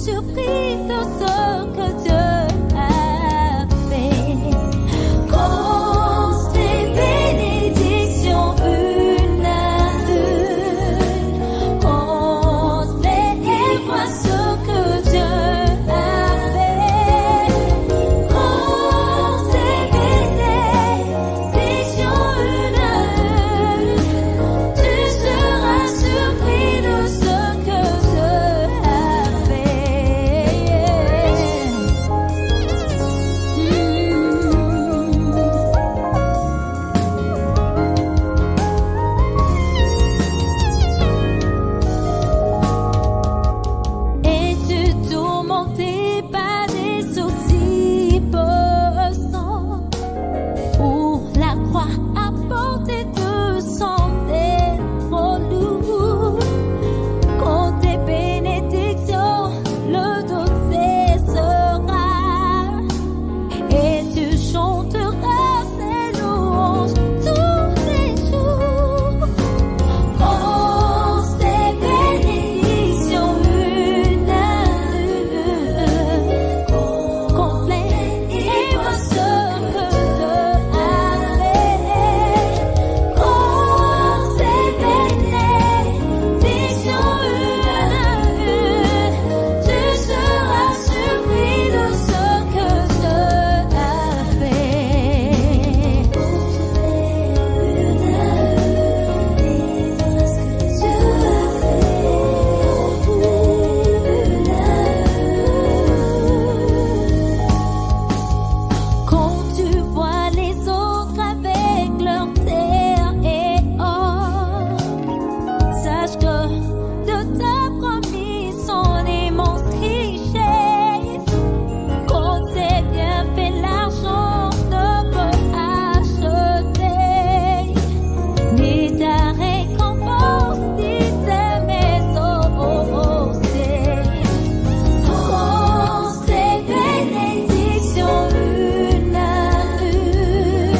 Surpris de ce que Dieu a fait. Compte tes bénédictions une à une. Compte-les et vois ce que Dieu a fait. Compte tes bénédictions une à une. Tu seras surpris de ce que Dieu a fait. Es-tu tourmenté par des soucis pesants ou la croix à porter te semblait trop lourd? Quand tes bénédictions, le doute cessera et tu chanteras ses louanges tous les jours. Compte tes bénédictions une à une. Compte-les et vois ce que Dieu a fait. Compte tes bénédictions une à une. Tu seras surpris de ce que Dieu a fait. Compte-les une à une et vois ce que Dieu a fait. Une à une. Quand tu vois les autres avec leur terre et or, sache que Dieu t'a promis son immense richesse. Quand tes bienfaits, l'argent ne peut acheter, ni ta récompense, ni ta maison au ciel. Compte tes bénédictions une à une.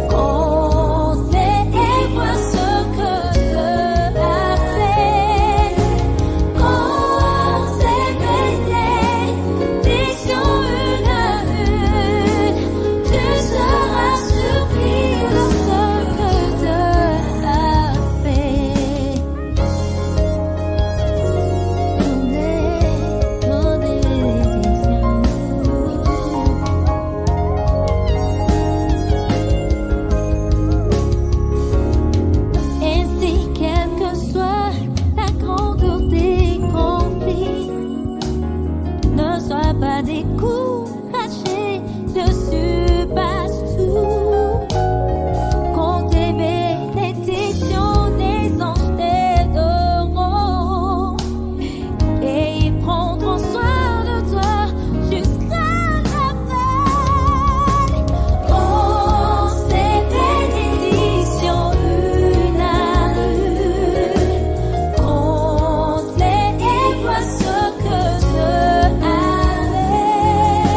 Compte-les et vois ce que Dieu a fait. Compte tes bénédictions une à une. Tu seras surpris de ce que Dieu a fait. Compte tes bénédictions. Ainsi, quelle que soit la grandeur des conflits, ne sois pas découragé, Dieu surpasse tout. Compte tes bénédictions, les anges t'aideront et ils prendront soin de toi jusqu'à la fin. Compte tes bénédictions une à une. Compte-les et vois ce que Dieu a fait.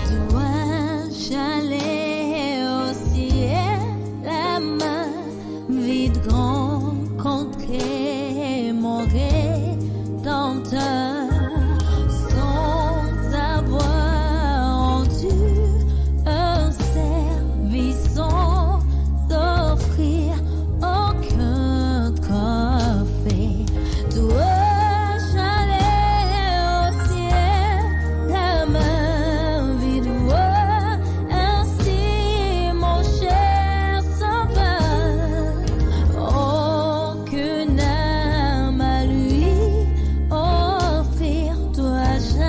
Dois-je aller au ciel, la main vide, rencontrer mon Rédempteur, sans avoir rendu un service, sans offrir aucun trophée? Dois-je aller au ciel, la main vide, ainsi mon cher sauveur? Aucune âme à lui offrir, dois-je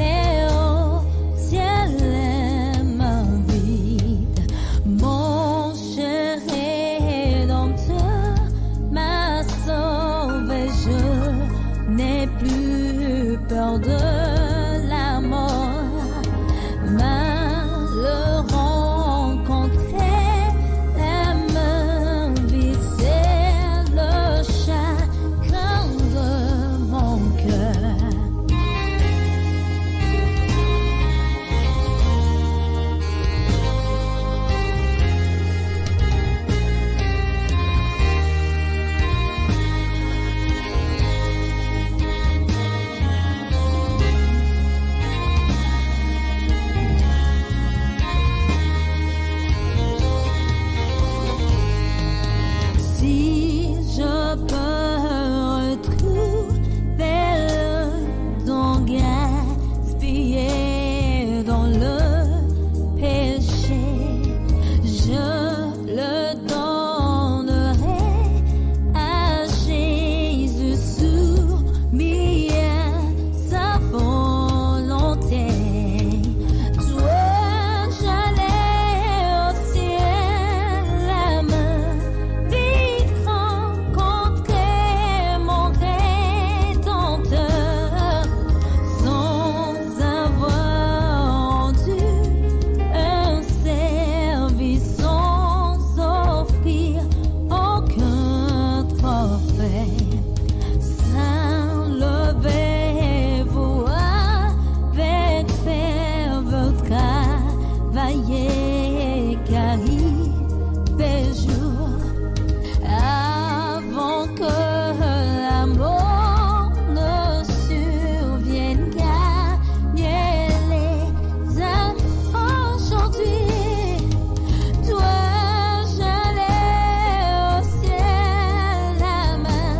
aller au ciel, les mains vides? Mon cher Rédempteur m'a sauvé, je n'ai plus peur de la mort. Mal rencontré, la main vide, c'est le chagrin de mon cœur. Si je peux retrouver le temps gaspillé dans le péché, je le donnerai à Jésus soumis à sa volonté. Dois-je aller au ciel, la main vide, rencontrer mon Rédempteur, sans avoir rendu un service, sans offrir aucun trophée? Saint, levez-vous avec ferveur, travaillez, car il fait jour, avant que la mort ne survienne. Gagnez les âmes aujourd'hui. Dois-je aller au ciel, la main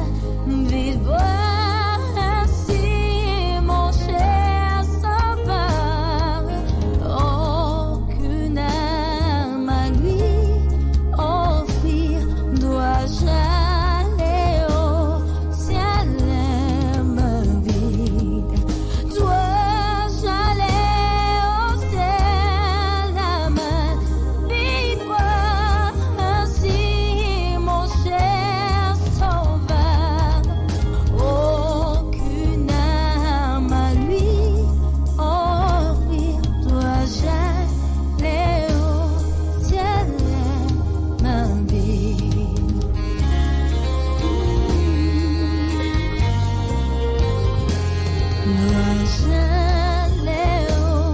vide, voir ainsi mon cher sauveur? Aucune âme à lui offrir, dois-je aller au ciel, les mains vides? Dois-je aller au ciel, la main vide, voir ainsi mon cher sauveur? Aucune âme à lui offrir, dois-je aller au ciel, les mains vides? Dois-je aller au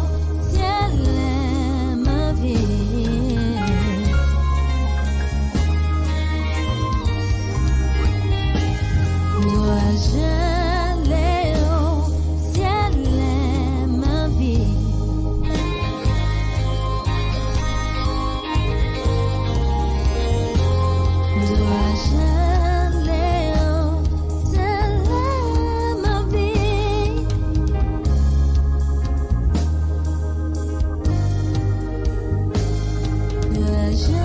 ciel, les mains vides? Dois-je aller au ciel, les mains vides? Dois-je aller au ciel, les mains vides? Dois-je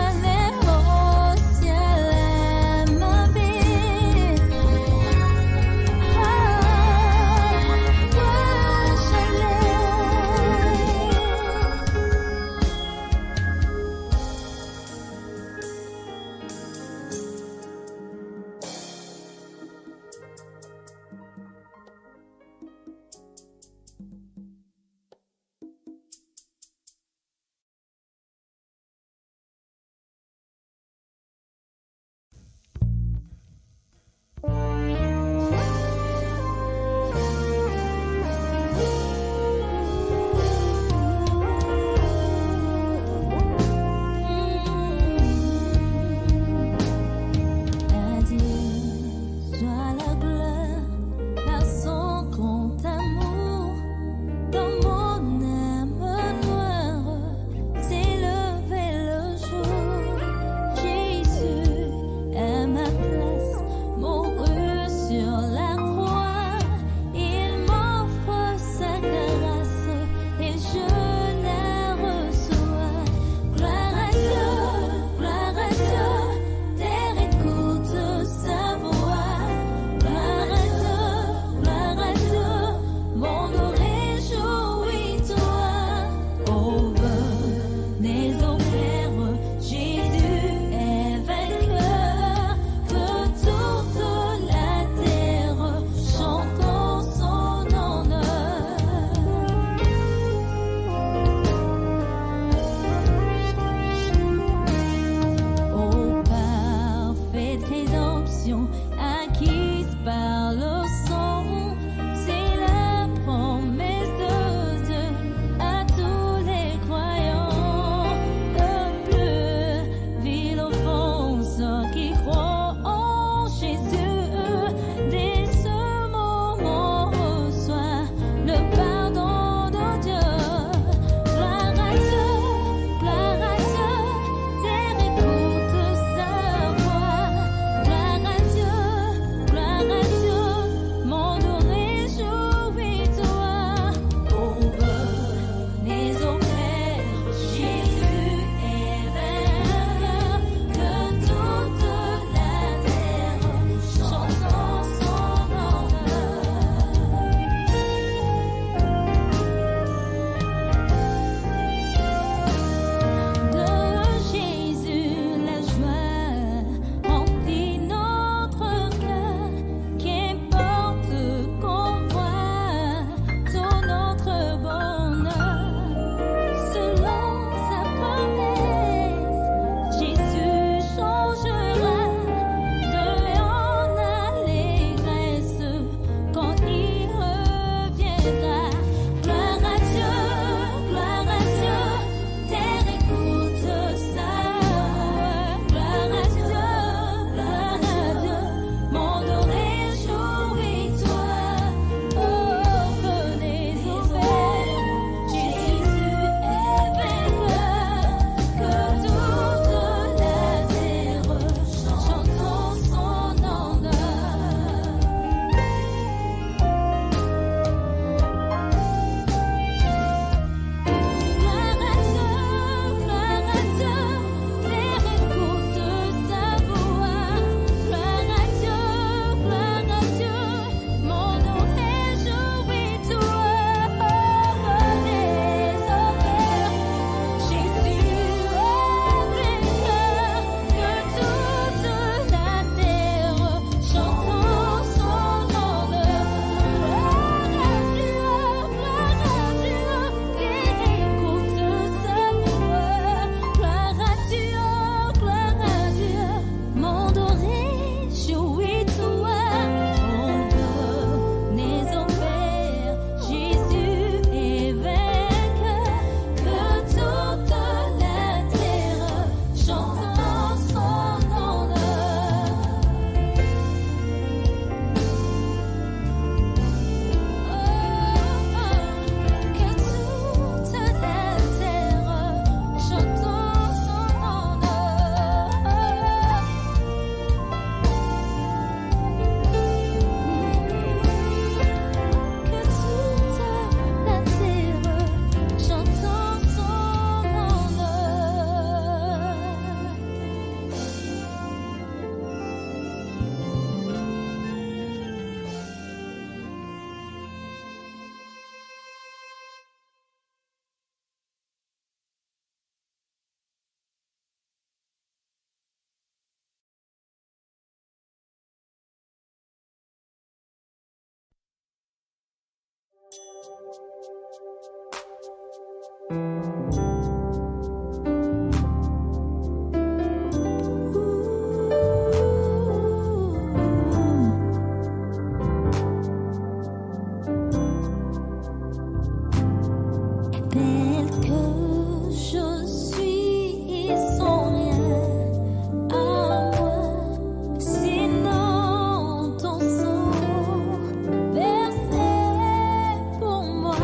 aller au ciel, les mains vides? Rédemption acquise par le sang. C'est la promesse de Dieu à tous les croyants. Le plus vil offense qui croit en Jésus. Dès ce moment reçoit le pardon de Dieu. Gloire à Dieu, gloire à Dieu, terre écoute sa voix. Gloire à Dieu, gloire à Dieu, monde réjouis-toi. Oh, venez au Père, Jésus est vainqueur, que toute la terre chante en son honneur. De Jésus la joie remplit notre cœur, qu'importe qu'on voit tout notre bonheur. Selon sa promesse, Jésus changera de en allégresse quand il reviendra. Gloire à Dieu, gloire à Dieu, terre écoute sa voix. Gloire à Dieu, gloire à Dieu, monde réjouis-toi. Oh, venez au Père, Jésus est vainqueur, que toute la terre chante en son honneur. Gloire à Dieu, gloire à Dieu, terre écoute sa voix. Gloire à Dieu, gloire à Dieu, monde réjouis-toi. Venez au Père, Jésus est vainqueur, que toute la terre chante en son honneur. Gloire à Dieu, gloire à Dieu, terre écoute sa voix. Gloire à Dieu, gloire à Dieu, monde réjouis-toi. Oh, venez au Père, Jésus est vainqueur, que toute la terre chante en son honneur. Que toute la terre chante en son honneur. Que toute la terre chante en son honneur. Tel que je suis sans rien à moi, sinon ton sang versé pour moi.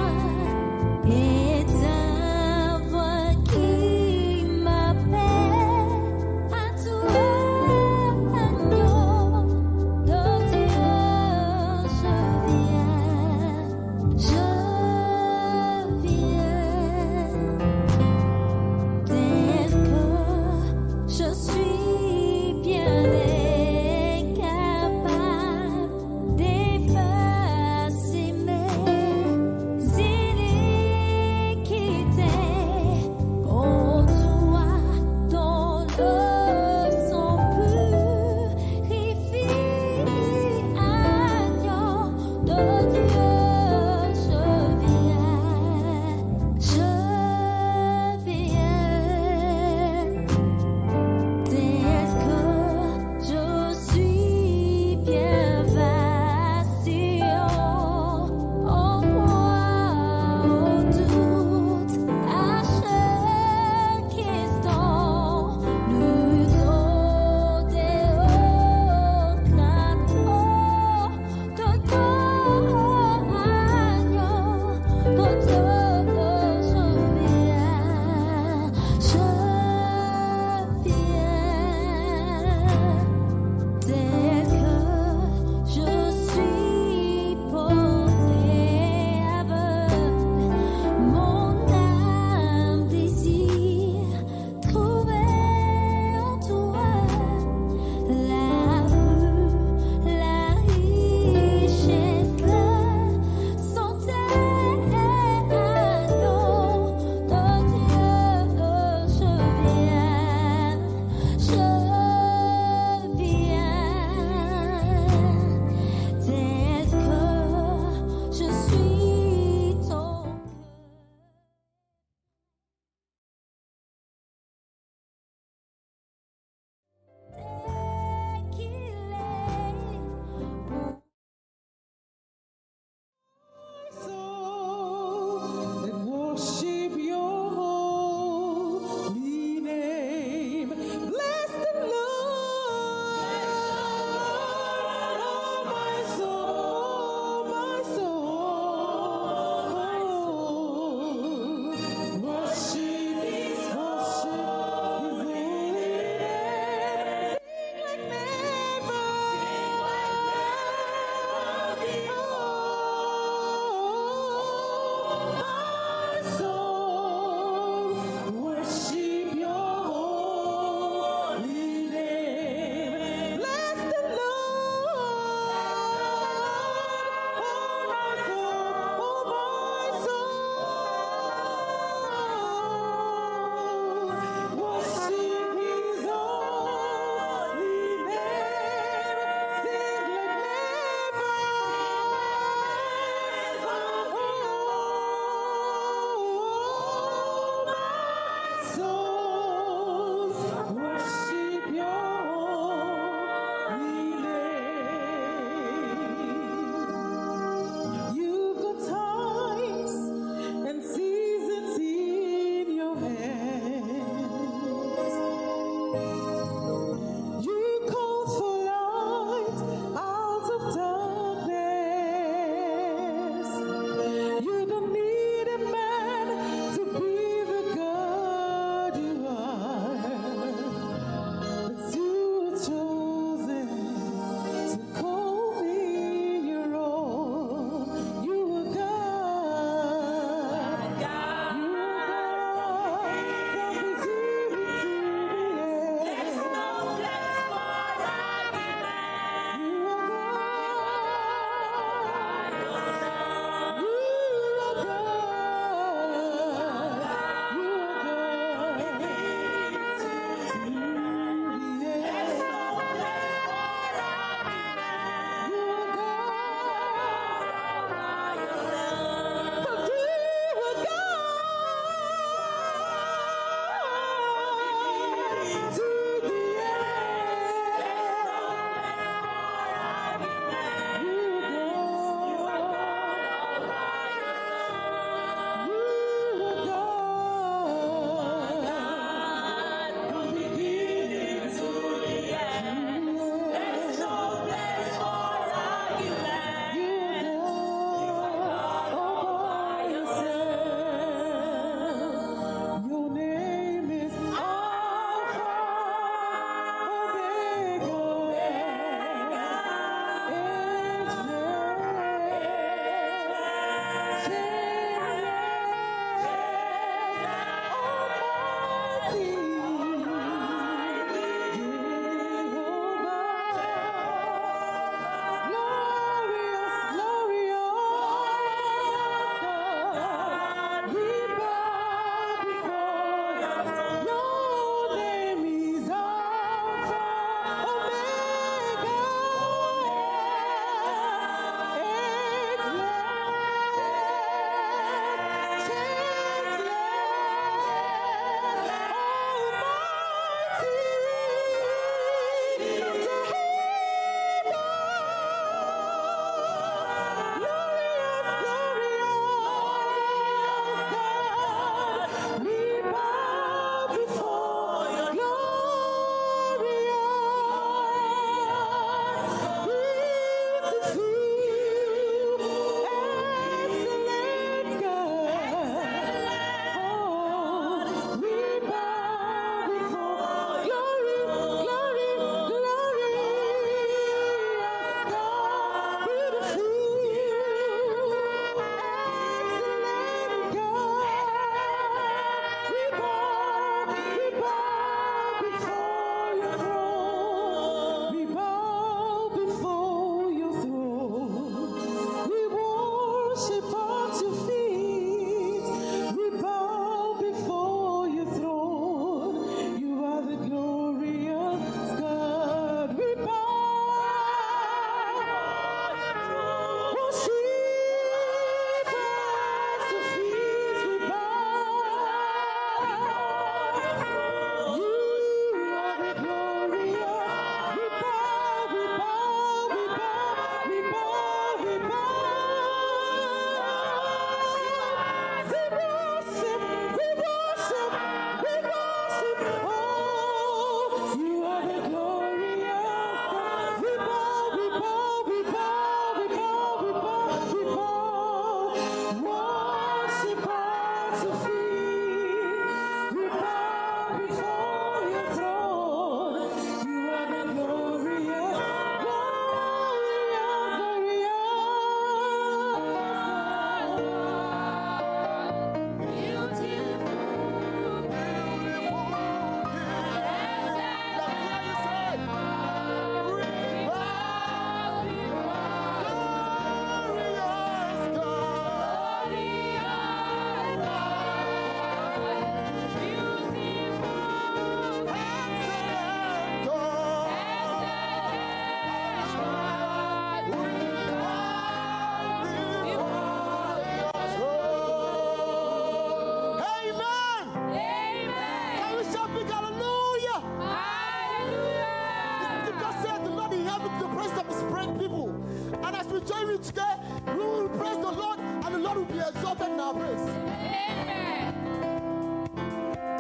you join me today, we will praise the Lord and the Lord will be exalted in our praise. Amen.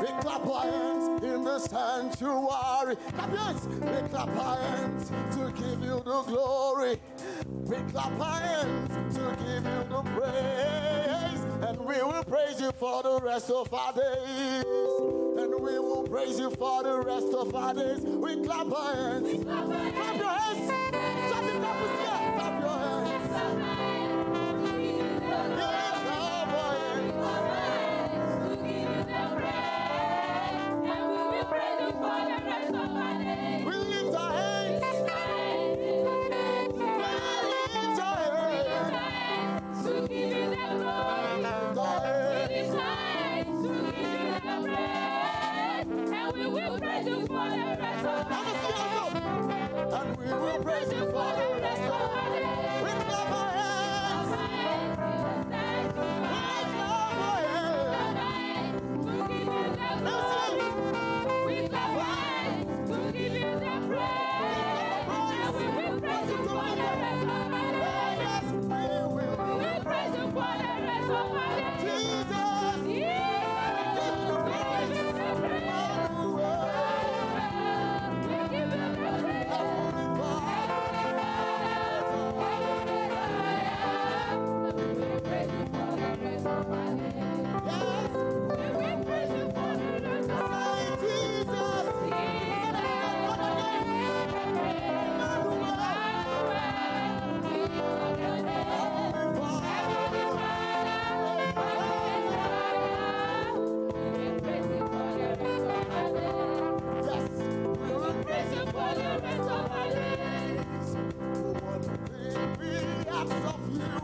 We clap our hands in the sanctuary. Clap your hands. We clap our hands to give you the glory. We clap our hands to give you the praise. And we will praise you for the rest of our days. And we will praise you for the rest of our days. We clap our hands. Clap your hands. Shout it up here. Clap your hands. Yeah, clap our hands. We lift our hands. We lift our hands. Lift our hands. Let us see hands up. And we will praise you for the rest of our days. We clap our hands. We clap our hands. Listen. We clap hands to give you the praise. And we will praise you for the rest of our days. Yes, we will. We will praise you for the rest of our days. Jesus. Yeah. Give you We give you the praise. Emmanuel. We give you the praise. Heavenly Father. We will praise you for the rest of our days. Yes. We will praise you for the rest of our Say Jesus. days. Emmanuel. Heavenly Father. Yes. We will praise you for the rest of our days. One thing we ask of you,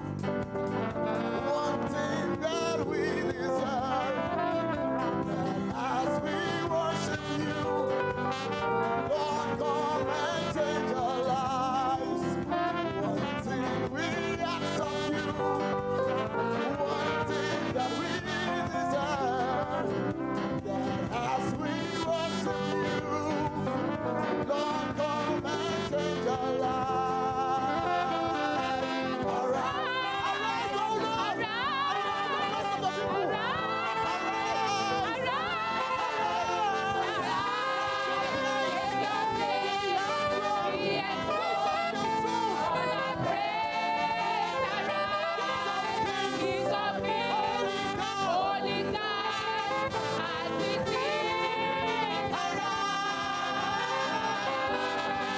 one thing that we desire, that as we worship you, Lord, come and change our lives. One thing we ask of you, one thing that we desire, that as we worship you, Lord, come and change our lives. Arise, arise, O Lord. Arise, the rest of the people. Arise, Holy God, as we sing. Arise,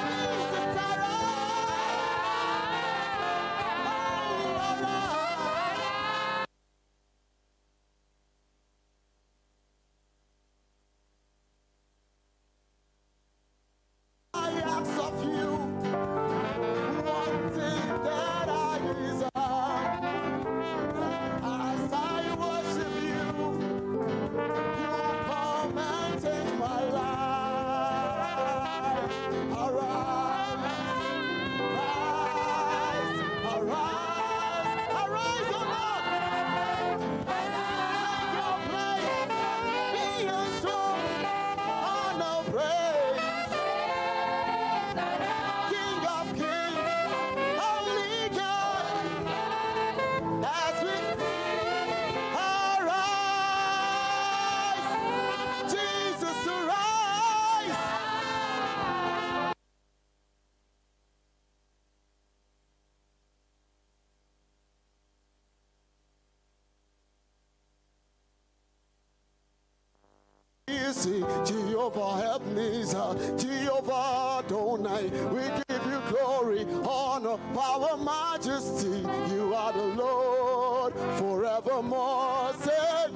Jesus, arise. Arise. I ask of you one thing that I desire, that as I worship you, you come and change my life. Arise, rise, arise, arise, O Lord. Take your place, be enthroned, honor, praise. King of kings, holy God, as we arise, Jesus arise. See, Jehovah help me, Jehovah Adonai, we give you glory, honor, power, majesty. You are the Lord forevermore. Say,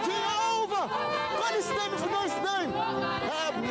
Jehovah, call his name if you know his name. Help me,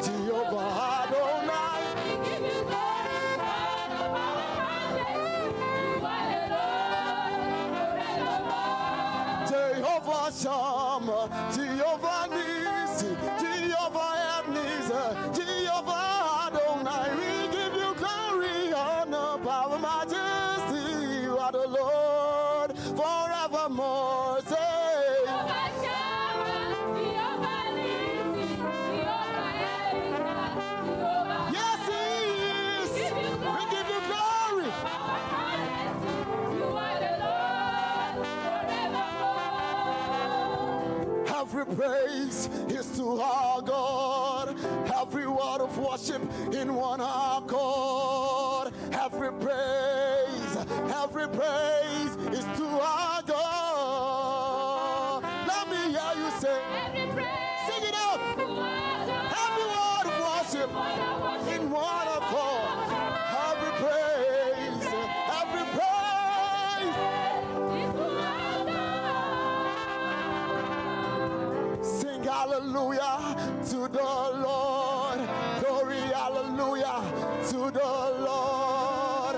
Jehovah Adonai. We give you glory, honor, power, majesty. You are the Lord forevermore. Jehovah Shammah, Jehovah Nissi, Jehovah Ebenezer, Jehovah Adonai. We give you glory, honor, power, majesty. You are the Lord forevermore. Say, Jehovah Shammah, Jehovah Nissi, Jehovah Ebenezer, Jehovah yes, He is. We give you glory. praise is to our God. Every word of worship in one accord. Every praise is to our God. Let me hear you say, Every praise sing it out. to our God. Every word of worship in one accord. Every praise, every praise. Is to our God. Sing hallelujah to the Lord. Glory, hallelujah to the Lord.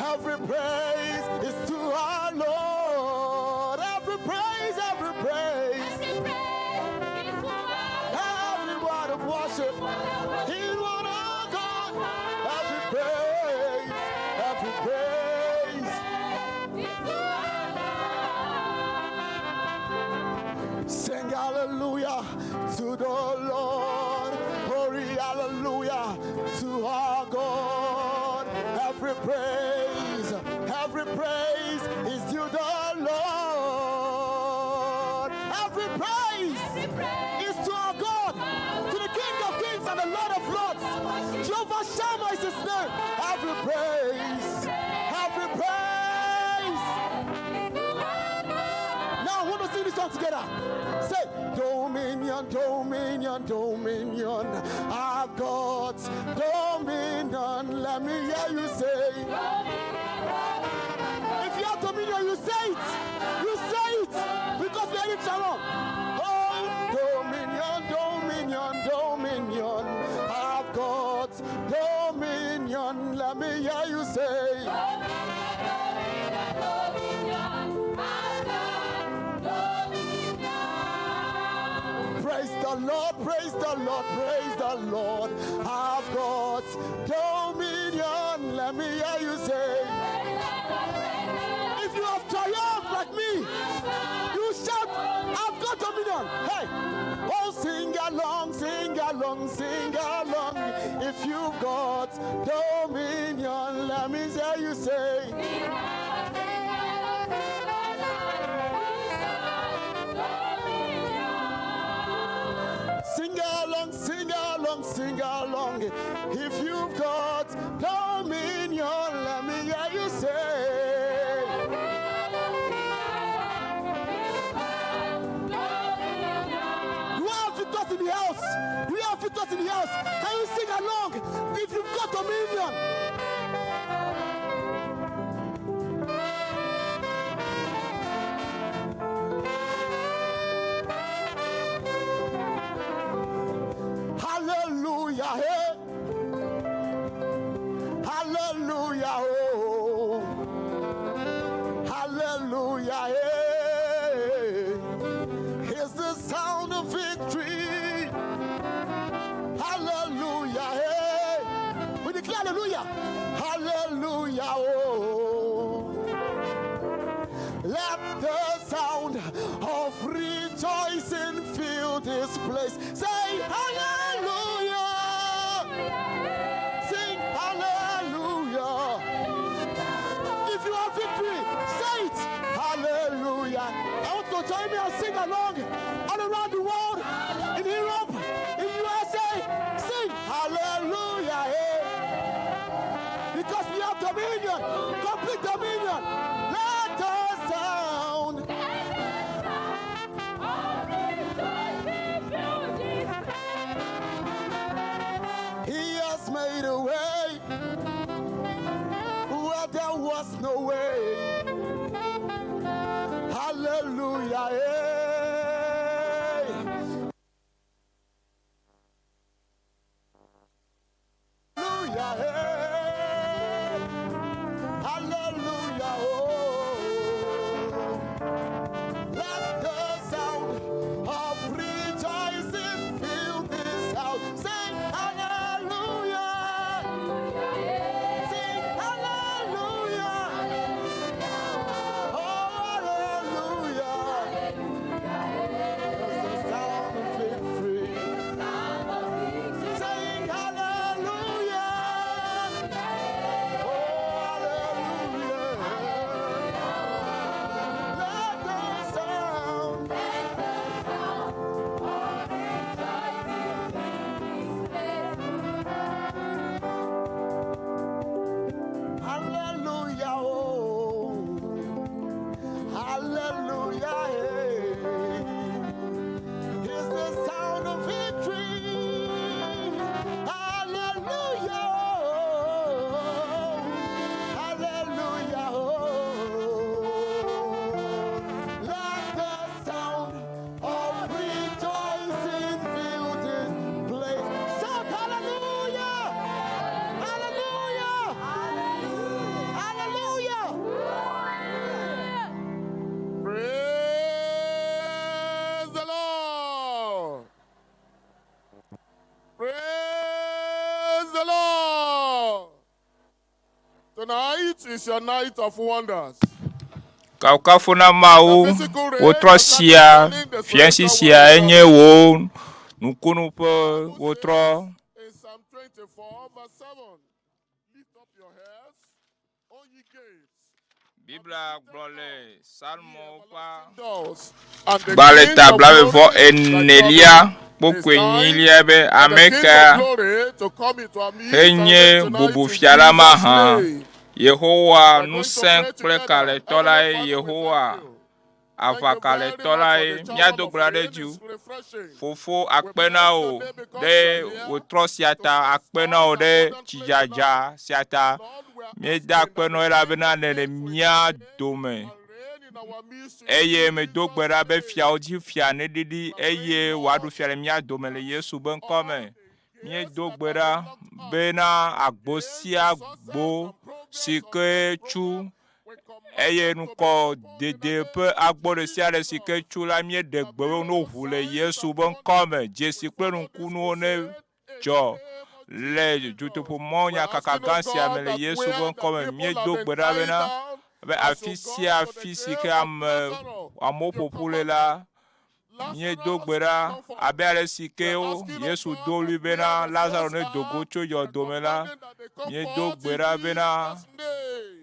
Every praise is to our Lord. Every praise, every praise, Every praise is to our God. every word of worship in one accord. Every praise, every praise. Is to our God. Sing hallelujah to the Lord. Glory, hallelujah to our God. Every praise is to the Lord. Every praise Every praise is to our God, to the King of Kings and the Lord of Lords. Jehovah Shammah is his name. Every praise, every praise. is to our God. Now I want to sing this song together. Say, Dominion, dominion, dominion. I've got dominion. Let me hear you say. If you have dominion, you say it. You say it. Because we are in Shalom. Oh, dominion, dominion, dominion. I've got dominion. Let me hear you say. Praise the Lord, praise the Lord, praise the Lord. I've got dominion. Let me hear you say. If you have triumphed like me, you shout, I've got dominion. Hey, oh, sing along, sing along, sing along. If you've got dominion, let me hear you say. Sing along, sing along, sing along. If you've got dominion, let me hear you say. Do we have victors in the house? Do we have victors in the house? Can you sing along if you've got dominion? Hallelujah, hey. Hallelujah, oh. Hallelujah, hey. Here's the sound of victory. Hallelujah, hey. We declare hallelujah. Hallelujah, oh. Let the sound of rejoicing fill this place. Say hallelujah. Sing hallelujah. If you have victory, say it. Hallelujah. I want to join me and sing along all around the world, in Europe, in USA. Sing hallelujah. Hey. Because we have dominion, complete dominion. Let the sound. He has made a way where there was no way. Hallelujah. Hey. Hallelujah. Hey. Hallelujah. Oh. Let the sound of rejoicing fill this house. Sing hallelujah. Sing hallelujah. the Lord. Tonight is your night of wonders. Kafukafu na Mawu, wotrɔ sia, fiasi sia enye wò nukunu ƒe wotrɔ. In Psalm 24, verse 7, lift up your heads, O ye gates, Biblia gblɔ le Salmo ƒe doors, and the gbalẽ King ta of blaeve vɔ glory shall enelia come in. kpokpui It's time enyilia be for the ame King ka of glory to come into our midst and henye reign tonight in bubufia la Jesus' mahã? name. Yehowa We are going to ŋusẽ pray kple together. kalẽtɔ lae Heavenly Father, we Yehowa thank you. Thank you very aʋakalẽtɔ much lae. for the Míado shower of gbe ɖa ɖe rain. dzi. It's refreshing. Fofo We akpe bless na your wò name because ɖe you are here wòtrɔ sia to ta. bless Akpe na wò us ɖe abundantly tsidzadza tonight. sia ta. Lord, we are Míeda asking akpe that na wò the elabena King of nèle Kings will mía reign dome. and reign in our midst in Eye medo gbe Jesus' ɖa be name. fiawo dzi fia neɖiɖi We are eye praying, wòaɖu Lord, fia le mía dome le Yesu be ŋkɔ all me. the gates Míedo that gbe have ɖa been locked up, bena agbo gates sia of success gbo and progress si of ke this tsu program, we command eye them to be ŋkɔ opened in the dede name ƒe of agbo ɖe sia ɖe si ke Jesus. tsu la míeɖe The gbe be no miracle ʋu le signs Yesu and be ŋkɔ me. wonders, Dzesi we kple follow this nukunuwo ne crusade in the dzɔ name of le Jesus. dutoƒomɔ We're nyakaka asking, gã oh sia me God, le that Yesu where be the ŋkɔ me. people have Míedo been gbe ɖa tied bena down, be as afi you sia go to the afi si grave ke of ame Lazarus, amewo you ƒo ƒu le commanded la, míedo Lazarus gbe to ɖa come forth. abe ale si ke We're wo asking, oh Yesu God, do ɣli that where bena the Lazaro souls ne do go are, tso we're yɔdo me la, commanding that they come míedo forth gbe in ɖa bena Jesus' name.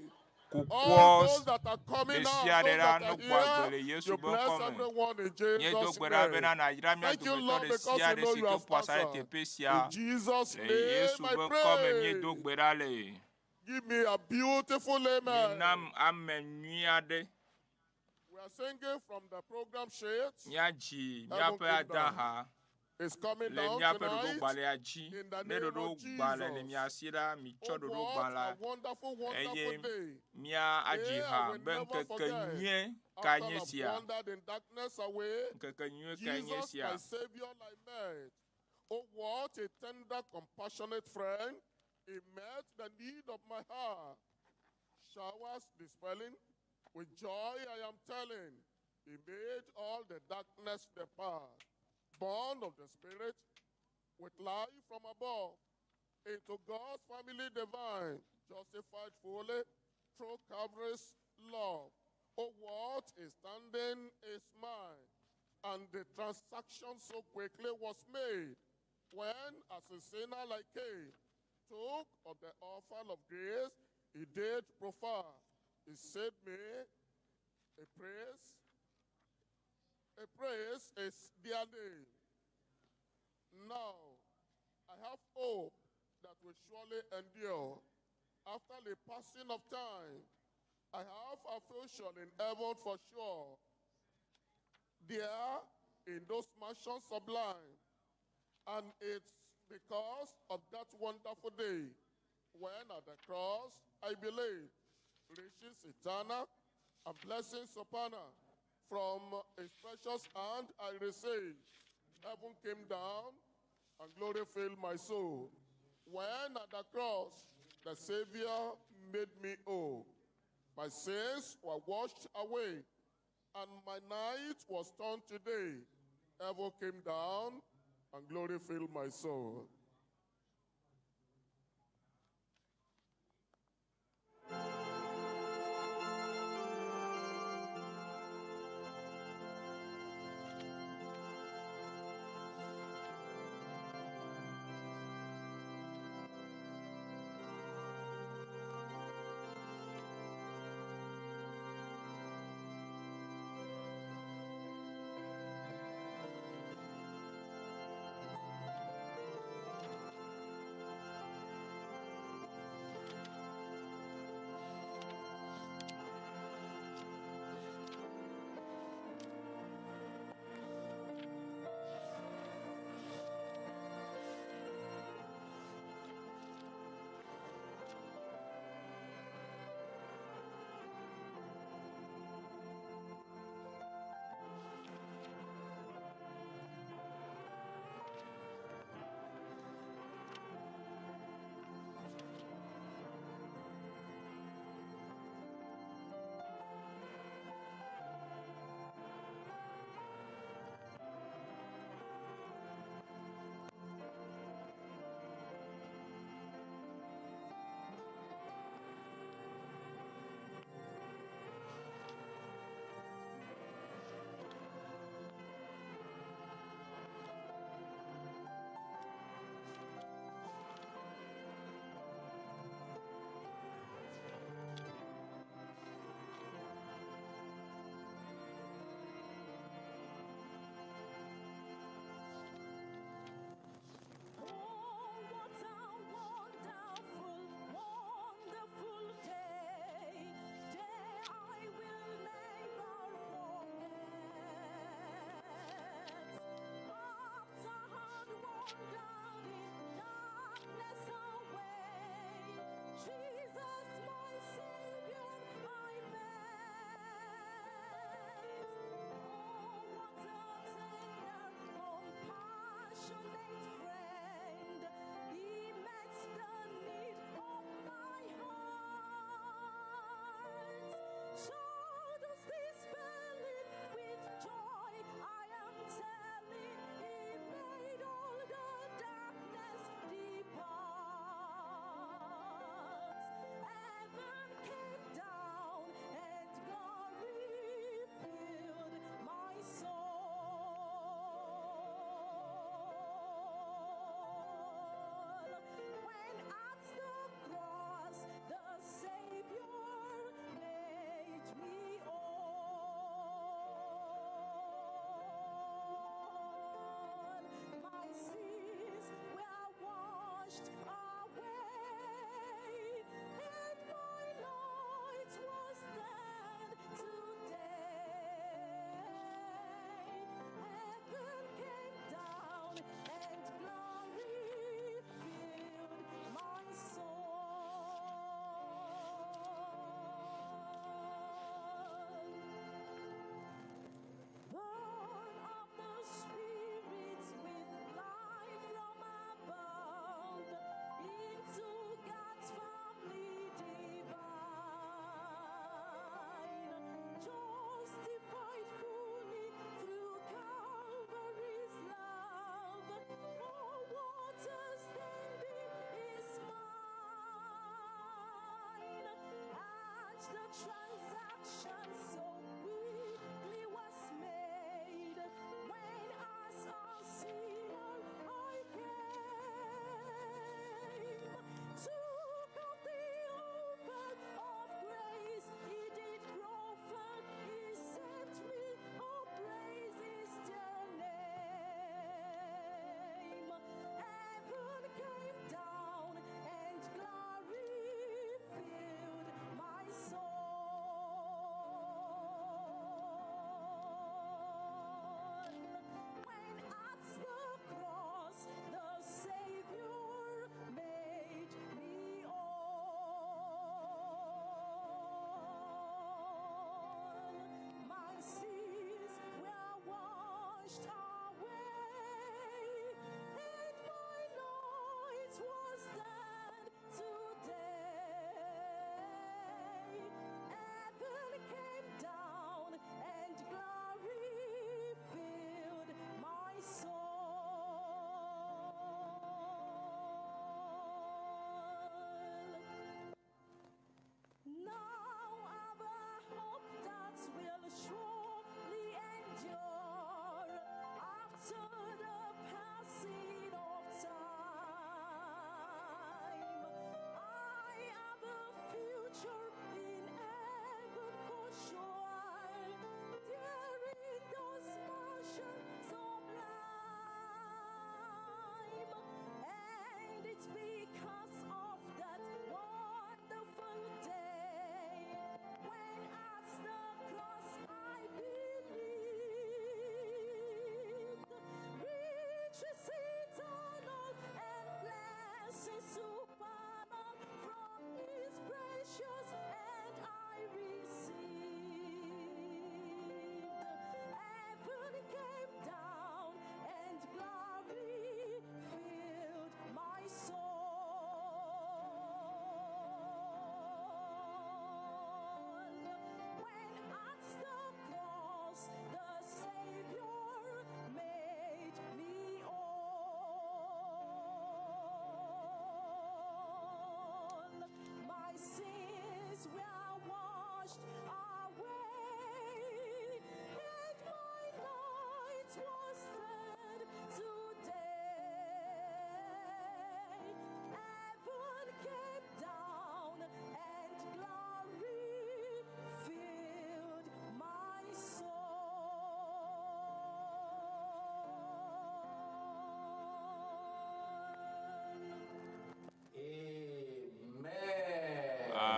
All kukua those that are ɖe coming out, sia ɖe those la that are ne gbɔ agbe here, le Yesu you be bless ŋkɔ me. everyone in Míedo Jesus' gbe ɖa name. bena nàyra mía Thank you, dometɔ Lord, ɖe because sia you ɖe know si you ke have ƒo asa ɖe answered. teƒe sia. In Jesus' Le name Yesu I be ŋkɔ me míedo pray. gbe ɖa le. Give me a beautiful amen. Minam ame nyui aɖe. We are singing from the program sheet. Míadzi Heaven míaƒe came down. adaha It's coming le down míaƒe tonight ɖoɖogbalẽa dzi. in the Ne name of ɖoɖogbalẽ le Jesus. mia si la, mitsɔ Oh, what ɖoɖogbalẽa a wonderful, wonderful eye day. mía adzi Day I ha will be never ŋkeke forget. nyui ka After nye I've sia. wandered in darkness away, Ŋkeke nyui kae nye Jesus, sia. my Savior, I met. Oh, what a tender, compassionate friend. He met the need of my heart. Showers dispelling, with joy I am telling. He made all the darkness depart. Born of the Spirit, with life from above, into God's family divine, justified fully through Calvary's love. Oh, what a standing is mine! And the transaction so quickly was made when, as a sinner like Cain, took of the offer of grace, he did proffer. He saved me a praise. A praise is their name. Now, I have hope that will surely endure. After the passing of time, I have a future in heaven for sure. There, in those mansions sublime. And it's because of that wonderful day when at the cross I believe riches eternal and blessings supernal from his precious hand I received. Heaven came down and glory filled my soul. When at the cross the Savior made me whole. My sins were washed away, and my night was turned to day. Heaven came down, and glory filled my soul.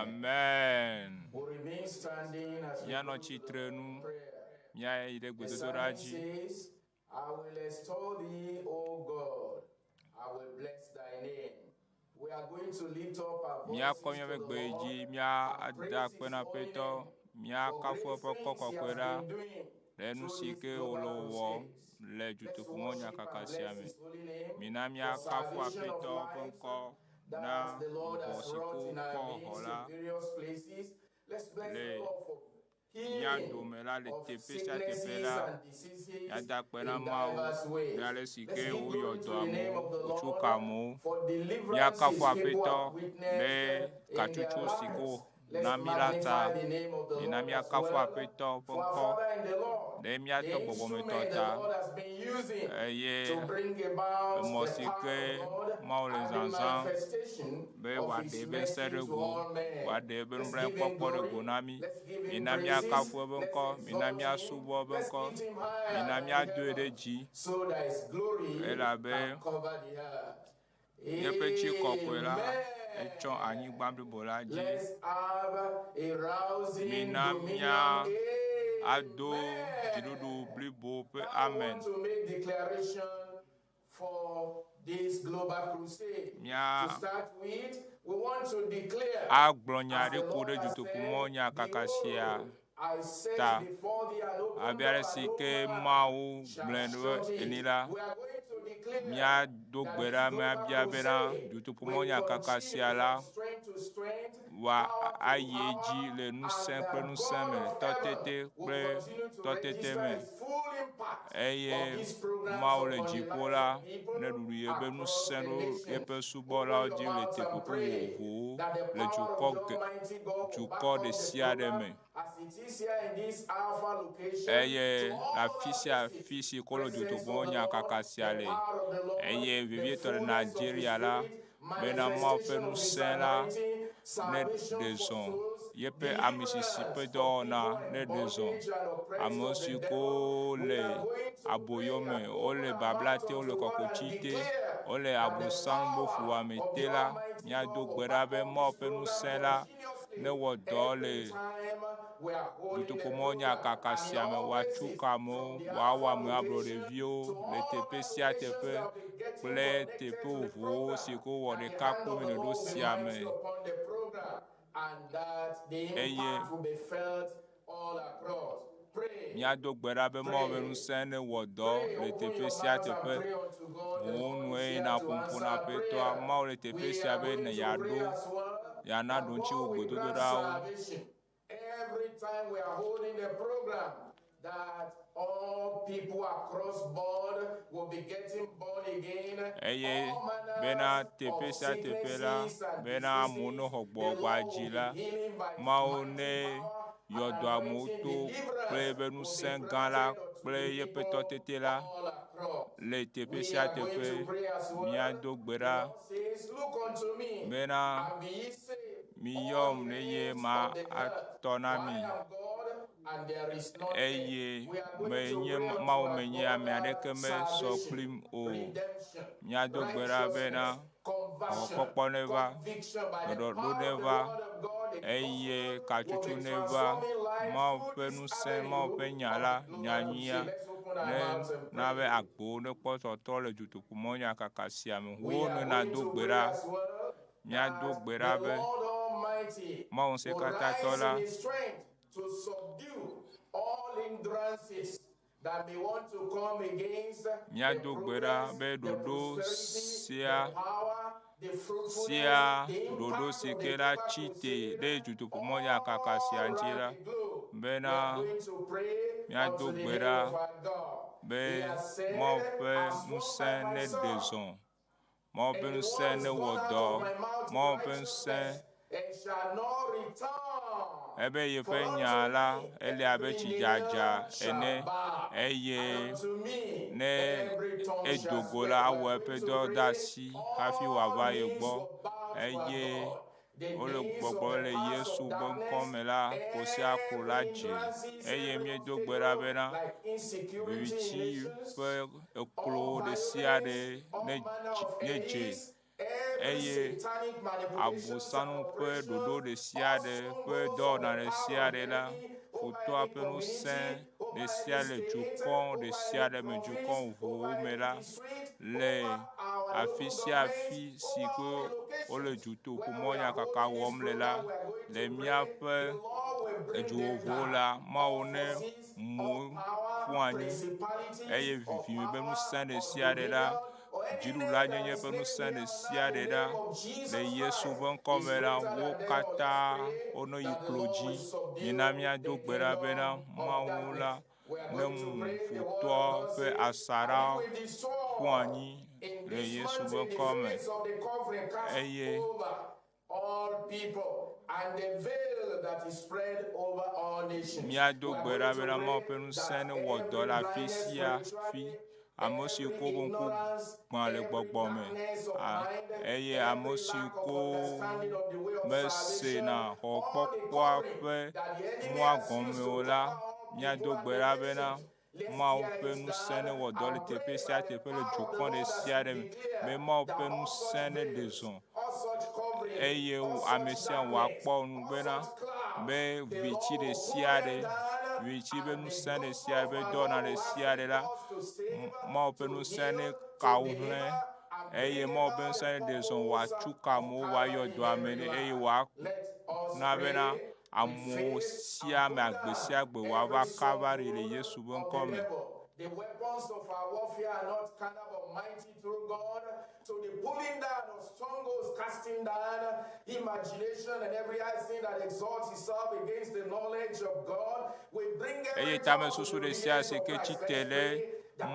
Amen. We remain standing as we Míanɔ go to tsitre nu, prayer. míayi ɖe The gbedodoɖa psalmist dzi. says, I will extol thee, O God. I will bless thy name. We are going to lift up our voices Míakɔ to míaƒe the gbe Lord dzi, and míada praise akpe his na holy Aƒetɔ, name for míakafu great eƒe ŋkɔ things he kɔkɔe has ɖa been doing le nu through si this ke global wòle wɔwɔm crusade. le Let's dutoƒomɔ worship nyakaka and sia bless me. his holy name Mina for míakafu salvation of Aƒetɔ ƒe lives ŋkɔ na that the Lord luʋɔ has si wrought ko in kpɔ our xɔ midst la in various places. Let's bless le the Lord for mía healing dome la le of teƒe sia teƒe sicknesses la. and diseases Míada akpe na in Mawu diverse le ways. ale si Let's ke give woyɔ glory dɔ to the name amewo, of the wotso Lord ka amewo. for Míakafu deliverances people Aƒetɔ have ɖe witnessed in their katsotso si ko lives. Let's na mí la ta. magnify the name of the Mina Lord as míakafu well Aƒetɔ ƒe for our ŋkɔ Father in the Lord, ɖe mía the tɔ gbɔgbɔmetɔ instrument the ta Lord has been using eye to bring about emɔ the si power ke of God Mawu le and the zazãm manifestation be of wòaɖe His eƒe ŋusẽ mercy ɖe to go, all men. wòaɖe eƒe Let's give Him nublanuikpɔkpɔ ɖe go glory. na mí. Let's give Him Mina praises. míakafu eƒe Let's ŋkɔ, mina exalt Him. míasubɔ eƒe Let's ŋkɔ, lift Him higher mina than the míadoe ɖe heavens dzi so that His glory elabe can cover the earth. yeƒe tsi kɔkɔe la etsɔ Amen. anyigba blibo la dzi. Let's have a rousing Mina dominion. mía ado Amen. dziɖuɖu blibo ƒe Now we amen. want to make declaration for this global crusade. Mía To start with, we want to declare, agblɔ nya as aɖe the ku Lord ɖe has dutoƒomɔ said, nyakaka sia Behold, I set ta. before thee an open Abe door, ale and si no ke man Mawu shall gblɔe ɖo shut ene it. la, We are going to declare míado that gbe this ɖa global míabia bena crusade dutoƒomɔ will nyakaka continue sia la from strength to strength, wòa power to ayi edzi power, le and ŋusẽ kple that ŋusẽ God me, of heaven tɔtete will kple continue to tɔtete register me. its full impact Eye of these programs Mawu le upon the dziƒo lives la of people ne ɖuɖu yeƒe across ŋusẽ the ɖo nations. yeƒe subɔlawo Open your dzi le mouths teƒe and pray vovovowo that the le power dukɔ of the ge Almighty God will back dukɔ up ɖe the sia ɖe program me. as it is here in this Alpha location Eye to all le afi our sia places. afi si ko le Presence dutoƒomɔ of the Lord, nyakaka sia the le power of the Lord, eye the vevietɔ le fullness of His Nigeria la Spirit, bena Mawu ƒe manifestation of His ŋusẽ la anointing, ne salvation ɖe for zɔ souls, yeƒe amisisi ƒe deliverance for dɔwɔna people ne in ɖe zɔ. bondage and oppressed Ame of the si devil. ko We le are going to aboyo pray me, and wole open our babla mouth te, wole unto God and kɔkotsi te, declare wole that the abosam be power fuwɔame of te the la, Almighty míado God will gbe ɖa back be up Mawu this ƒe program ŋusẽ la continuously newɔ dɔ le every time we are holding a dutoƒomɔ program nyakaka and in sia me all wòatso places ka amewo, from the wòawɔ Alpha ame location ablɔɖeviwo to le all teƒe other sia locations teƒe that will be getting kple connected teƒe to the vovovowo program si ko wɔ that the ɖeka hand kpli of mi the le ɖo Lord will be sia me. mighty upon the program and that the Eye impact will be felt all across. Pray. míado gbe ɖa be Mawu ƒe Pray. ŋusẽ newɔ dɔ Pray, le open teƒe your sia mouth and teƒe. pray unto God. The Wò Lord nue is here na to ƒoƒo answer na our Aƒetɔa. prayer. Mawu le teƒe We sia are be going ne to yeaɖo pray as well yeana that ɖoŋtsi wò God will grant gbedodoɖawo. salvation. Every time we are holding a program, that all people across board will be getting born again. Eye All bena manners teƒe of sia teƒe la, sicknesses and bena amewo diseases, ne xɔ the gbɔgbɔa Lord dzi will la, be healing by His Mawu mighty ne power and yɔ dɔ amewo anointing. to kple Deliverance eƒe will be ŋusẽ gã la granted unto kple the yeƒe people tɔtete la all across. le teƒe We sia are going teƒe. to pray as well. Míado gbe The ɖa Lord says, Look unto me bena and be ye saved, all miyɔm ye eye ends ma of the earth. atɔ For na I mi. am God and there is none else. Eye We are going to menye pray unto Mawu our menye God ame that aɖeke mesɔ salvation, kplim o. redemption, Míado gbe ɖa bena righteousness, conversion, xɔxɔkpɔkpɔ neva, conviction by the ɖɔɖɔɖo power of the neva, word of God, the eye gospel will katsotso be neva. transforming lives Mawu through ƒe this ŋusẽ, Mawu avenue ƒe nya of la, the global nyanyuia crusade. Let's open our ne mouths and na be pray. agbowo nekpɔ tɔtɔ le dutoƒomɔ nyakaka sia me. We Wo are ne going nado to gbe pray ɖa. as well Míado that gbe the ɖa be Lord Almighty Mawu will ŋusẽkatãtɔ rise la in His strength to subdue all hindrances that may want to come against the Míado gbe ɖa progress, be the ɖoɖo prosperity, sia the power, the fruitfulness, sia the ɖoɖo impact si of ke the la global tsi te crusade ɖe dutoƒomɔ nyakaka sia all ŋuti la round the globe. We bena are going to pray míado unto the gbe name ɖa of our God. be He has said, Mawu ƒe I swore ŋusẽ by neɖe myself zɔ, Mawu ƒe and the ŋusẽ word is newɔ gone out dɔ, of my mouth in Mawu ƒe ŋusẽ righteousness and shall not return. ebe yeƒe For nya unto la me ele abe every tsi knee dzadza shall ene bow, and eye unto me ne every tongue shall edo go swear. la We awɔ are eƒe going to dɔ pray de asi hafi wòava all ye knees gbɔ will bow to our eye God. The wole knees of gbɔgblɔm the le powers Yesu of ƒe ŋkɔ darkness, me la ko sia ko la every dze hindrances, eye every míedo gbe ɖa obstacle bena like insecurity in viviti nations, ƒe all eklo ɖe sia ɖe violence, all ne manner dzi of ne dze enemies, Eye Abosam ƒe ɖoɖo ɖe sia ɖe ƒe dɔwɔna ɖe sia ɖe la, futɔa ƒe ŋusẽ ɖe sia ɖe dukɔ ɖe sia ɖe me, dukɔ vovovowo me la, le afi sia afi si ke wole dutoƒomɔ nyakaka wɔm le la, le míaƒe edu vovovowo la, Mawu ne mu wo ƒu anyi eye vivime ƒe ŋusẽ ɖe sia ɖe la, dziɖulanyenye ƒe ŋusẽ ɖe sia ɖe ɖa le Yesu ƒe ŋkɔ me la, wo katã wono yi klo dzi. Mina míado gbe ɖa bena Mawu la ne mu futɔa ƒe asaɖa ƒu anyi le Yesu ƒe ŋkɔ me. Eye Míado gbe ɖa bena Mawu ƒe ŋusẽ newɔ dɔ le afi sia fi. Ame siwo ko woƒe ŋku gbã le gbɔgbɔ me eye ame siwo ko mesena xɔkpɔkpɔa ƒe mɔa gɔme o la, míado gbe ɖa bena Mawu ƒe ŋusẽ newɔ dɔ le teƒe sia teƒe le dukɔ ɖe sia ɖe me. Be Mawu ƒe ŋusẽ neɖe zɔ eye ame sia wòakpɔ nu bena be viviti ɖe sia ɖe, viviti ƒe ŋusẽ ɖe sia ɖe, ƒe dɔwɔna ɖe sia ɖe la, Mawu ƒe ŋusẽ neka wo hlẽ eye Mawu ƒe ŋusẽ neɖe zɔ wòatu ka amewo, wòayɔ dɔ ame ɖe eye wòana bena Amewo sia ame agbe sia agbe wòava Kalvari le Yesu ƒe ŋkɔ me. The weapons of our warfare are not carnal but mighty through God to the pulling down of strongholds, casting down imagination and every high thing that exalts itself against the knowledge of God. We bring every Eye tamesusu ɖe sia si ke tsi te ɖe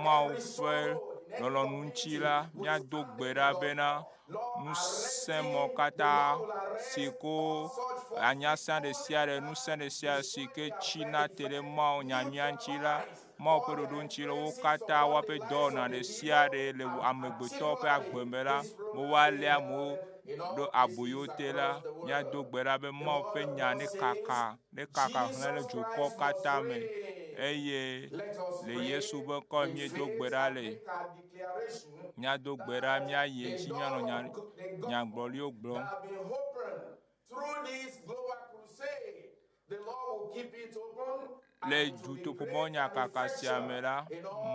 Mawu ƒe lɔlɔ̃nu ŋuti la, míado gbe ɖa bena Ŋusẽ mɔ katã si ko anyasã ɖe sia ɖe, ŋusẽ ɖe sia si ke tsina te ɖe Mawu nyanyuia ŋuti la, Mawu ƒe ɖoɖo ŋuti la, wo katã woaƒe dɔwɔna ɖe sia ɖe le amegbetɔ ƒe agbe me la, be woalé amewo ɖo aboyo te la, míado gbe ɖa be Mawu ƒe nya nekaka, nekaka hlẽ ɖe dukɔ katã me eye le Yesu ƒe ŋkɔ me míedo gbe ɖa le. Míado gbe ɖa, míayi edzi míanɔ nya, nyagblɔɖiwo gblɔm. Le dutoƒomɔ nyakaka sia me la,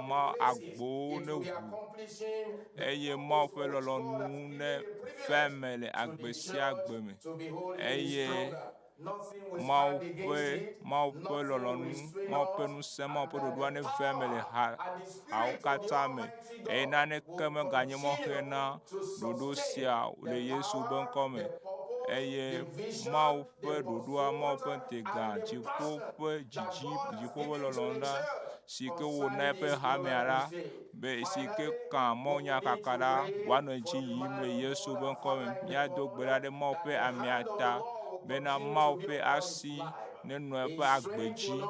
mɔ agbowo ne ʋu eye Mawu ƒe lɔlɔ̃nu ne va eme le agbe sia agbe me eye Mawu ƒe, Mawu ƒe lɔlɔ̃nu, Mawu ƒe ŋusẽ, Mawu ƒe ɖoɖoa neva eme le ha, hawo katã me eye naneke meganye mɔxenu na ɖoɖo sia le Yesu ƒe ŋkɔ me. Eye Mawu ƒe ɖoɖoa, Mawu ƒe ŋutega, dziƒo ƒe dzidzi, dziƒo ƒe lɔlɔ̃nu la si ke wòna eƒe hamea la, be si ke kã mawunyakaka la wòanɔ edzi yim le Yesu ƒe ŋkɔ me. Míado gbe ɖa ɖe Mawu ƒe amea ta bena Mawu ƒe asi nenɔ eƒe agbe dzi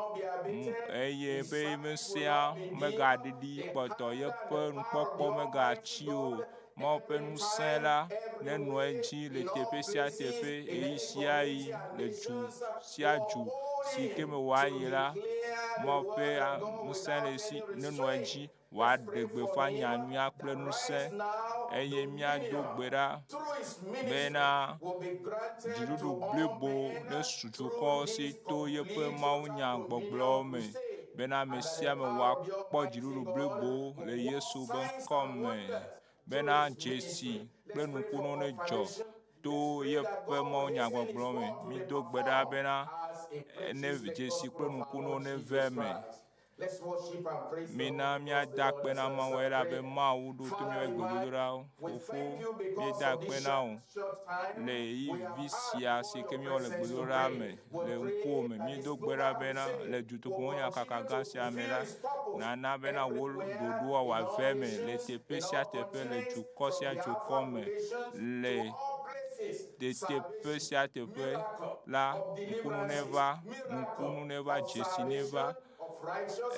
eye be ŋusẽa megaɖiɖi kpɔtɔ, yeƒe nukpɔkpɔ megatsi o. Mawu ƒe ŋusẽ la nenɔ edzi le teƒe sia teƒe, ɣeyiɣi sia ɣi, le du sia du si ke me wòayi la, Mawu ƒe ŋusẽ le esi nenɔ edzi wòaɖe gbeƒã nya nyuia kple ŋusẽ eye míado gbe ɖa bena dziɖuɖu blibo nesu dukɔ si to yeƒe mawunyagbɔgblɔwo me bena ame sia ame wòakpɔ dziɖuɖu blibo le Yesu ƒe ŋkɔ me, bena dzesi kple nukunuwo nedzɔ to yeƒe mawunyagbɔgblɔ me. Mido gbe ɖa bena ne dzesi kple nukunuwo neva eme. Mina míada akpe na Mawu elabe Mawu ɖo to míaƒe gbedodoɖawo. Fofo, míeda akpe na wò le ɣeyiɣi vi sia si ke míewɔ le gbedodoɖa me le ŋkuwò me. Míedo gbe ɖa bena le dutoƒomɔnyakaka gã sia me la, nàna bena wò ɖoɖoa wòave eme le teƒe sia teƒe, le dukɔ sia dukɔ me, le teƒe sia teƒe la, ŋkunu neva, ŋkunu neva, dzesi neva,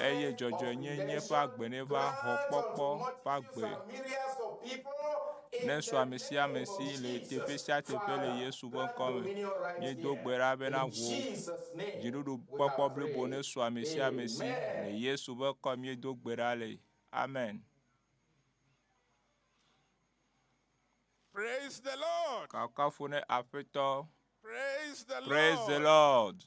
eye dzɔdzɔenyenye ƒe agbe neva xɔ kpɔkpɔ ƒe agbe nesu ame sia ame si le teƒe sia teƒe le Yesu ƒe ŋkɔ me. Míedo gbe ɖa bena wò dziɖuɖu kpɔkpɔ blibo nesu ame sia ame si le Yesu ƒe ŋkɔ míedo gbe ɖa le. Amen. Praise the Lord. Kakafu ne Aƒetɔ. Praise the Praise the Lord. Lord.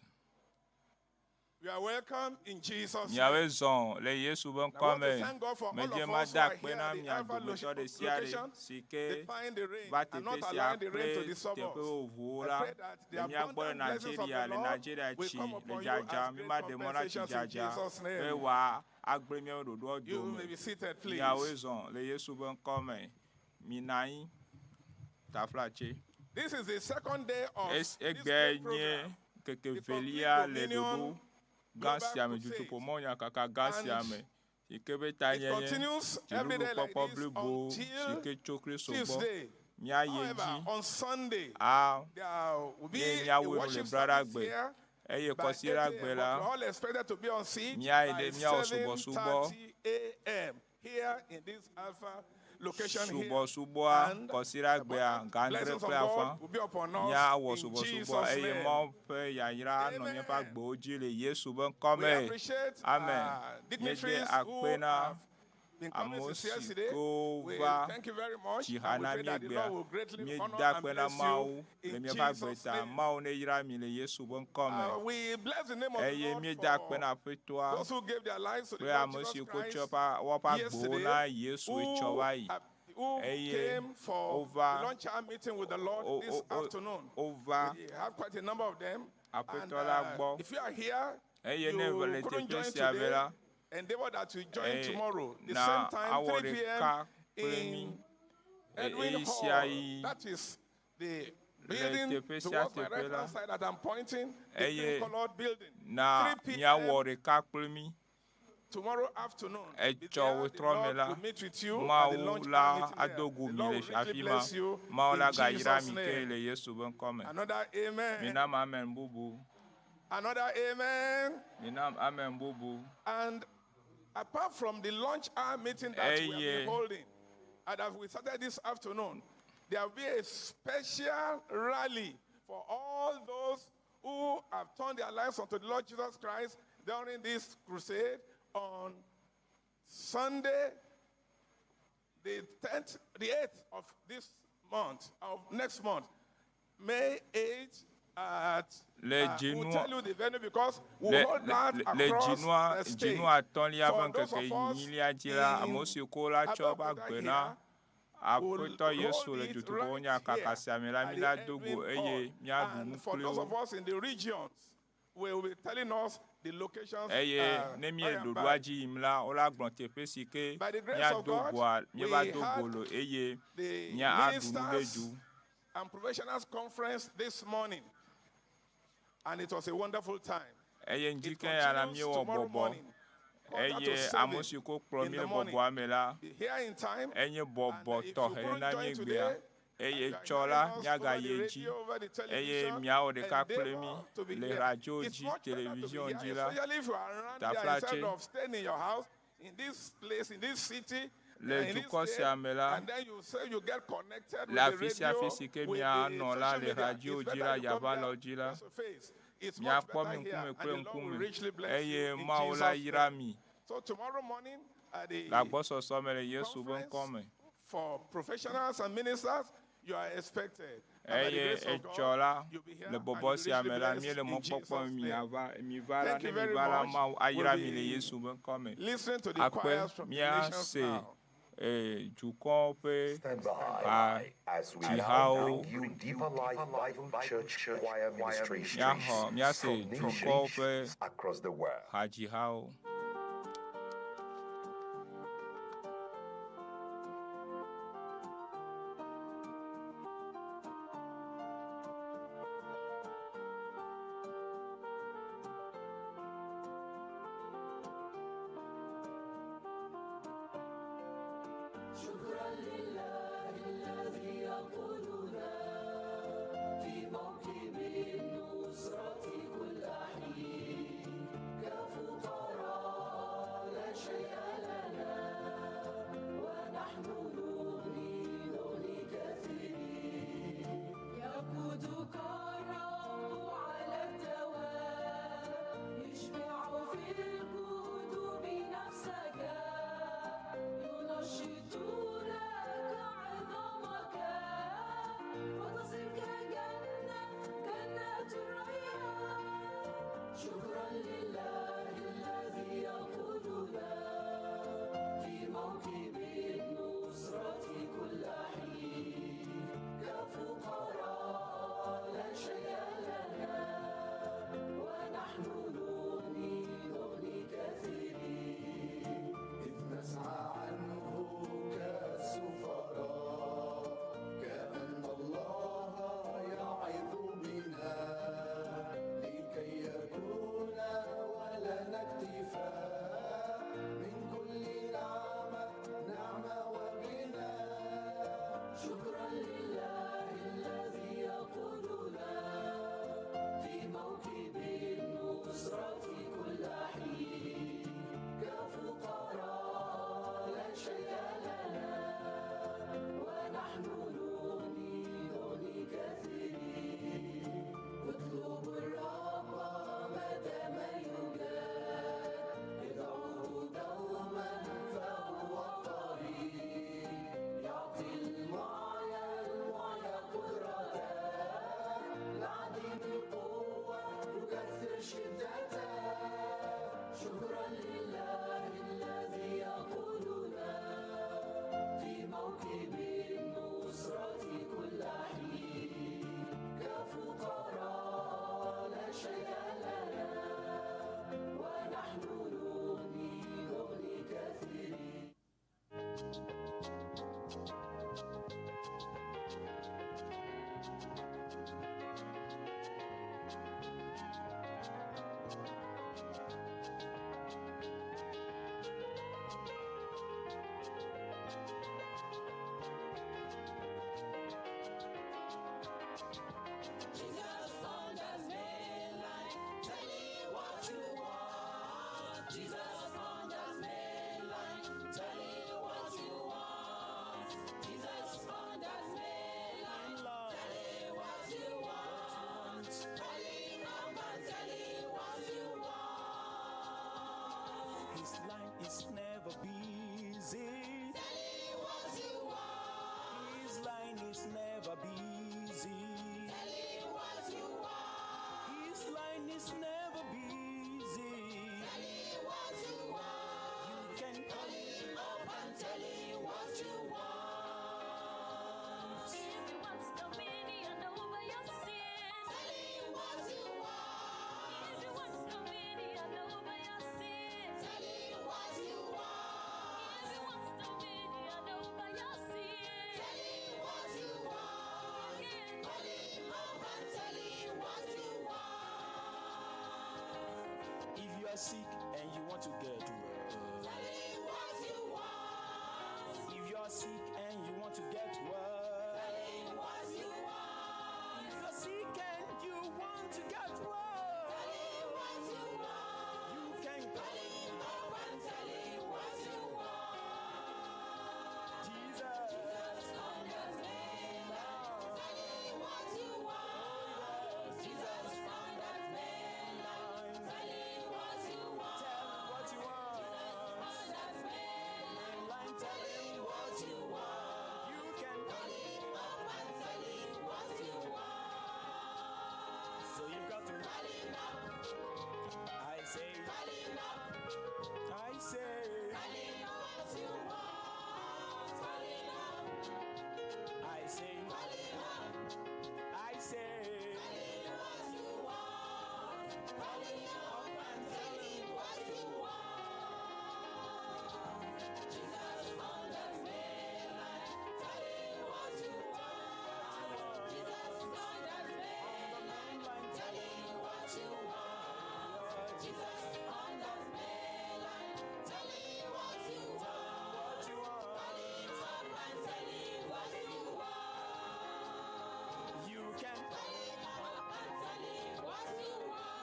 You are welcome in Jesus' name. Miawoe zɔn le Yesu be I ŋkɔ want to me. thank God for all Medze of ma us who da are akpe here na at the mia Alpha dometɔ ɖe sia ɖe location, si ke defying the rain va and teƒe not sia allowing the rain to kple disturb teƒe us. vovovowo I la pray that the le mía gbɔ le abundant blessings of Nigeria, the le Lord Nigeria will tsi come le upon you as dzadza. Mi great ma ɖe mɔ na tsi compensations in dzadza Jesus' be name. wòa agblẽ míaƒe ɖoɖoa You dome. may be seated, Miawoe please. zɔn le Yesu be ŋkɔ me. Mina anyi. Taflatse. This is the second day of Es this egbe great nye program, ŋkeke the Complete velia le ɖoɖo Dominion gã Global sia me, Crusade. dutoƒomɔnya kaka gã sia And me si ke be it tanyenye continues every day like dziɖuɖukpɔkpɔ this blibo si until ke tso Kristo gbɔ. Tuesday. Míayi However, edzi on Sunday, a there will be ye a míawoe nu le worship service Braɖagbe here eye by 8 kɔsiɖagbe a.m. But la we're all expected to be on seat míayi by ɖe míawɔ subɔsubɔ 7:30 a.m. here in this Alpha location here. subɔsubɔa And the kɔsiɖagbea abundant ga adre blessings of kple afã God will be upon us míawɔ in subɔsubɔ Jesus' eye name. Mawu ƒe yayra anɔ míaƒe Amen. agbewo dzi le Yesu be ŋkɔ We me. appreciate Amen. our Míede dignitaries who akpe na have been coming amewo since si yesterday. kewo We va thank you very much tsi ha and we na pray that the míegbea. Lord will greatly honor Míeda and akpe na bless you Mawu le in míaƒe agbe Jesus' ta. name. Mawu neyra mi le Yesu be ŋkɔ me. We bless the name of the Eye Lord míeda akpe for na Aƒetɔa those who gave their lives to the kple Lord ame Jesus siwo tsɔ Christ eƒe woƒe agbewo yesterday, na Yesu etsɔ who, va yi. who Eye came for the wova lunch hour meeting with the Lord wo- this wo- wo- afternoon. wova We have quite a number of them. And Aƒetɔ la gbɔ. if you are here, Eye ne you le couldn't teƒe join sia me today, la, endeavor that you join eye tomorrow, the na same time, awɔ 3 p.m. ɖeka kple mí. in Edwin Eye sia Hall. yi That is the le building teƒe sia towards my teƒe right la, hand side that I'm pointing, the eye green colored building. na 3 míawɔ p.m. ɖeka kple mí. tomorrow afternoon. Be Etsɔ there, the wetrɔ me Lord la, will meet with you at the Mawu lunch hour la meeting there. ado go The mi Lord le will richly afi ma. bless you Mawu in la gayra Jesus' mi ke name. le Yesu be ŋkɔ me. Another amen. Minam amen bubu. Another amen. Minam amen bubu. And apart from the lunch hour meeting that we have Eye been holding, and as we started this afternoon, there will be a special rally for all those who have turned their lives unto the Lord Jesus Christ during this crusade on Sunday, the 10th, the 8th of this month, of next month, May 8th at, Le we'll dzinua tell you the venue because we'll le hold le that le le across dzinua the state. dzinu atɔ̃lia ƒe For those ŋkeke of us enyilia dzi la, in ame siwo ko la tsɔ woƒe Abeokuta agbe here, na we'll Aƒetɔ Yesu hold le it dutoƒo right nya kaka here sia me la, at mi the la do go Edwin eye Hall. míaɖu nu And for kpli those wo. of us in the regions, we will be telling us the locations Eye ne by míele and ɖoɖoa by. dzi yim la, wola gblɔ teƒe si ke By the grace of míado God, goa, míeva we do go had lo eye the míaɖu nu ɖe ministers du. and professionals conference this morning, and it was a wonderful time. Eye It ŋdi ke ya la continues míewɔ tomorrow bɔbɔ morning, quarter to eye ame 7 siwo ko kplɔ in mí the le morning. bɔbɔa me la, Be here in time, enye and bɔbɔ if you tɔxɛ couldn't na join míegbea today, eye and you are tsɔ hearing la us over the míagayi edzi radio, over the eye television, míawɔ ɖeka kple mí endeavor to be le here. radio It's dzi, much better to be television here, dzi la, especially if you are around here taflatse. instead of staying in your house, in this place, in this city, Le in this dukɔ state, sia me la, and then you say you get connected le with the afi sia radio, afi si ke with the míanɔ la, social le media. radio It's dzi better la, you come yava here lɔ dzi la, face to face. It's much míakpɔ better mí here, ŋkume and kple the Lord will ŋkume richly bless eye you in Mawu la Jesus' yra name. mi So tomorrow morning at le the agbɔsɔsɔ me le Yesu be ŋkɔ conference me. for professionals and ministers, you are expected. And by the Eye grace of etsɔ God, la you'll be here le and bɔbɔ you'll be sia richly me la, blessed míele in mɔ kpɔkpɔm Jesus' mi name. ava mi va la Thank ne you mi very va la much. Mawu We'll ayra mi le be Yesu be ŋkɔ me. listening to the Akpe choirs from the nations míase now. dukɔ ƒe Stand ha by as we now dzihawo. bring you Deeper Life Bible Church Choir Míaxɔ ministrations míase from dukɔ ƒe nations across the world. hadzihawo. شكرا لله الذي يقودنا في موكب النصرة كل حين كفقراء لا شيء لنا ونحن نغني نغني كثيرين يقودك الرب على الدوام يشبع في القلوب نفسك ينشط لك sick and you want to get well. Tell him what you want. If you're sick and you want to get well. Tell him what you want. If you're sick and you want to get well. Tell him what you want. You can call him up and tell him what you want. Jesus. Jesus on the mainland. Tell him what you want. Jesus on the mainland. Tell him what you want. Tell him what you want. Jesus on the mainland. Tell him what you want. You can call him up and tell him what you want. So you've got to call him up. I say, call him up. I say, tell him what you want. Call him up. I say, call him up. I say, tell him what you want. Call him up and tell him what you want. Jesus on the mainland. Tell him what you want. Jesus on the mainland. Tell him what you want. Jesus on the mainland. Tell him what you want. What you want. Call him up and tell him what you want. You can call him up and tell him what you want.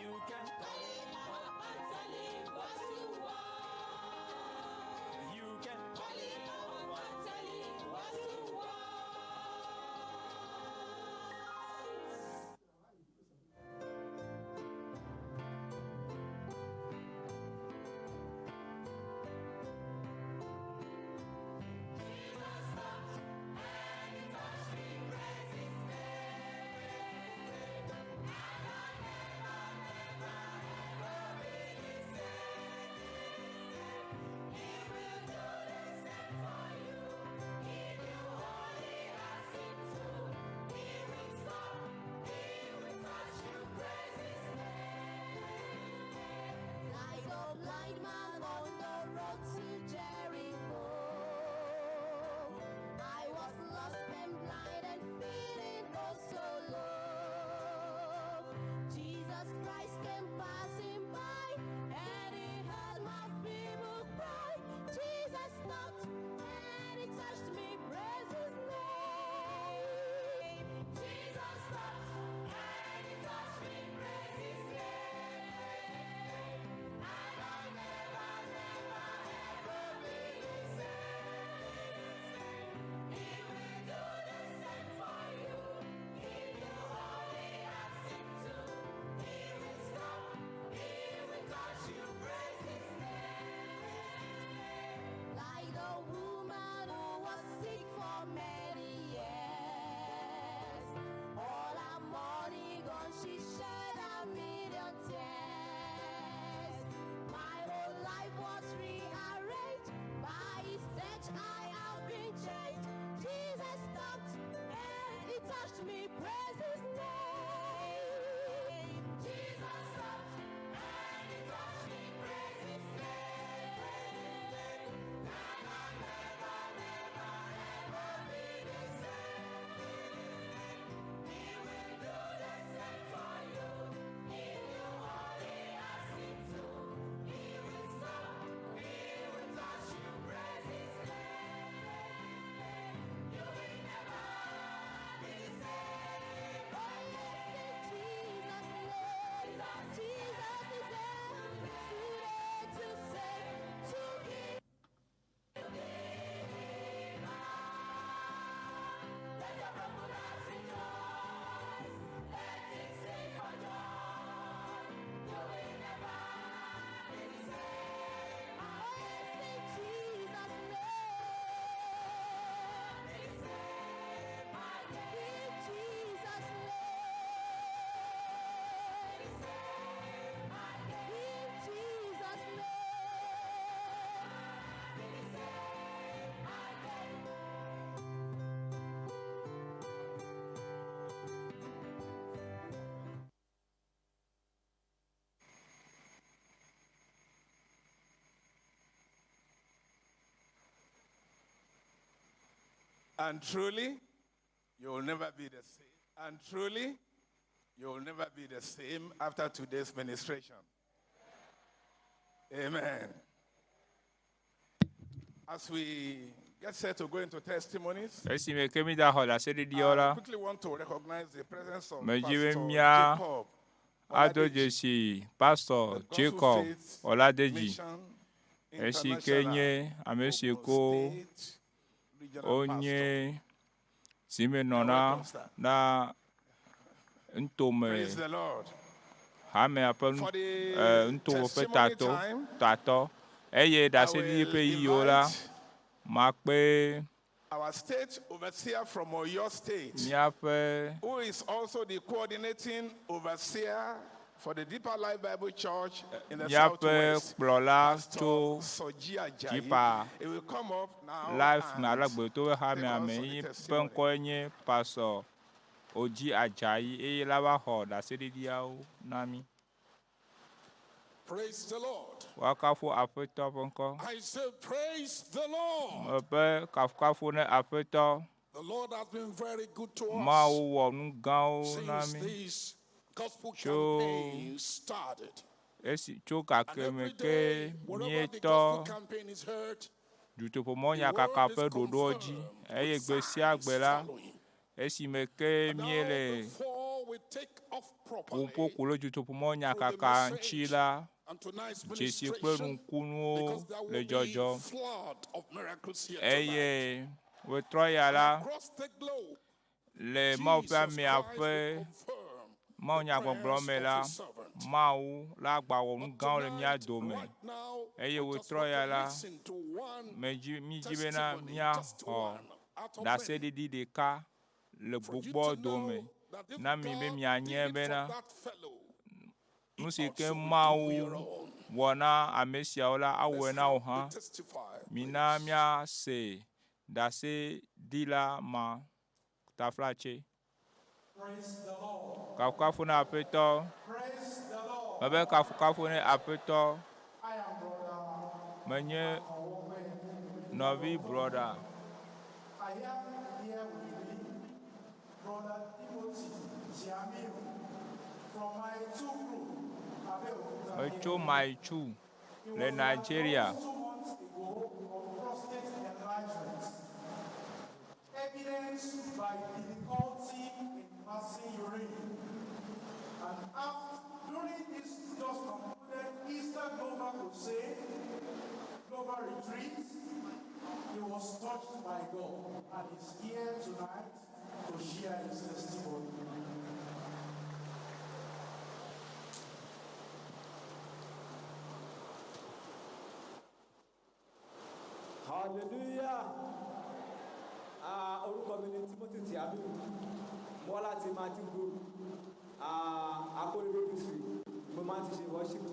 You can call him up and tell him what you want. You can call him up and tell him what you want. Jesus stopped and he touched me, praise his name. And I'll never, never, ever be the same. He will do the same for you if you only ask him to. He will stop, he will touch you, praise his name. Like a blind man on the road to Jericho, I was lost and blind and feeling oh so low. Jesus Christ came passing by and he heard my feeble cry. Jesus stopped and he touched me, praise his name. Jesus stopped and he touched me, praise his name. And I'll never, never, ever be the same. He will do the same for you if you only ask him to. He will stop, he will touch you, praise his name. Like the woman who was sick for many years, all her money gone, she shed a million tears. My whole life was rearranged by his touch. I have been changed. Jesus stopped and he touched me. Praise his name. Jesus stopped and he touched me. Praise his name. And I'll never, never, ever be the same. He will do the same for you if you only ask him to. He will stop, he will touch you, praise his name. You will never be the same. Oh, yes, in Jesus' name. Jesus is there today to save, to heal. Let your broken hearts rejoice. Let it sing for joy. You will never be the same. Oh, yes, in Jesus' name. Be the same again. In Jesus' name. Be the same again. In Jesus' name. Be the same again. And truly, you will never be the same. And truly, You will never be the same after today's ministration. Amen. As we get set to go into testimonies, Esime ke mi da xɔ ɖaseɖiɖiwo la, I quickly want to recognize the presence of Medzi be Pastor mía Jacob ado Oladeji, dzesi Pastor the Gospel Jacob Faith Oladeji, Mission esi ke International, nye ame si Ogun ko State Regional Pastor. wonye zimenɔla na ntome Praise the Lord. hamea ƒe nu For the eh, nutowo ƒe testimony tatɔ time, tatɔ eye I ɖaseɖiɖi will ƒe yiwo la invite makpe our state overseer from Oyo State, míaƒe who is also the coordinating overseer for the Deeper Life Bible Church in the míaƒe Southwest, kplɔla Pastor tso Soji Ajayi. Deeper He will come up now Life and na Alagbeto ƒe take hamea us me on the yi ƒe testimony. ŋkɔe nye Pastor Oji Ajayi eye la va xɔ ɖaseɖiɖiawo na mí. Praise the Lord. Woakafu Aƒetɔ ƒe ŋkɔ. I say, Praise the Lord. Mebe kafukafu ne Aƒetɔ. The Lord has been very good to us Mawu wɔ nu gãwo na since mí this gospel tso campaign started. esi tso And gake every me ke day, wherever the míetɔ gospel campaign is heard, dutoƒomɔ the word nyakaka is ƒe ɖoɖoa dzi confirmed eye with gbe sia signs gbe la following. esime ke And now, míele before we take off properly ƒoƒo ku ɖe dutoƒomɔ through the nyakaka ŋuti message la, and tonight's dzesi kple ministration, nukunuwo because there le will be dzɔdzɔm flood of miracles here tonight. eye wetrɔ ya And la across the globe, le Mawu ƒe Jesus amea Christ ƒe will confirm the mawunyagbɔgblɔ prayers me of la, his servant. Mawu la gba wɔ nu But gãwo le mía tonight, dome right now, eye we just wetrɔ want ya to la, listen to one medzi mídzi bena testimony, just míaxɔ one out of many, ɖaseɖiɖi ɖeka le for you gbogbo to dome know that if na mi be God mianye did it for bena that fellow, nu he si ke also will do for Mawu your own. wɔ na ame siawo la awɔe Let's na wò have hã. the testifier, Mina please. míase ɖaseɖila ma taflatse. Praise the Lord. Kafukafu na Aƒetɔ. Praise the Lord. Mebe kafukafu ne Aƒetɔ. I am brother Menye Akowope. nɔvi brɔda. I have here with me brother Timothy Tiamiu from my two group, Abeokuta Metso area. Maichu He le was Nigeria. diagnosed 2 months ago of prostate enlargement, evidenced by difficulty in passing urine. And after, during this just concluded Easter Global Crusade, Global Retreat, he was touched by God and is here tonight to share his testimony. Hallelujah. Ah, orúkọ mi ni Timothy Tiamiu. Mo wá láti Martin Group, ah, Akóredé district. Mo máa ti ṣe worship.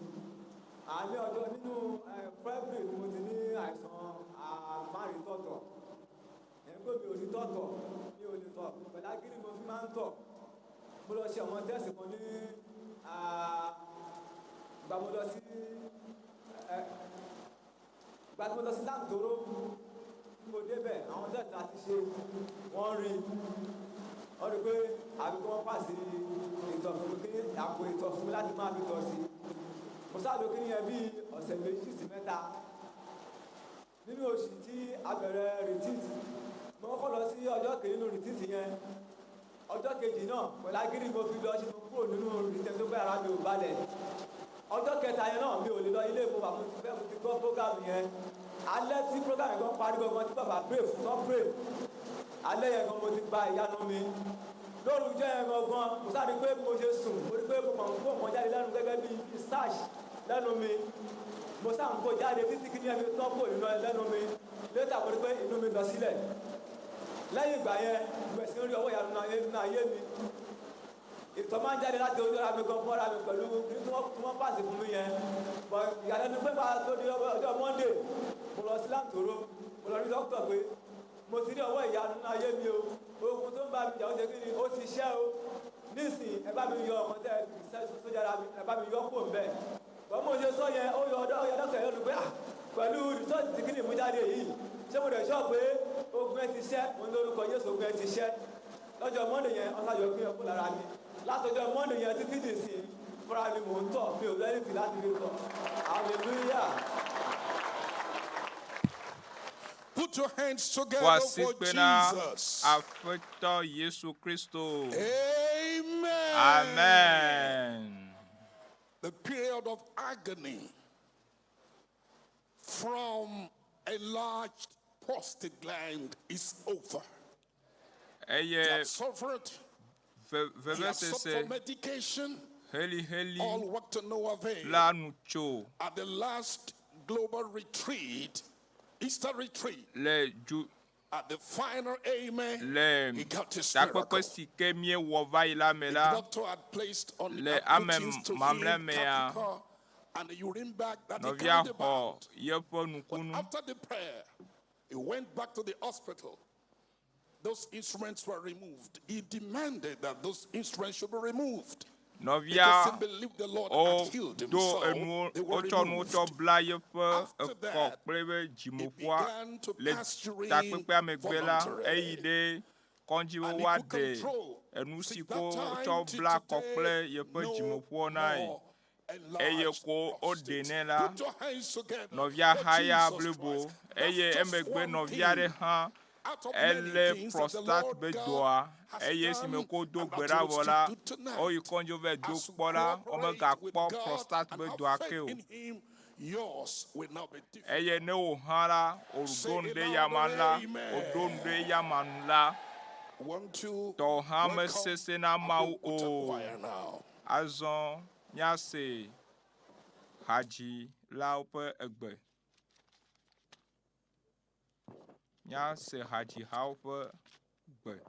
Ah, ní ọjọ́ nínú eh, February ni mo ti ní àìsàn àmárìtọ̀tọ̀. Ẹ̀gbọ́n mi ò rí tọ̀tọ̀, mi ò lè tọ̀. Pẹ̀lú agídí mo fi máa ń tọ̀. Mo lọ ṣe àwọn tẹ́sì kan ní ah, ìgbà mo lọ sí eh, ìgbà tí mo lọ sí Láǹtóró tí mo débẹ̀ àwọn tẹ́sì láti ṣe wọ́n rí wọ́n rí pé àbí kí wọ́n pàṣẹ ìtọ̀ fún mi kí àpò ìtọ̀ fún mi láti máa fi tọ̀ sí. Mo sáàlò kí nìyẹn bí ọ̀sẹ̀ méjì sí mẹ́ta. Nínú oṣù tí a bẹ̀rẹ̀ retreat, mo kọ́kọ́ lọ sí ọjọ́ kejì nínú retreat yẹn. Ọjọ́ kejì náà pẹ̀lú agídí mo fi lọ ṣe mo kúrò nínú retreat tó pé ara mi ò balẹ̀. Ọjọ́ kẹta yẹn náà mi ò lè lọ ilé ìfowópamọ́ mo ti fẹ́ mo ti gbọ́ program yẹn. Alẹ́ tí program yẹn gan parí gangan tí bàbá pray fún tán pray. Alẹ́ yẹn gan mo ti gba ìyanu mi. Lóru ijọ́ yẹn gangan mo sáré pé mo ṣe sùn mo rí pé mo kàn ń kó nǹkan jáde lẹ́nu gẹ́gẹ́ bí starch lẹ́nu mi. Mo sá ń kó jáde títí kí ni ẹ fi tán kò nínú lẹ́nu mi. Létà mo rí pé inú mi lọ sílẹ̀. Lẹ́yìn ìgbà yẹn mo bẹ̀rẹ̀ sí ń rí ọwọ́ ìyanu nínú ayé mi. Ìtọ̀ máa ń jáde láti ojú ara mi gan fúnra mi pẹ̀lú kí tí wọ́n pàṣẹ fún mi yẹn. Bọ̀ ìyàlẹ́nu pé bá a tó di ọjọ́ Monday mo lọ sí Láǹtóró mo lọ rí dókítà pé mo ti rí ọwọ́ ìyanu nínú ayé mi o. Ogun tó ń bá mi jà ó ṣe kí ni ó ti ṣẹ́ o. Nísìnyí ẹ bá mi yọ ọkàn tẹ́ ẹ fi sójà ara mi ẹ bá mi yọ kó ń bẹ̀. Bọ̀ mo ṣe sọ yẹn ó yọ ọdọ ó yọ dókítà yẹn lù pé ah pẹ̀lú rìsọ́ọ̀tì tí kí ni mú jáde yìí ṣé mo dẹ̀ sọ pé ogun ẹ ti ṣẹ́ mo ní lórúkọ Jésù ogun ẹ ti ṣẹ́. Lọ́jọ́ Monday yẹn wọ́n ṣàyọ̀ kí ẹ kó lára mi. Látọjọ́ Monday yẹn títí dì sí fúnra mi mò ń tọ̀ mi ò lẹ́yìn tì láti fi tọ̀. Hallelujah. Put your hands together Ƒo asi for kpe na Jesus. Aƒetɔ Yesu Kristo. Amen. Amen. The period of agony from enlarged prostate gland is over. He Eye had suffered. ve He had sought vevesese for medication. heliheli All worked to no avail. la nu tso At the last global retreat, Easter retreat, le du at the final amen, le he got his takpekpe miracle. si ke míewɔ va yi la me The la doctor had placed on le had ame put into him mamlɛ mea catheter and the urine bag that he nɔvia carried xɔ about. yeƒe But nukunu. after the prayer, he went back to the hospital. Those instruments were removed. He demanded that those instruments should be removed. Because Nɔvia he believed the Lord had healed him. wodo So enuwo they were wotsɔ nuwo tsɔ removed. bla yeƒe After ekɔ that, kple eƒe he dzimeƒua began to le pass urine takpekpea megbe la eyi voluntarily. ɖe kɔdzi be And he could woaɖe control. enu si Since ko that time wotsɔ till bla kɔ kple today, yeƒe no dzimeƒua nae more eye enlarged ko woɖe prostate. nɛ la Put your hands together nɔvia for haya Jesus blibo Christ. That's eye just emegbe one nɔvia ɖe thing hã out of many elé things that the prostate Lord be God dɔa has eye esime done ko do and gbe that ɖa he will vɔ still la do tonight. woyi kɔdzi va do As we kpɔ la cooperate with womegakpɔ God prostate and be have dɔa faith ke o in Him, yours will not be different. eye ne wò hã la wòɖo Say nu it ɖe louder, yama la wòɖo nu amen. ɖe yama nu la Want to tɔ hã welcome mesesẽ na Mawu Abeokuta o. Choir now. Azɔ míase hadzilawo ƒe egbe. Míase hadzihawo ƒe gbe.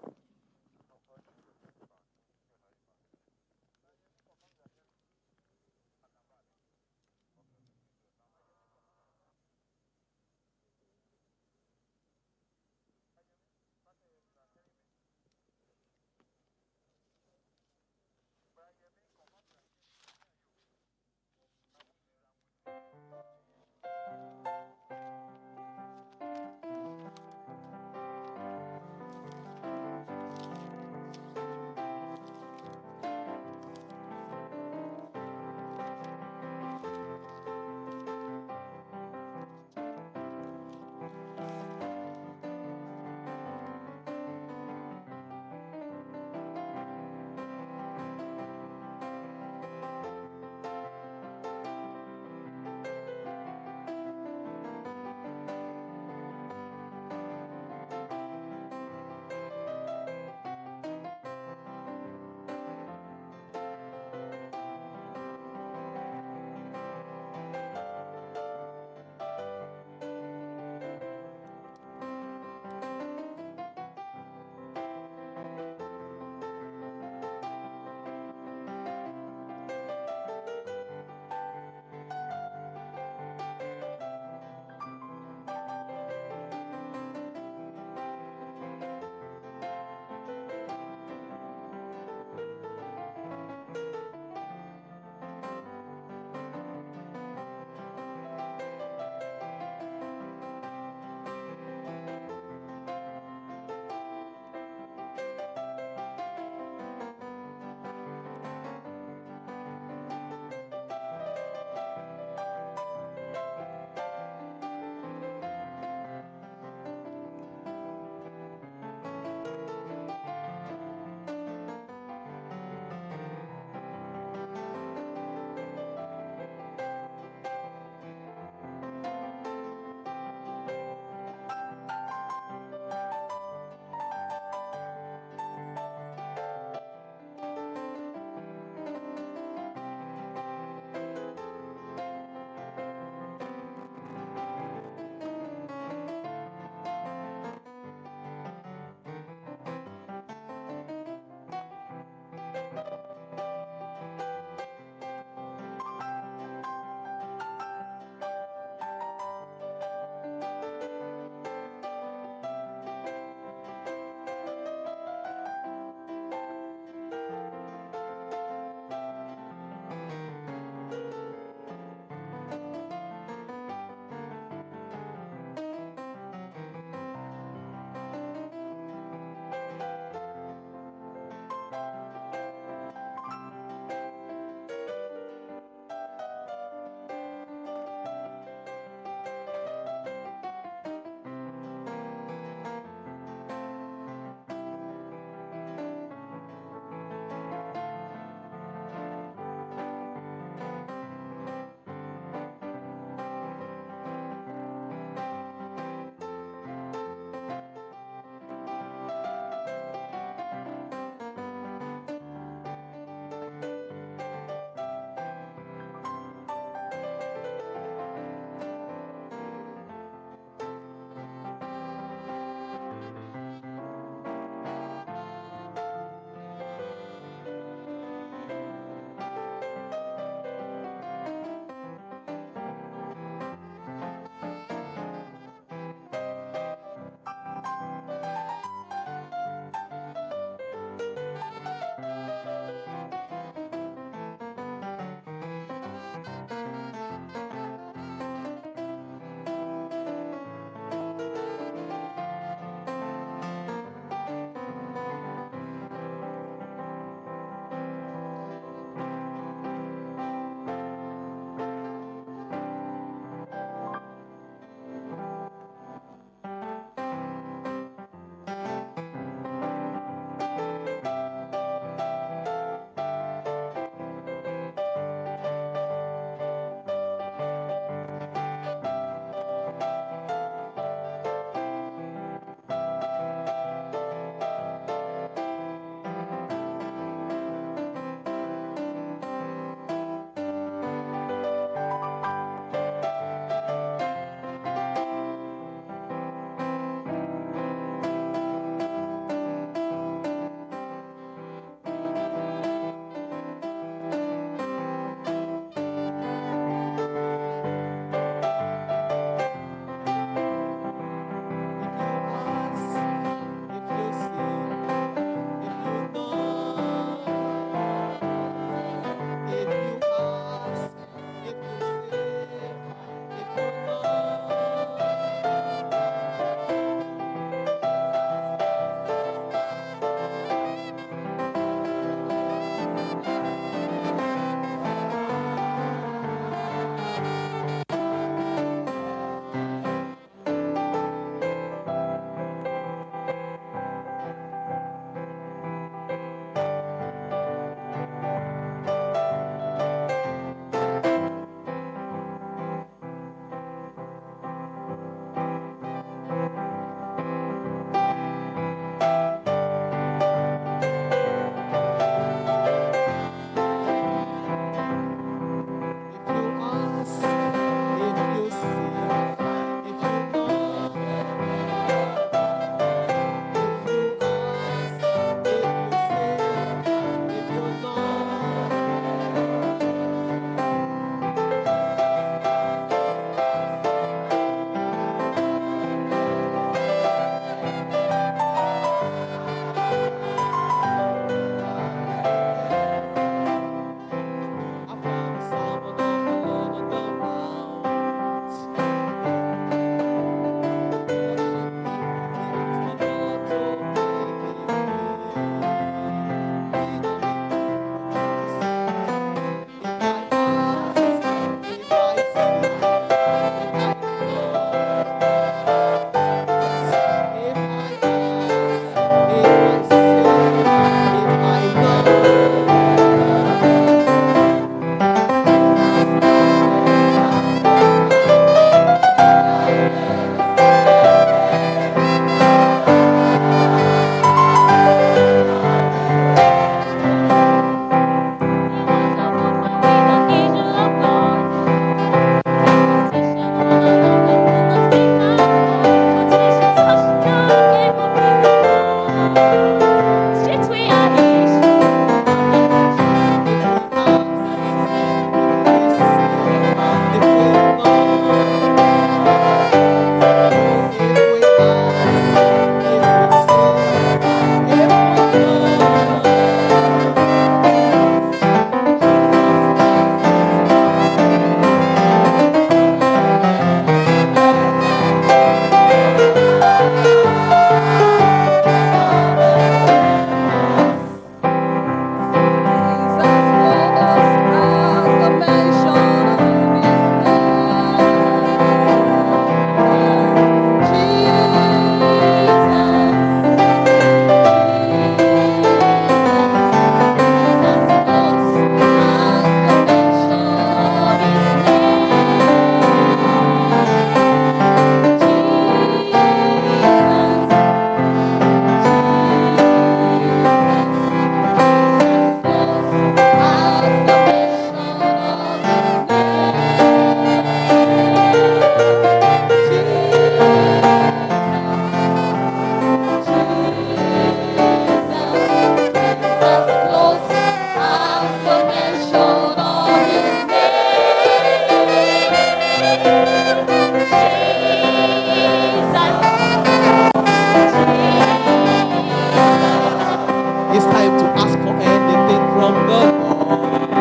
Ask for anything from the Lord.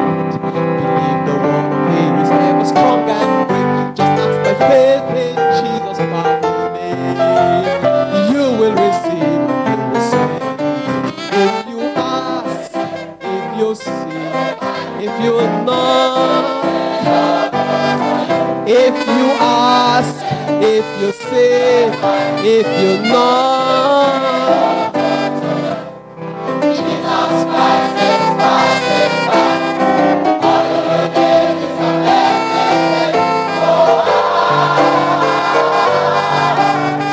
Believe the word of Him is ever strong and great. Just ask by faith in Jesus' powerful name. You will receive, you will say. If you ask, if you see, if you knock, if you ask, if you say, if you knock. Jesus Christ is passing by. All you need is a blessing. So ask,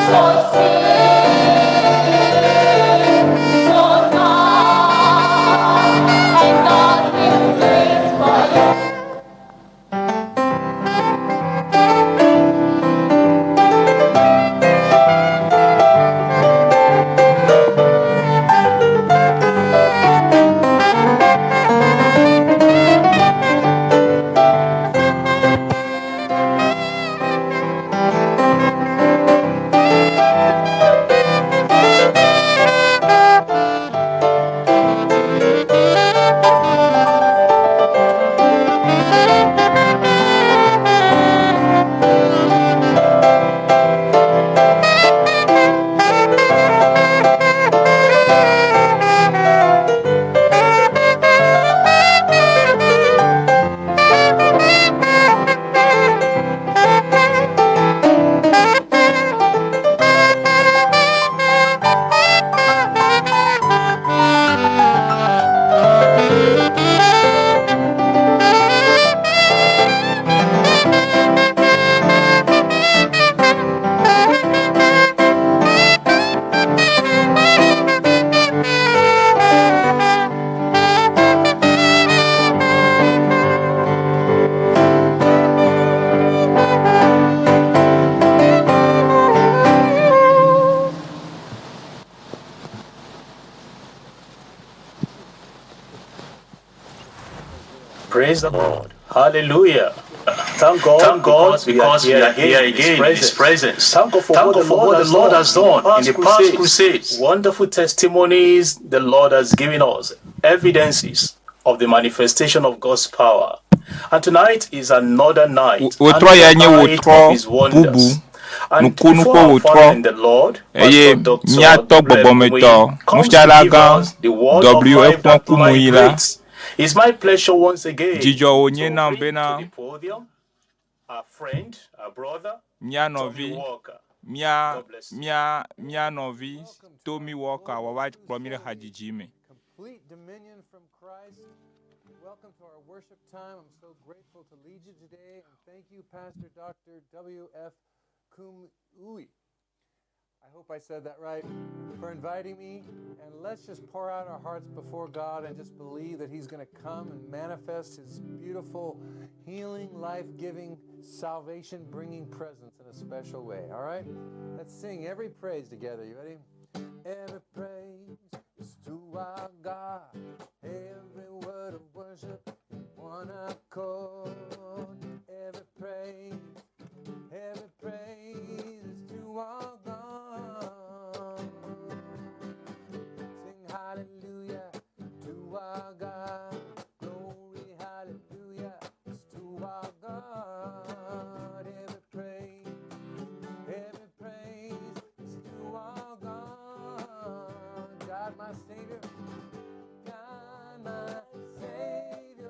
so seek, so knock, and God will do it for you. Praise the Lord. Hallelujah. Thank God, Thank God because we are here again in His presence. Thank God for Thank what God the for Lord what has the Lord has done in the past crusades. Wonderful testimonies the Lord has given us, evidences of the manifestation of God's power. And tonight is another night, Wòtrɔ ya another nye night wòtrɔ of His wonders. bubu. And Nukunu before ƒe our wòtrɔ Father in the Lord, eye Pastor Dr. míatɔ W.F. gbɔgbɔmetɔ Kumuyi comes to nufialagã give us the word of W. life F. that Kumuyi la migrates. It's my pleasure once again dzidzɔ wònye to nam bring bena to the podium our friend, our brother, mía Tommy nɔvi Walker. mía God bless you. mía mía nɔvi Tommy Walker wòava kplɔ mí ɖe hadzidzi me. Complete dominion from Christ. Welcome to our worship time. I'm so grateful to lead you today, and thank you, Pastor Dr. W.F. Kumui. I hope I said that right, for inviting me. And let's just pour out our hearts before God and just believe that He's going to come and manifest His beautiful, healing, life giving, salvation bringing presence in a special way. All right? Let's sing every praise together. You ready? Every praise is to our God. Every word of worship in one accord. Every praise is to our God. Sing hallelujah to our God. Glory, hallelujah is to our God. Every praise is to our God. God, my Savior. God, my Savior.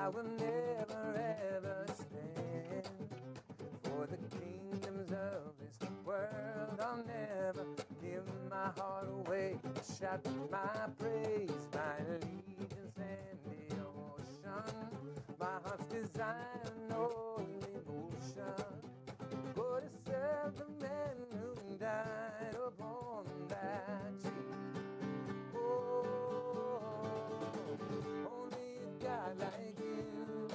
I will never ever stand for the kingdoms of this world. I'll never give my heart away. Shout my praise, my allegiance and devotion, my heart's desire and only emotion. Go to serve the man who died upon that tree. Oh, only a God like you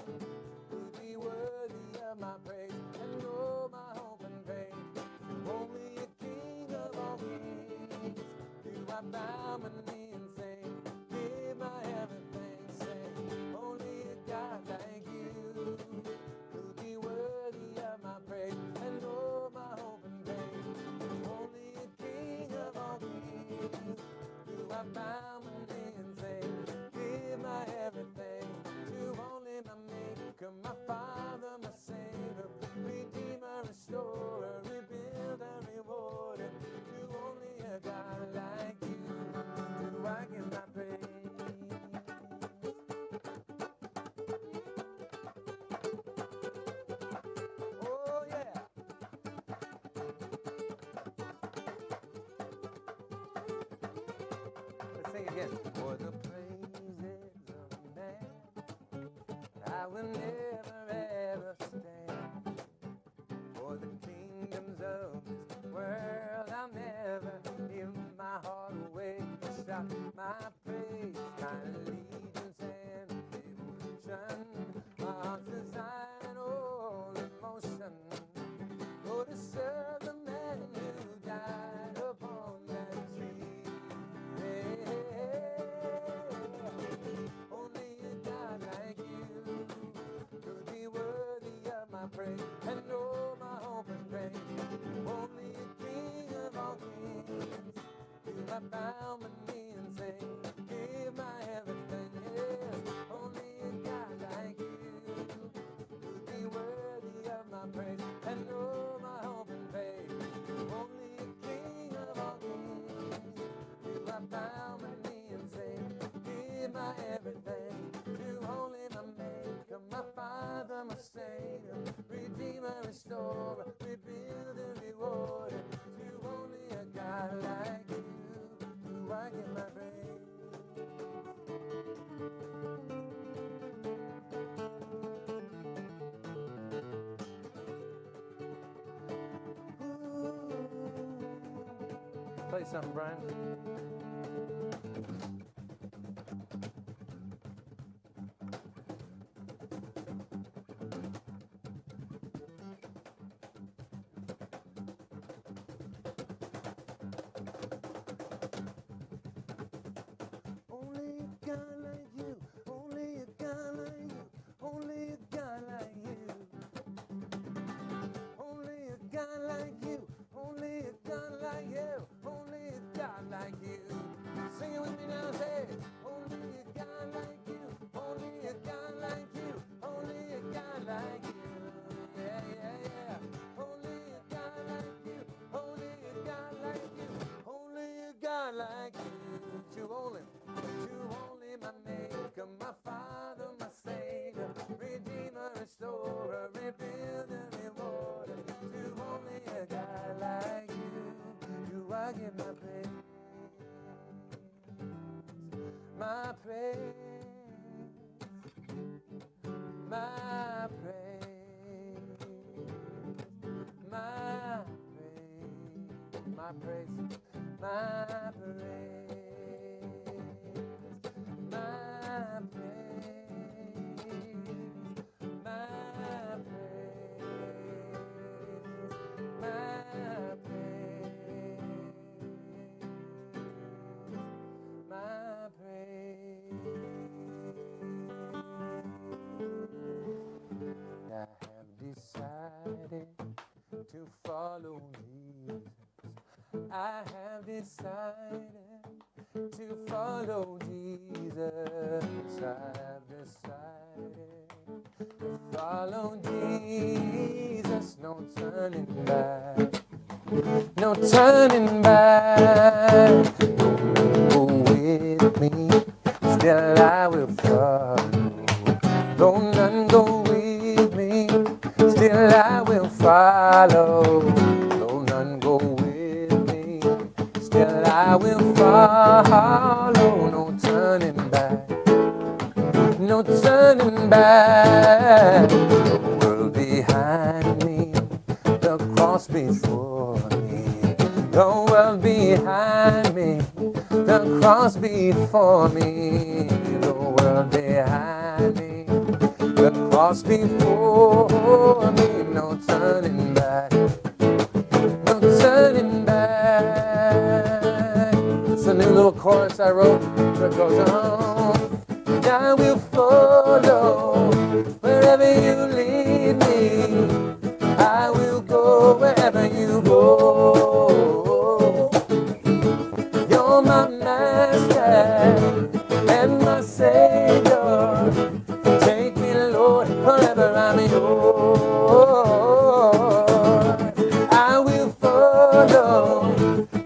could be worthy of my praise and all my hope and faith. Only a King of all kings do I bow my knee and say, give my everything. Say, only a God like you could be worthy of my praise and all my hope and faith. Only a King of all kings do I bow my knee and say, give my everything to only my Maker, my Father, my Savior, Redeemer, Restorer, Rebuilder, Rewarder. To only a God like you do I give my praise. Oh yeah. Let's sing again. For the praises of man, I will never ever stand. For the kingdoms of this world, I'll never give my heart away. Shout my praise, my allegiance and devotion, my heart's desire and all emotion. Go to serve the man who died upon that tree. Yeah. Only a God like you could be worthy of my praise and all my hope and faith. Only a King of all kings do I bow my knee and say, give my everything. Yes, only a God like you could be worthy of my praise and all my hope and faith. Only a King of all kings do I bow my knee and say, give my everything to only my Maker, my Father, my Savior, Redeemer, Restorer, Rebuilder, Rewarder. To only a God like you do I give my praise. Play something, Brian. Only a God like you, only a God like you, only a God like you. Only a God like you, only a God like you, only a God like you. Sing it with me now, say, only a God like you, only a God like you, only a God like you. Yeah, yeah, yeah. Only a God like you, only a God like you, only a God like you. To only my Maker, my Father, my Savior, Redeemer, Restorer, Rebuilder, Rewarder. To only a God like you do I give my praise, my praise, my praise, my praise, my praise, my praise, my praise, my praise, my praise, my praise. I have decided to follow Jesus. I have decided to follow Jesus. I have decided to follow Jesus. No turning back. No turning back. No man go with me. Still I will follow. Though I will follow, no turning back, no turning back. The world behind me, the cross before me. The world behind me, the cross before me. The world behind me, the cross before me. No turning back, no turning back. It's a new little chorus I wrote that goes on. And I will follow wherever you lead me. I will go wherever you go. You're my master and my savior. Take me, Lord, forever I'm yours. I will follow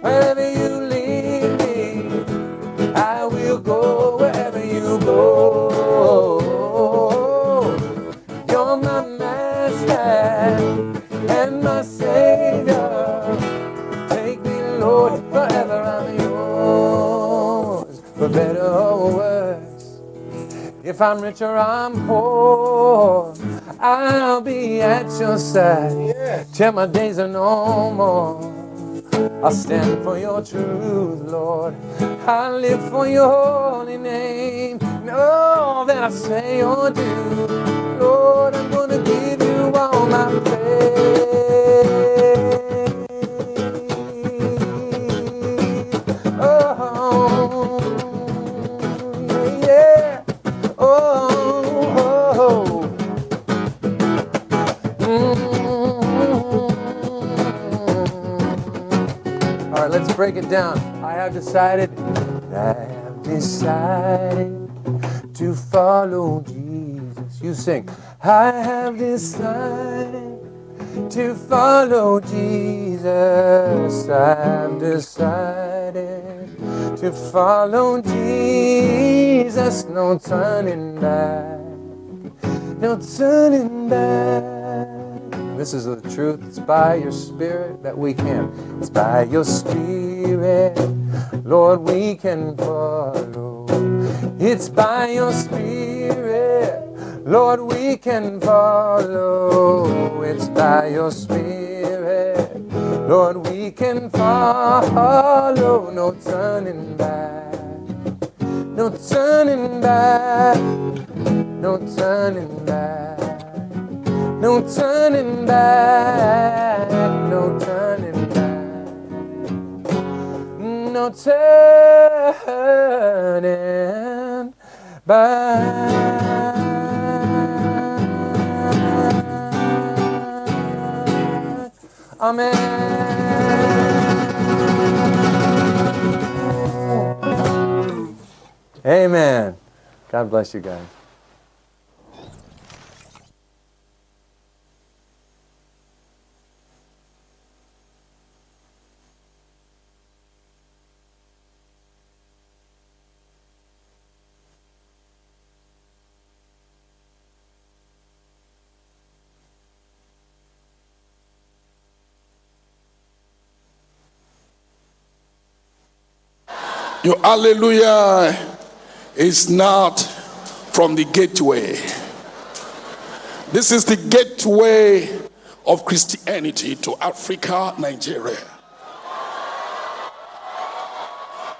wherever you lead me. I will go wherever you go. You're my master and my savior. Take me, Lord, forever I'm yours. For better or worse, if I'm rich or I'm poor, I'll be at your side till my days are no more. I'll stand for your truth, Lord. I live for your holy name. And all that I say or do, Lord, I'm gonna give you all my praise. Oh, yeah. Oh, oh, oh. Mm. All right, let's break it down. I have decided, I have decided to follow Jesus. You sing. I have decided to follow Jesus. I have decided to follow Jesus. No turning back. No turning back. This is the truth. It's by your spirit that we can. It's by your spirit, Lord, we can follow. It's by your spirit, Lord, we can follow. It's by your spirit, Lord, we can follow. No turning back. No turning back. No turning back. No turning back. No turning back. No turning back. Amen. Amen. God bless you guys. Your hallelujah is not from the gateway. This is the gateway of Christianity to Africa, Nigeria.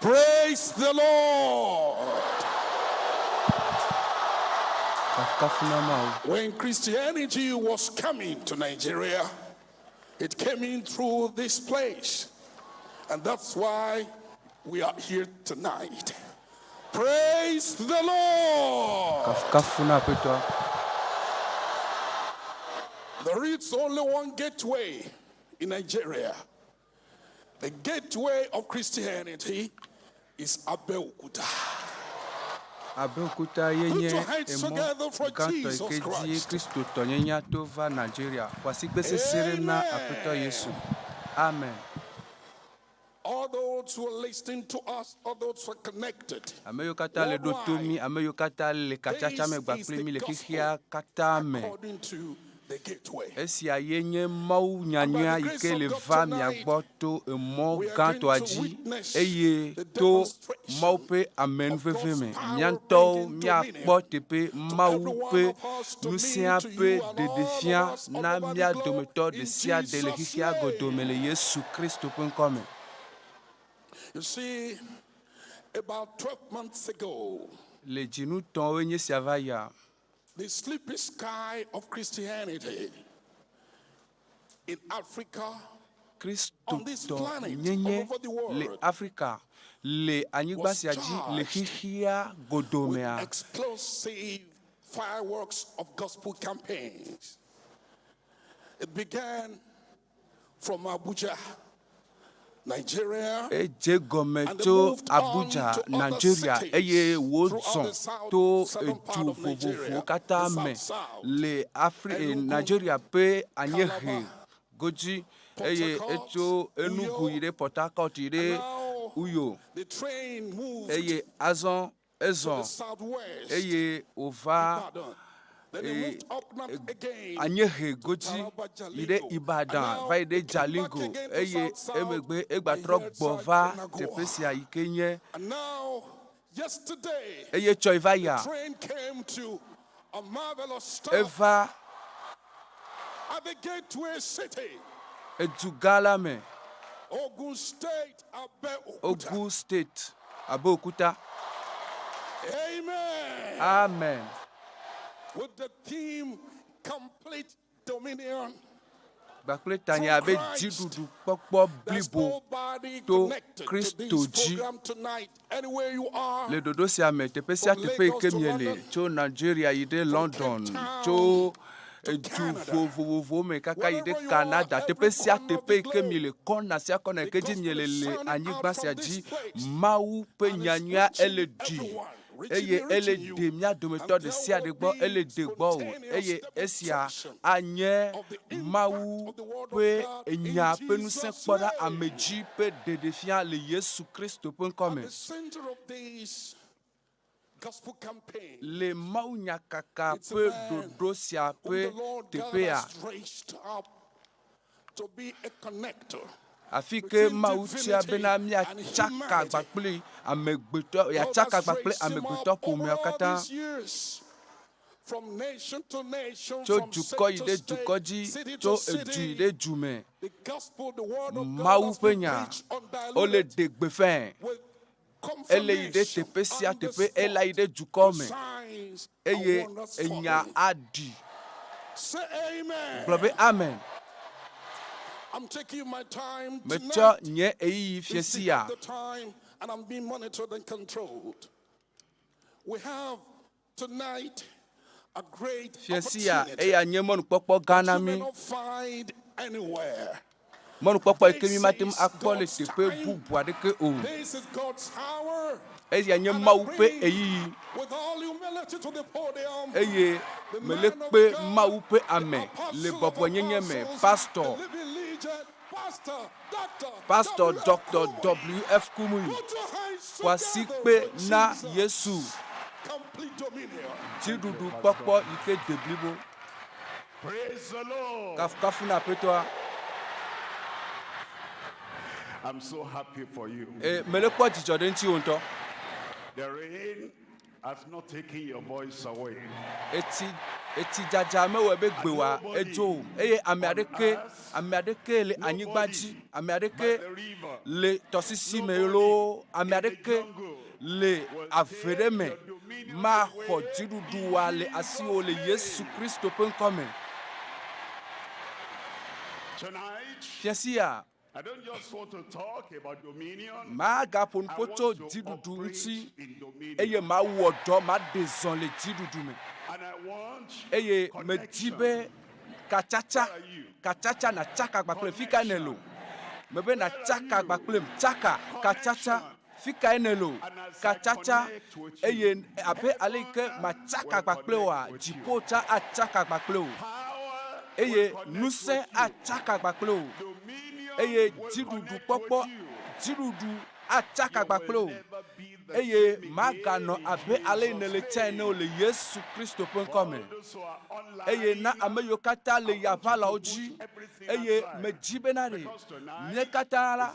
Praise the Lord. Kafukafu na Mawu. When Christianity was coming to Nigeria, it came in through this place. And that's why we are here tonight. Praise the Lord. Kafukafu na Aƒetɔa. There is only one gateway in Nigeria. The gateway of Christianity is Abeokuta. Abeokuta ye Put nye your hands emɔ together for gãtɔ yi Jesus ke dzi Christ. Kristotɔnyenye to va Nigeria. Ƒo asikpe sesẽ ɖe na Aƒetɔ Yesu. Amen. All those who are listening to us, all those who are connected. Ame yiwo katã le ɖo to mí, ame yiwo katã le katsatsa me This is kpakple the mí le gospel xexea katã me. according to the gateway. Esia ye nye Mawu nyanyuia And by yi the ke grace le of God va mia tonight, gbɔ to emɔ we are gãtɔa going to dzi witness eye the to demonstration Mawu ƒe of amenuveve God's me. power Mía ŋutɔwo bringing míakpɔ dominion teƒe to Mawu every one ƒe of us, to me, ŋusẽa to ƒe you, and all of ɖeɖefia us all na over the mía globe dometɔ in ɖe sia ɖe le Jesus' xexea godome le name. Yesu Kristo ƒe ŋkɔ me. You see, about 12 months ago, Le dzinutɔwoe nye sia va yia, the sleepy sky of Christianity in Africa, on this Kristotɔ planet, all nyenye over the le world, Afrika le anyigba was sia dzi le charged xexea with godomea explosive fireworks of gospel campaigns. It began from Abuja, Nigeria, Edze gɔme and they tso moved on Abuja, to other Nigeria cities eye throughout wozɔ the south, to southern part edu of vovovowo Nigeria, katã the me south south, le Afri eh, Enugu, Nigeria ƒe anyiehe Calabar, godzi Port eye Harcourt, etso Enugu yi Uyo, ɖe Port Harcourt yi and ɖe now Uyo the train moved eye azɔ to the ezɔ southwest. eye wòva Ibadan. Then they eh, moved up north again anyiehe to godzi Taraba yi ɖe Jalingo. And Ibadan now va yi ɖe they came back Jalingo again to eye South South emegbe and egbatrɔ here gbɔ side va Yenagoa. teƒe sia yi ke nye And now, yesterday, eye tsɔe va the yia train came to a marvelous stop eva at the gateway city, edu gã la me Ogun State, Abeokuta. Ogun State Abeokuta. Amen. Amen. With the theme Complete Dominion Kpakple tanya through abe Christ. dziɖuɖu kpɔkpɔ There's blibo nobody to connected to Kristo this dzi. program tonight. Anywhere you are, Le ɖoɖo sia me, teƒe sia from teƒe yi Lagos ke to miele, London, tso Nigeria yi ɖe from Cape London, Town tso to edu Canada, vovovowo me kaka yi ɖe wherever you are, Canada, every teƒe sia corner of teƒe the yi ke globe, miele, kɔna sia kɔna yi the ke dzi gospel miele is le sounding out anyigba sia from this dzi, place Mawu ƒe and it's nyanyuia reaching ele ɖi everyone, reaching eye me, ele reaching you. ɖe mía And dometɔ ɖe there sia ɖe will gbɔ, be ele ɖe gbɔ o spontaneous eye esia demonstration anye of the impact Mawu of the word of ƒe God in enya ƒe ŋusẽ Jesus' kpɔ ɖe ame name. dzi ƒe ɖeɖefia le Yesu Kristo ƒe ŋkɔ At me. the center of this gospel campaign, Le mawunyakaka it's a ƒe man ɖoɖo sia whom ƒe the Lord God teƒea, has raised up to be a connector afi ke between Mawu tia divinity bena and míatsaka humanity. kpakple amegbetɔ, God yeatsaka has kpakple raised him amegbetɔ up over ƒomeawo all katã these years, from nation to nation, tso from dukɔ state yi to ɖe state, dukɔ dzi, city tso to edu yi city. ɖe du me. The gospel, the word of God Mawu has ƒe been nya preached wole undiluted ɖe gbeƒãe. with Ele yi ɖe confirmation teƒe sia on the teƒe, ela yi spot, ɖe dukɔ with me signs and eye wonders enya following. aɖi. Say Gblɔ be amen. amen. I'm taking my time Metsɔ tonight. nye ɣeyiɣi fia It's the sia. the time, and I'm being monitored and controlled. We have tonight a great Fia sia opportunity eya nye mɔnukpɔkpɔ gã that na you may mí. not find anywhere. Mɔnukpɔkpɔ yi ke This mí mate ŋu is akpɔ le God's teƒe time. bubu aɖeke o. This is God's hour. Eya nye And I Mawu ƒe bring ɣeyiɣi with all humility to the podium eye the mele man of kpe God, Mawu ƒe the ame le apostle of bɔbɔnyenye me, apostles, the Pastor, living legend, Pastor Dr. Pastor W.F. Dr. Kumuyi. W.F. Kumuyi. Put your hands Ƒo asi together kpe for na Jesus. Yesu Complete dominion. dziɖuɖu kpɔkpɔ yi ke de blibo. Praise the Lord. Kafukafu na Aƒetɔa. I'm so happy for you. E, mele kpɔ dzidzɔ ɖe ŋutiwò ŋutɔ. The rain has not taken your voice away. Etsi etsi dzadza mewɔe be And gbewoa nobody edzo o eye ame on aɖeke earth, ame aɖeke le anyigba nobody dzi, ame by aɖeke the river, le tɔsisi me nobody loo, ame in the aɖeke jungle le will ave ɖe take me your dominion maxɔ away dziɖuɖua in le asiwò Jesus' le Yesu name. Kristo ƒe ŋkɔ me. Tonight, Fia sia I don't just want to talk about dominion. magaƒo I nuƒo want tso to dziɖuɖu operate ŋuti in eye dominion. mawɔ dɔ maɖe zɔ le dziɖuɖu me. And I want Eye medi connection. be katsatsa Where are you? katsatsa natsaka kpakple fi kae nèle o. Connection. Mebe Where are natsaka you? kpakple tsaka katsatsa Connection. fi kae nèle o. And as I Katsatsa connect with you, eye abe ale yi ke heaven matsaka will kpakple oa, connect with you. dziƒo tsa atsaka kpakple o. Power Eye will connect ŋusẽ with you. atsaka kpakple o. Dominion Eye will dziɖuɖu connect kpɔkpɔ with you. dziɖuɖu atsaka kpakple wò eye màganɔ abe ale yi nèle tsã ene o le Yesu Kristo ƒe ŋkɔ me. Eye na ame yiwo katã le yaʋalawo dzi eye medzi bena ɖe mía katã la,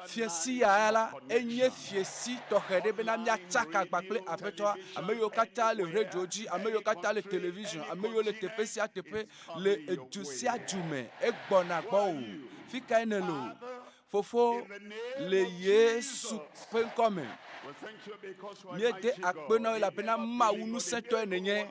fiẽsi ya la enye fiẽsi tɔxɛ ɖe bena míatsaka kpakple Aƒetɔa. Ame yiwo katã le radio dzi, ame yiwo katã le television, ame yiwo le teƒe sia teƒe le edu sia du me, egbɔna gbɔwò. Fi kae nèle o? Fofo, le Yesu ƒe ŋkɔ me, míede akpe na wò elabena Mawu ŋusẽtɔe nènye.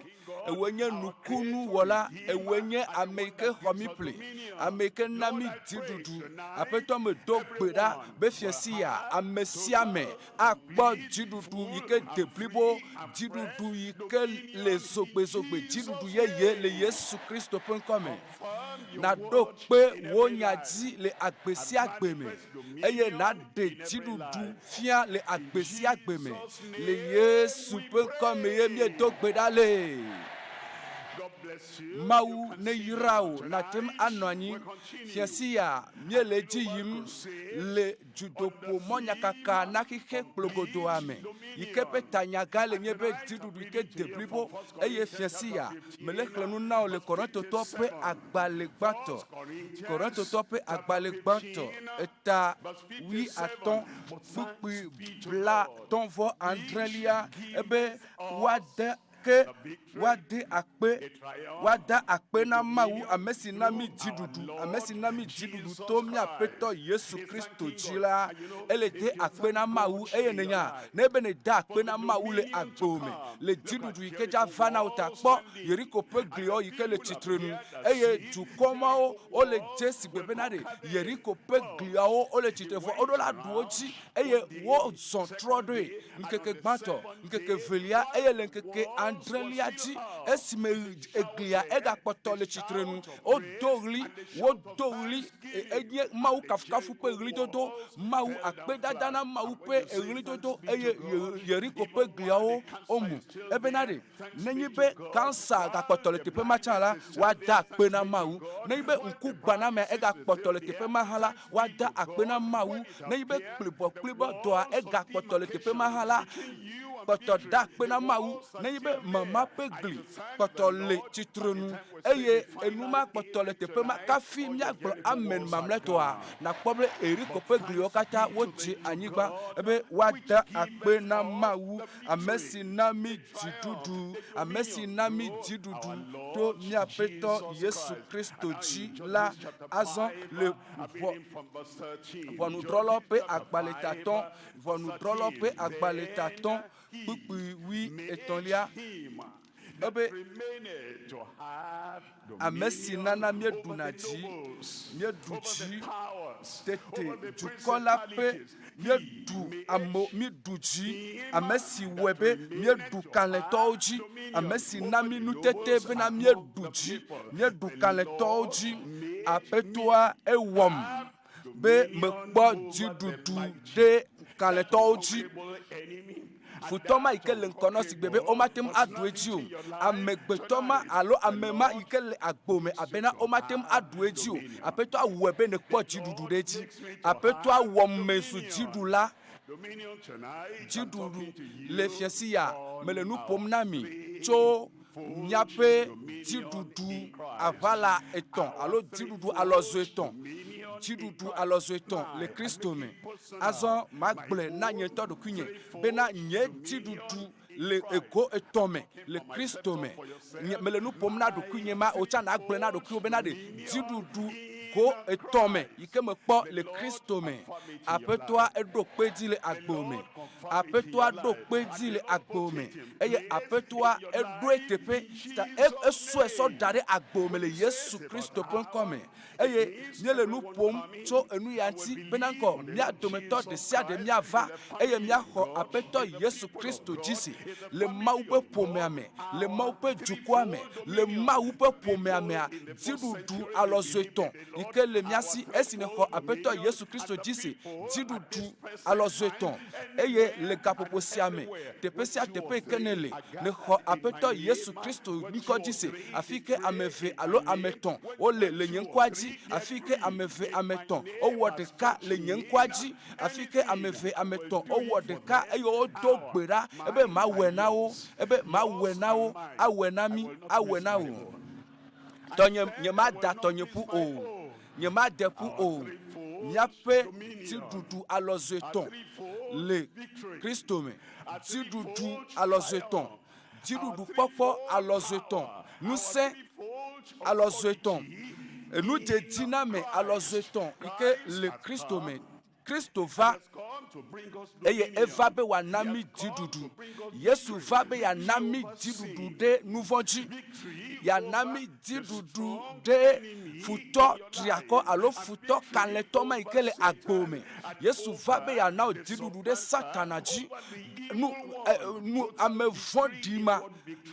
Ewòe nye nukunuwɔla, ewòe nye ame yi ke xɔ mí ƒle, ame yi ke na mí dziɖuɖu. Aƒetɔ medo gbe ɖa be fiẽ sia ame sia ame akpɔ dziɖuɖu yi ke de blibo, dziɖuɖu yi ke le zogbezogbe, dziɖuɖu yeye le Yesu Kristo ƒe ŋkɔ me. Nàɖo kpe wò nya dzi le agbe sia agbe me, eye nàɖe dziɖuɖu fia le agbe sia agbe me. Le Yesu ƒe ŋkɔ me ye míedo gbe ɖa le. Mawu neyra wò nàte ŋu anɔ anyi. Fia sia míele edzi yim le Dzudoƒo mɔnyakaka na xixe kplogodoa me yi ke ƒe tanya gã le nye be dziɖuɖu yi ke de blibo eye fia sia mele xlẽ nu na wò le Korintotɔ ƒe agbalẽ gbãtɔ, Korintotɔ ƒe agbalẽ gbãtɔ eta wuiatɔ̃ kpukpui blaatɔ̃ vɔ adrelia ebe woade Ke woade akpe, woada akpe na Mawu, ame si na mí dziɖuɖu, ame si na mí dziɖuɖu to mía Aƒetɔ Yesu Kristo dzi la. Ele de akpe na Mawu, eye nènya, ne be nèda akpe na Mawu le agbo me, le dziɖuɖu yi ke dza va na wò ta. Kpɔ Yeriko ƒe gliawo yi ke le tsitrenu, eye dukɔ mawo wole dze sigbe bena ɖe Yeriko ƒe gliawo wole tsitre vɔ woɖo la ɖu wo dzi eye wozɔ trɔ ɖoe ŋkeke gbãtɔ, ŋkeke evelia eye le ŋkeke adrelia dzi esime eglia egakpɔtɔ le tsitrenu. Wodo ɣli, wodo ɣli, enye Mawu kafukafu ƒe ɣlidodo, Mawu akpedada na Mawu ƒe ɣlidodo eye Yeriko ƒe gliawo womu. Ebena ɖe Nenye be kansa gakpɔtɔ le teƒe ma tsã la, woada akpe na Mawu. Nenye be ŋkugbanamea egakpɔtɔ le teƒe ma hã la, woada akpe na Mawu. Nenye be kplibɔkplibɔ dɔa egakpɔtɔ le teƒe ma hã la, kpɔtɔ da akpe na Mawu. Nenye be mama ƒe gli kpɔtɔ le tsitrenu eye enu ma kpɔtɔ le teƒe ma kafi míagblɔ amen mamlɛtɔa, Nàkpɔ be Yeriko ƒe gliwo katã wodze anyigba be woada akpe na Mawu. Ame si na mí dziɖuɖu, ame si na mí dziɖuɖu to mía Aƒetɔ Yesu Kristo dzi la, azɔ le Ʋɔnudrɔ̃lawo ƒe agbalẽtatɔ, Ʋɔnudrɔ̃lawo ƒe agbalẽtatɔ kpukpui wuietɔ̃lia, ebe, Ame si nana míeɖuna dzi, míeɖu dzi tete dukɔ la ƒe míeɖu amewo, míeɖu dzi, ame si wɔe be míeɖu kalẽtɔwo dzi, ame si na mí nutete bena míeɖu dzi, míeɖu kalẽtɔwo dzi. Aƒetɔa ewɔm be mekpɔ dziɖuɖu ɖe kalẽtɔwo dzi. Futɔ ma yi ke le ŋkɔ nɔ sigbe be womate ŋu aɖu edzi o. Amegbetɔ ma alo ame ma yi ke le agbo me abena womate ŋu aɖu edzi o. Aƒetɔa wɔe be nèkpɔ dziɖuɖu ɖe edzi. Aƒetɔa wɔ mezu dziɖula. Dziɖuɖu le fiasi ya mele nu ƒom na mi tso míaƒe dziɖuɖu aʋala etɔ̃ alo dziɖuɖu alɔzu etɔ̃, dziɖuɖu alɔzu etɔ̃ le Kristo me. Azɔ magblɔe na nye ŋutɔ ɖokuinye bena nye dziɖuɖu le ego etɔ̃ me le Kristo me. Nye, mele nu ƒom na ɖokuinye ma, wò tsã nàgblɔe na ɖokuiwò bena ɖe dziɖuɖu go etɔ̃ me yi ke mekpɔ le Kristo me. Aƒetɔa eɖo kpe edzi le agbo me. Aƒetɔa ɖo kpe edzi le agbo me eye Aƒetɔa eɖo eteƒe ta esɔe sɔ da ɖe agbo me le Yesu Kristo ƒe ŋkɔ me. Eye míele nu ƒom tso enu ya ŋuti bena ŋkɔ mía dometɔ ɖesiaɖe míava eye míaxɔ Aƒetɔ Yesu Kristo dzi se le Mawu ƒe ƒomea me, le Mawu ƒe dukɔa me, le Mawu ƒe ƒomea mea, dziɖuɖu alɔzɔetɔ̃ yi ke le mía si esi nèxɔ Aƒetɔ Yesu Kristo dzi se, dziɖuɖu alɔzɔetɔ̃. Eye le gaƒoƒo sia me, teƒe sia teƒe yi ke nèle, nèxɔ Aƒetɔ Yesu Kristo ŋkɔ dzi se, afi yi ke ame eve alo ame etɔ̃ wole le nye ŋkɔa dzi, afi yi ke ame eve, ame etɔ̃ wowɔ ɖeka le nye ŋkɔa dzi, afi yi ke ame eve, ame etɔ̃ wowɔ ɖeka eye wodo gbe ɖa ebe mawɔe na wo, ebe mawɔe na wo, awɔe na mí, awɔe na wò. Tɔnye, nyemada tɔnye ƒu o. Nyemade ƒu o. Míaƒe dziɖuɖu alɔzɔetɔ̃ le Kristo me. Dziɖuɖu alɔzɔetɔ̃, dziɖuɖukpɔkpɔ alɔzɔetɔ̃, ŋusẽ alɔzɔetɔ̃, enudzedziname alɔzɔetɔ̃ yi ke le Kristo me. Kristo va, eye eva be wòana mí dziɖuɖu. Yesu va be yeana mí dziɖuɖu ɖe nuvɔ̃ dzi, yeana mí dziɖuɖu ɖe futɔ triakɔ alo futɔ kalẽtɔ ma yi ke le agbo me. Yesu va be yeana wò dziɖuɖu ɖe Satana dzi, nu, nu, ame vɔ̃ɖi ma.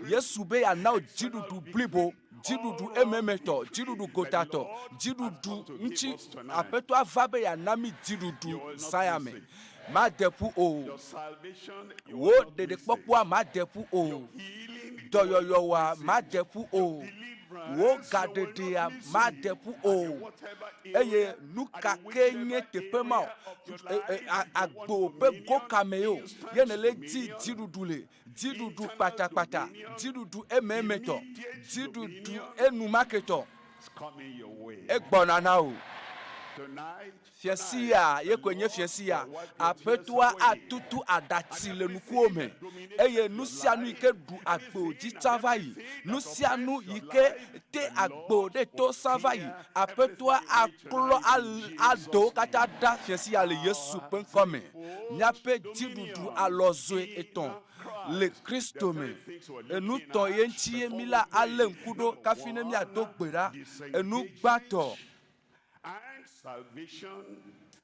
Yesu be yeana wò dziɖuɖu blibo. Dziɖuɖu ememetɔ, dziɖuɖu gotatɔ, dziɖuɖu ŋuti Aƒetɔa va be yeana mí dziɖuɖu zã ya me. Made ƒu o. Wò ɖeɖekpɔkpɔa made ƒu o. Dɔyɔyɔwɔa made ƒu o. Wò gaɖeɖea made ƒu o. Eye nu ka kee nye teƒe ma o, agbo ƒe go ka mee o, ye nèle di dziɖuɖu le. Dziɖuɖu kpatakpata, dziɖuɖu emeemetɔ, dziɖuɖu enumaketɔ, egbɔna na wò. Fiasia ye koe nye fiasia. Aƒetɔa atutu aɖatsi le nukuwo me, eye nusianu yi ke ɖu agbo dzi tsã va yi, nusianu yi ke te agbo ɖe to sã va yi, Aƒetɔa aklɔ ado wo katã ɖa fiasia le Yesu ƒe ŋkɔ me. Míaƒe dziɖuɖu alɔzoe etɔ̃ le Kristo me. Enu tɔ̃ ye ŋuti ye míla alé ŋku ɖo kafi ne míado gbe ɖa. Enu gbãtɔ. And salvation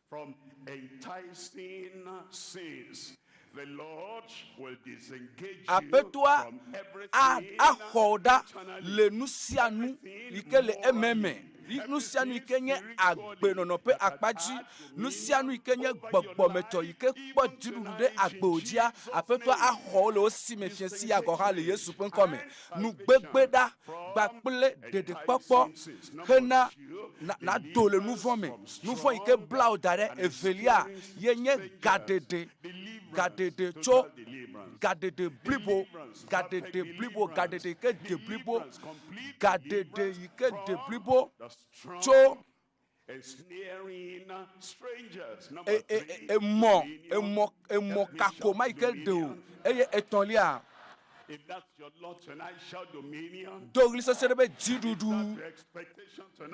from enticing sins. The Lord will disengage you Aƒetɔa from a everything axɔ wò ɖa internally, le nu sia nu yi ke le ememe, nu sia nu yi ke nye agbenɔnɔ ƒe akpa dzi, nu sia nu yi ke nye gbɔgbɔmetɔ yi ke kpɔ dziɖuɖu ɖe agbewò dzia, Aƒetɔa axɔ wò le wo si me fiẽ sia gɔ̃ hã le Yesu ƒe ŋkɔ me. Nugbegbe ɖa kpakple ɖeɖekpɔkpɔ hena na, nàdo le nu vɔ̃ me. Nu vɔ̃ yi ke bla wò da ɖe. Evelia ye nye gaɖeɖe, gaɖeɖe tso gaɖeɖe blibo, gaɖeɖe blibo, gaɖeɖe yi ke de blibo, gaɖeɖe yi ke de blibo tso e, e, e, emɔ, emɔ, emɔ kako ma yi ke ɖe o. Eye etɔ̃lia, do ɣli sesẽ ɖe be dziɖuɖu.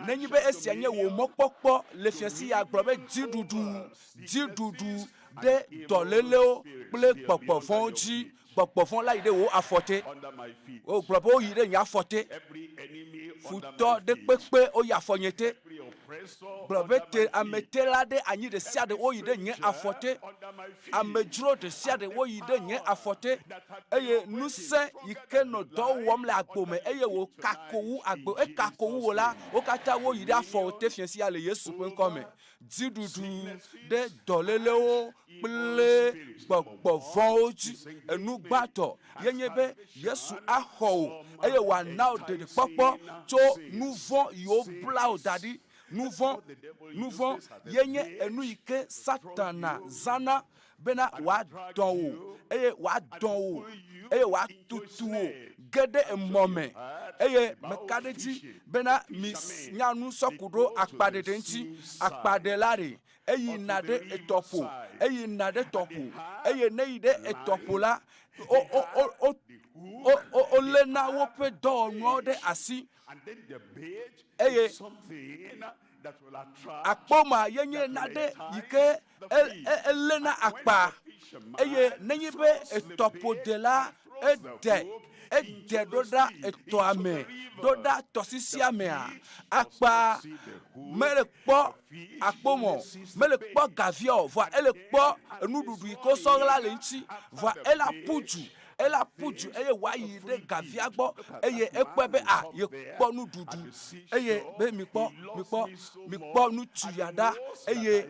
Nenye be esia nye wò mɔkpɔkpɔ le fiasi ya gblɔ be dziɖuɖu, dziɖuɖu ɖe dɔlélewo kple gbɔgbɔ vɔ̃wo dzi. Gbɔgbɔ vɔ̃ la yi ɖe wò afɔ te. Wogblɔ be woyi ɖe nye afɔ te. Futɔ ɖe kpekpe woyi afɔ nye te. Gblɔ be te ametela ɖe anyi ɖe sia ɖe woyi ɖe nye afɔ te. Amedzro ɖe sia ɖe woyi ɖe nye afɔ te. Eye ŋusẽ yi ke nɔ dɔ wɔm le agbo me eye wòkako wu agbo, ekako wu wò la, wo katã woyi ɖe afɔwò te fiẽ sia le Yesu ƒe ŋkɔ me. Dziɖuɖu ɖe dɔlélewo kple gbɔgbɔ vɔ̃wo dzi. Enu gbãtɔ ye nye be Yesu axɔ wò eye wòana wò ɖeɖekpɔkpɔ tso nu vɔ̃ yiwo bla wò da ɖi. Nu vɔ̃, nu vɔ̃ ye nye enu yi ke Satana zãna bena wòadɔ wò eye wòadɔ wò eye wòatutu wò ge ɖe emɔ me. Eye meka ɖe edzi bena mi nya nu sɔ ku ɖo akpaɖeɖe ŋuti. Akpaɖela ɖe, eyina ɖe etɔƒo, eyina ɖe tɔƒo, eye ne yi ɖe etɔƒo la, wo, wo, wo, wo, wo, wo, woléna woƒe dɔwɔnuawo ɖe asi eye akpo ma ye nye nane yi ke eléna akpa eye nenye be etɔƒodela eɖe eɖe ɖo ɖa etɔa me ɖo ɖa tɔsisia mea, akpa mele kpɔ akpomɔ mele kpɔ gavia o, vɔa ele kpɔ enuɖuɖu yi ke wosɔ ɣla le eŋuti, vɔa ela ƒu du. Ela ƒu du eye wòayi ɖe gavia gbɔ eye ekpɔe be a yekpɔ nuɖuɖu eye be mikpɔ mikpɔ mikpɔ ŋutsu ya ɖa eye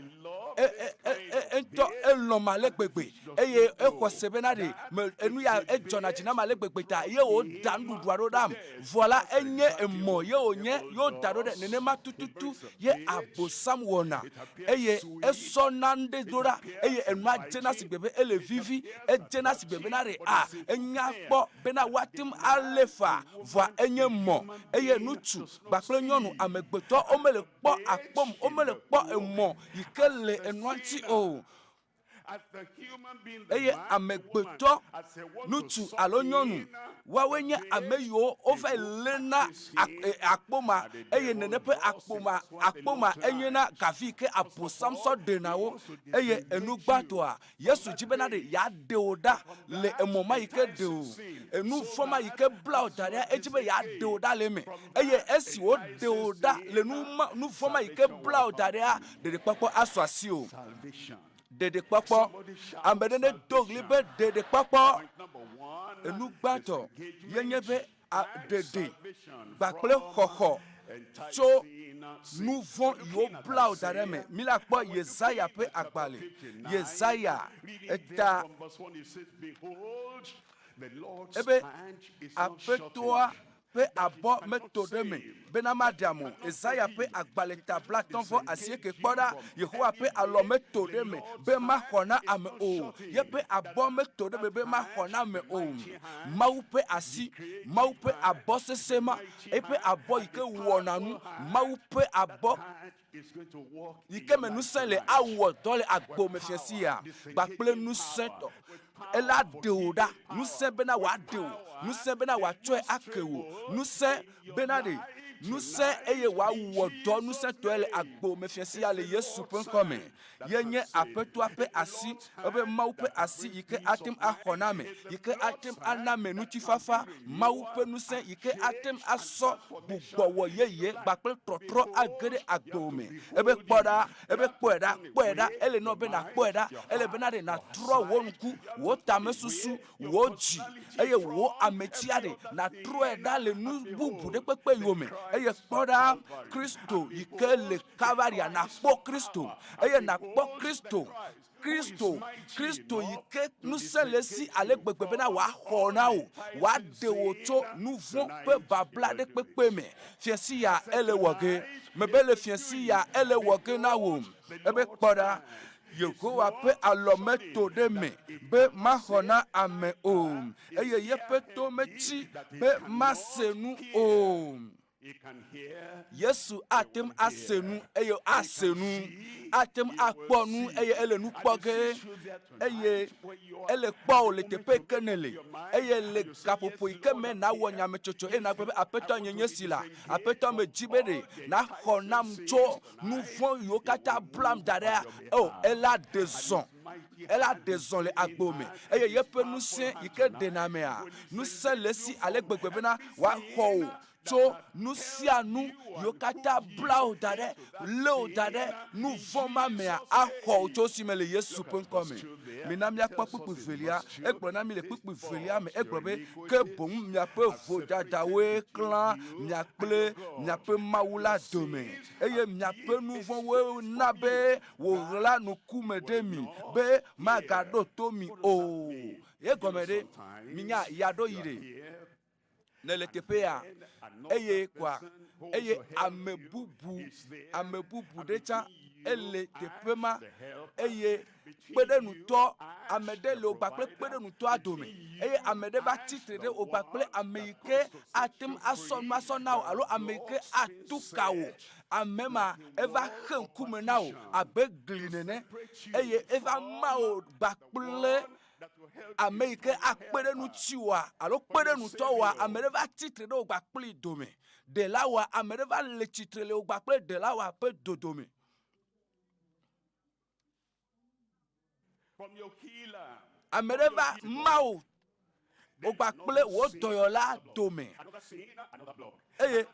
e e e e eŋutɔ elɔ̃m ale gbegbe eye exɔ se bena ɖe me enu ya edzɔna dzi nam ale gbegbe ta ye wòda nuɖuɖua ɖo ɖam. Vɔ la enye emɔ ye wònye ye woda ɖo ɖe nenema tututu ye Abosam wɔna eye esɔna nuɖe do ɖa eye enua dzena sigbe be ele vivi, edzena sigbe bena ɖe a enya kpɔ bena woate ŋu alé faa vɔa enye mɔ eye ŋutsu kpakple nyɔnu amegbetɔ womele kpɔ akpɔm womele kpɔ emɔ yi ke le enua ŋuti o. Eye amegbetɔ, ŋutsu alo nyɔnu, woawoe nye ame yiwo wova yi léna akpo ma, eye nene ƒe akpo ma, akpo ma enye na gavi yi ke Abosam sɔ ɖena wo. Eye enu gbãtɔa, Yesu dzi bena ɖe yeaɖe wò ɖa le emɔ ma yi ke ɖe wò, enu vɔ̃ ma yi ke bla wò da ɖia, edzi be yeaɖe wò ɖa le eme. Eye esi wòɖe wò ɖa le nu ma, nu vɔ̃ ma yi ke bla wò da ɖia, ɖeɖekpɔkpɔ asu asiwò. Ɖeɖekpɔkpɔ. Ame ɖe nedo ɣli be ɖeɖekpɔkpɔ. Enu gbãtɔ ye nye be ɖeɖe kpakple xɔxɔ tso nu vɔ̃ yiwo bla wò da ɖe eme. Míla kpɔ Yesaya ƒe agbalẽ. Yesaya eta ebe Aƒetɔa ƒe abɔ meto ɖe eme bena maɖe ame o. Yesaya ƒe agbalẽ ta blaetɔ̃ vɔ asieke Kpɔ ɖa, Yehowa ƒe alɔ meto ɖe eme be maxɔ na ame o, yeƒe abɔ meto ɖe eme be maxɔ na ame o. Mawu ƒe asi, Mawu ƒe abɔ sesẽ ma, eƒe abɔ yi ke wɔna nu, Mawu ƒe abɔ yi ke me ŋusẽ le awɔ dɔ le agbo me fiẽ sia kpakple ŋusẽtɔ. Ela ɖe wò ɖa, ŋusẽ bena wòaɖe wò, ŋusẽ bena wòatsɔe ake wò, ŋusẽ bena ɖe ŋusẽ eye wòawɔ dɔ ŋusẽtɔe le agbo me fiẽ sia le Yesu ƒe ŋkɔ me. Ye nye Aƒetɔa ƒe asi, ebe Mawu ƒe asi yi ke ate ŋu axɔ na ame, yi ke ate ŋu ana ame ŋutifafa, Mawu ƒe ŋusẽ yi ke ate ŋu asɔ gbugbɔwɔ yeye kpakple trɔtrɔ age ɖe agbewò me. Ebe kpɔ ɖa, ebe kpɔe ɖa, kpɔe ɖa, ele nɔ be nàkpɔe ɖa, ele bena ɖe nàtrɔ wò ŋku, wò tamesusu, wò dzi, eye wò ametia ɖe nàtrɔe ɖa le nu bubu ɖe kpekpe yome. Eye kpɔ ɖa, Kristo yi ke le Kalvaria, nàkpɔ Kristo, eye nàkpɔ Kristo, Kristo, Kristo yi ke ŋusẽ le esi ale gbegbe bena wòaxɔ na wò, wòaɖe wò tso nu vɔ̃ ƒe babla ɖe kpekpe me. Fiẽ ya ele wɔ ge. Mebe le fiẽ ya ele wɔ ge na wò. Ebe kpɔ ɖa, Yehowa ƒe alɔ meto ɖe me be maxɔ na ame o, eye yeƒe to metsi be mase nu o. Yesu ate ŋu ase nu eye ase nu, ate ŋu akpɔ nu eye ele nu kpɔ ge eye ele kpɔ wò le teƒe yi ke nèle eye le gaƒoƒo yi ke me nàwɔ nyametsotso eye nàgblɔ be Aƒetɔ nye nye si la, Aƒetɔ medzi be ɖe nàxɔ nam tso nu vɔ̃ yiwo katã blam da ɖea, o ela ɖe zɔ. Ela ɖe zɔ le agbo me eye yeƒe ŋusẽ yi ke ɖena mea, ŋusẽ le esi ale gbegbe bena wòaxɔ wò tso nu sia nu yiwo katã bla wò da ɖe, lé wò da ɖe nu vɔ̃ ma mea, axɔ wò tso esi me le Yesu ƒe ŋkɔ me. Mina míakpɔ kpukpui velia. Egblɔ na mí le kpukpui velia me, egblɔ be, Ke boŋ miaƒe vodadawoe klã mia kple miaƒe Mawu la dome, eye miaƒe nu vɔ̃woe na be wòɣla ŋkume ɖe mi be magaɖo to mi o. Egɔme ɖe? Minya ɣeaɖoɣi ɖe nèle teƒe ya eye kɔa eye ame bubu ame bubu ɖe tsã ele teƒe ma eye kpeɖeŋutɔ ame ɖe le wò kpakple kpeɖeŋutɔa dome eye ame ɖe va tsi tre ɖe wò kpakple ame yi ke ate ŋu asɔ nu asɔ na wò alo ame yi ke atu ka wò Ame ma eva xe ŋkume na wò abe gli nene eye eva ma wò kpakple ame yi ke akpe ɖe ŋutiwòa alo kpe ɖe ŋutɔwòa, ame ɖe va tsitre ɖe wò kpakplii dome. Ɖelawòa, ame ɖe va le tsitre le wò kpakple ɖelawòa ƒe dodome. Ame ɖe va ma wò wò kpakple wò dɔyɔla dome eye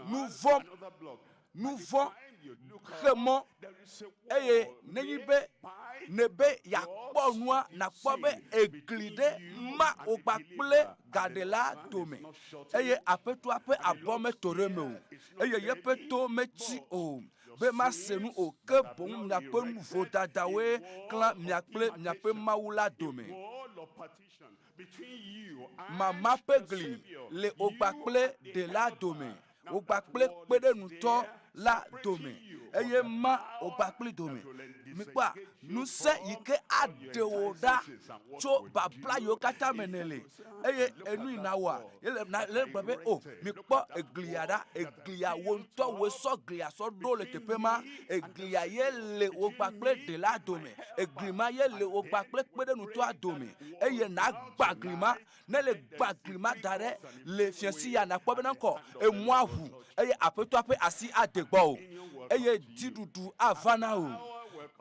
nu vɔ̃ nu vɔ̃ xe mɔ eye nenye be nèbe yeakpɔ nua, nàkpɔ be egli ɖe ma wò kpakple gaɖela dome, eye Aƒetɔa ƒe abɔ meto ɖe eme o, eye yeƒe to metsi o, be mase nu o, ke boŋ miaƒe nu vodadawoe klã mia kple miaƒe Mawu la dome. Mama ƒe gli le wò kpakple Ɖela dome. Wò kpakple kpeɖeŋutɔ la dome, eye ma wò kpakpli dome. Mikpɔa, ŋusẽ yi ke aɖe wò ɖa tso babla yiwo katã me nèle, eye enu yi nawɔa, ye le na le gblɔ be, o, mikpɔ eglia ɖa, eglia, wò ŋutɔ wòe sɔ glia sɔ ɖo le teƒe ma, eglia ye le wò kpakple ɖela dome, egli ma ye le wò kpakple kpeɖeŋutɔa dome, eye nàgbã gli ma. Ne le gbã gli ma da ɖe le fiẽsi ya nàkpɔ bena ŋkɔ emɔa ʋu eye Aƒetɔa ƒe asi ade gbɔwò eye dziɖuɖu ava na wò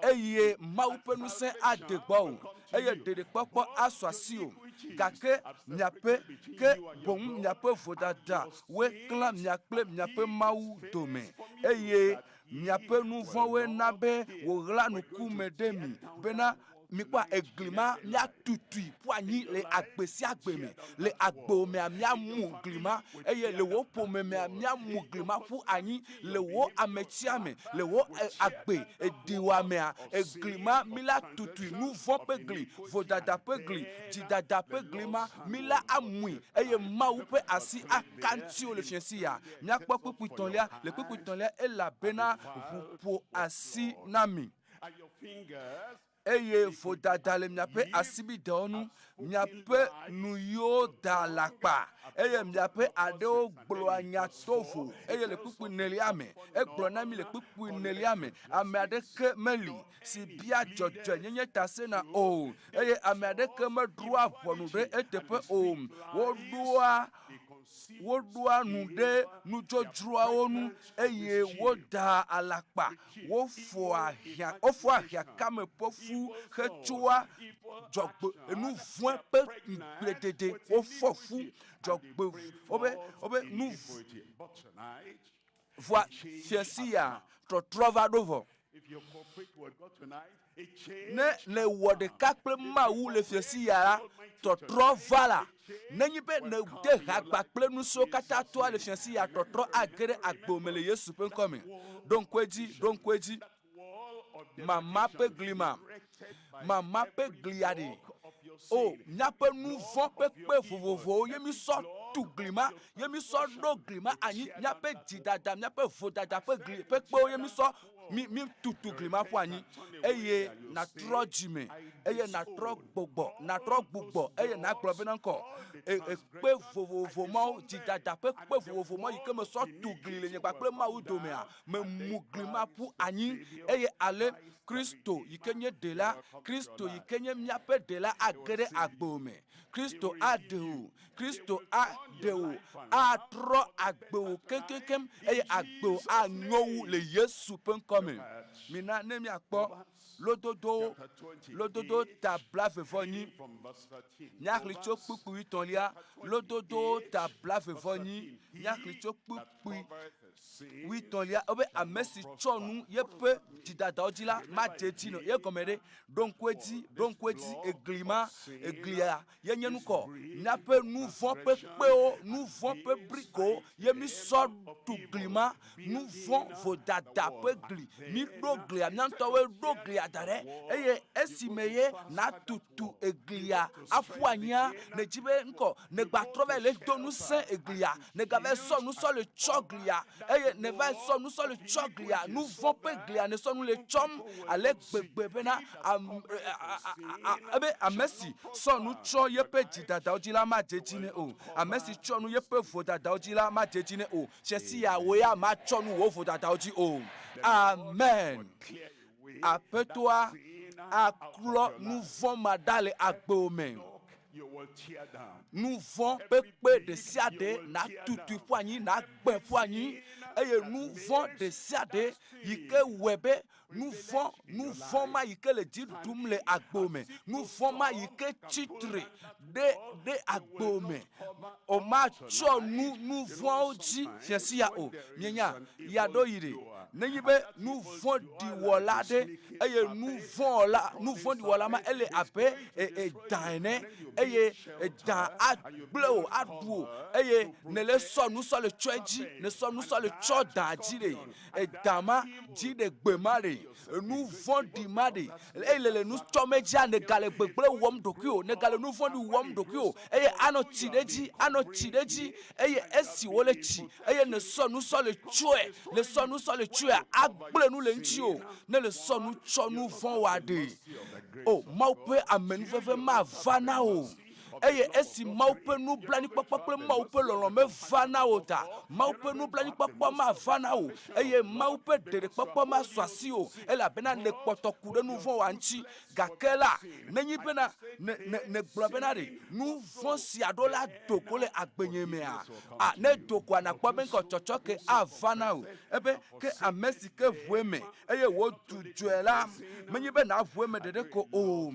eye Mawu ƒe ŋusẽ ade gbɔwò eye ɖeɖekpɔkpɔ asu asiwò. Gake miaƒe ke boŋ miaƒe vodada woe klã mia kple miaƒe Mawu dome eye miaƒe nu vɔ̃woe na be wòɣla ŋkume ɖe mi bena Mikpɔa egli ma míatutui ƒu anyi le agbe sia agbe me. Le agbewò mea, míamu gli ma eye le wò ƒome mea, míamu gli ma ƒu anyi. Le wò ametia me, le wò agbe eɖiwòa mea, egli ma míla tutui. Nu vɔ̃ ƒe gli, vodada ƒe gli, dzidada ƒe gli ma, míla amui eye Mawu ƒe asi aka ŋutiwò le fiẽsi ya. Míakpɔ kpukpui tɔ̃lia. Le kpukpui tɔ̃lia, elabena ʋu ƒo asi na mi. Eye vodada le miaƒe asibidɛwo ŋu, miaƒe nuyiwo da alakpa, eye miaƒe aɖewo gblɔa nya tovo. Eye le kpukpui nelia me, egblɔ na mi le kpukpui nelia me, ame aɖeke meli si bia dzɔdzɔenyenye ta sena o, eye ame aɖeke meɖoa ʋɔnu ɖe eteƒe o. Woɖoa woɖoa nu ɖe nudzodzroawo ŋu eye wodaa alakpa. Wofɔa hiã, wofɔa hiãkame ƒe fu hetsoa dzɔgbe nu vɔ̃e ƒe ŋugbledede. Wofɔ fu dzɔgbe wobe wobe nu vɔa fiasi ya trɔtrɔ va ɖo vɔ. Ne nèwɔ ɖeka kple Mawu le fiasi ya la, tɔtrɔ va la. Nenye be nède ha gba kple nu siwo katã toa le fiasi ya, tɔtrɔ age ɖe agbo me le Yesu ƒe ŋkɔ me. Ɖo ŋku edzi, ɖo ŋku edzi. Mama ƒe gli ma, mama ƒe glia ɖe. O, míaƒe nu vɔ̃ ƒe kpe vovovowo ye mísɔ tu gli ma, ye mísɔ ɖo gli ma anyi. Míaƒe dzidada, míaƒe vodada ƒe gli ƒe kpewo ye mísɔ mi mi tutu gli ma ƒu anyi eye nàtrɔ dzime eye nàtrɔ gbɔgbɔ nàtrɔ gbugbɔ eye nàgblɔ bena ŋkɔ e ekpe vovovo mawo dzidada ƒe kpe vovovo mawo yi ke mesɔ tu gli le nye kpakple Mawu domea memu gli ma ƒu anyi eye ale Kristo yi ke nye ɖela Kristo yi ke nye míaƒe ɖela age ɖe agbo me Kristo aɖe wò Kristo aɖe wò, atrɔ agbe wò keŋkeŋkeŋ eye agbe wò anyo wu le Yesu ƒe ŋkɔ me. Mina ne míakpɔ lododowo, lododo ta blaeve-vɔ-enyi. Míaxlẽ tso kpukpui wuietɔ̃lia. Lododowo ta blaeve-vɔ-enyi. Míaxlẽ tso kpukpui wuietɔ̃lia. Wobe ame si tsɔ nu yeƒe dzidadawo dzi la, madze edzi nɛ o. Ye gɔme ɖe? Ɖo ŋku edzi, ɖo ŋku edzi, egli ma, eglia ye nye nukɔ. Míaƒe nu vɔ̃ ƒe kpewo, nu vɔ̃ ƒe brikowo ye mísɔ tu gli ma. Nu vɔ̃ vodada ƒe gli. Míɖo glia, mía ŋutɔwoe ɖo glia da ɖe. Eye esime ye nàtutu eglia aƒu anyia, nèdi be ŋkɔ nègbatrɔ va yi le do ŋusẽ eglia, nègava sɔ nu sɔ le tsɔ glia, eye nèva sɔ nu sɔ le tsɔ glia, nu vɔ̃ ƒe glia nèsɔ nu le tsɔm ale gbegbe bena am, ebe ame si sɔ nu tsɔ yeƒe dzidadawo dzi la madze edzi nɛ o. Ame si tsɔ nu yeƒe vodadawo dzi la madze edzi nɛ o. Tsesia wò ya matsɔ nu wò vodadawo dzi o. Amen. Aƒetɔa aklɔ nu vɔ̃ ma ɖa le agbewò me. Nu vɔ̃ ƒe kpe ɖe sia ɖe nàtutui ƒu anyi, nàgbẽ ƒu anyi, eye nu vɔ̃ ɖe sia ɖe yi ke wɔe be nu vɔ̃, nu vɔ̃ ma yi ke le dzi ɖum le agbewò me, nu vɔ̃ ma yi ke tsi tre ɖe ɖe agbewò me, womatsɔ nu nu vɔ̃awo dzi fiasia o. Mienya, ɣeaɖewoɣi ɖe, Nenye be nu vɔ̃ɖi wɔla aɖe eye nu vɔ̃ la, nu vɔ̃ɖi wɔla ma ele abe e, e, da ene eye da agblẽ wò, aɖu wò eye nèle sɔ nu sɔ le tsɔ edzi, nèsɔ nu sɔ le tsɔ da dzi ɖe, eda ma dzi ɖe gbe ma ɖe, enu vɔ̃ɖi ma ɖe, eye le le nu tsɔm edzia, nègale gbegblẽ wɔm ɖokuiwò, nègale nu vɔ̃ɖi wɔm ɖokuiwò eye anɔ tsi ɖe edzi, anɔ tsi ɖe edzi eye esi wole tsi eye nèsɔ nu sɔ le tsɔe, nèsɔ nu sɔ le tsɔea, agblẽ nu le ŋutiwò ne le sɔ nu tsɔ nu vɔ̃ wa ɖe. O, Mawu ƒe amenuveve mava na wò. Eye esi Mawu ƒe nublanuikpɔkpɔ kple Mawu ƒe lɔlɔ̃ meva na wò ta, Mawu ƒe nublanuikpɔkpɔ mava na wò, eye Mawu ƒe ɖeɖekpɔkpɔ masu asiwò, elabena nèkpɔtɔ ku ɖe nu vɔ̃ wa ŋuti. Gake la, nenye bena ne, ne, nègblɔ bena ɖe nu vɔ̃ sia ɖo la do go le agbenye mea, a, ne do goa, nàkpɔ be ŋkɔ tsɔtsɔke ava na wò. Ebe, Ke ame si ke ʋu eme eye wòdzudzɔe la, menye be nàʋu eme ɖeɖe ko o.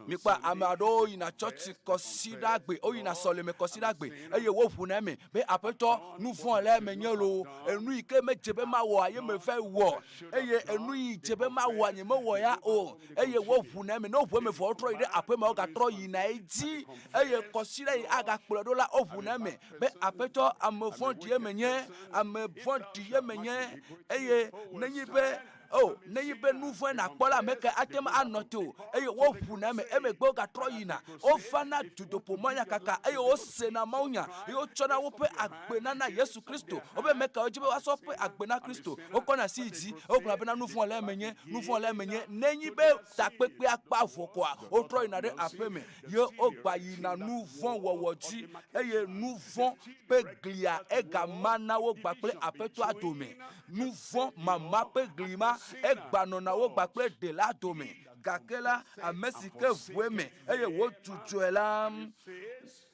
Mikpɔa, ame aɖewo yina tsɔtsi kɔsiɖagbe, woyina sɔleme kɔsiɖagbe eye woʋuna eme be, Aƒetɔ, nu vɔ̃ le menye loo, enu yi ke medze be mawɔa ye meva wɔ, eye enu yi dze be mawɔa nyemewɔ ya o. Eye woʋuna eme. Ne woʋu eme vɔ wotrɔ yi ɖe aƒe me, wogatrɔ yina edzi eye kɔsiɖa yi agakplɔe ɖo la, woʋuna eme be, Aƒetɔ, ame vɔ̃ɖi ye menye, ame vɔ̃ɖi ye menye. Eye nenye be O, nenye be nu vɔ̃e nàkpɔ la, ame kae ate ŋu anɔ te o? Eye woʋuna eme, emegbe wogatrɔ yina. Wovana dutoƒo mɔnyakaka eye wosena mawunya, eye wotsɔna woƒe agbe nana Yesu Kristo. Wobe ame kawoe dzi be woasɔ woƒe agbe na Kristo? Wokɔna asi yi dzi, eye wogblɔna bena, Nu vɔ̃ le menye, nu vɔ̃ le menye. Nenye be takpekpea kpa vɔ koa, wotrɔ yina ɖe aƒeme. Ye wogba yina nu vɔ̃ wɔwɔ dzi, eye nu vɔ̃ ƒe glia egamana wo gba kple Aƒetɔa dome. Nu vɔ̃ mama ƒe gli ma egba nɔna wo gba kple Ɖela dome. Gake la, ame si ke ʋu eme eye wòdzudzɔe la,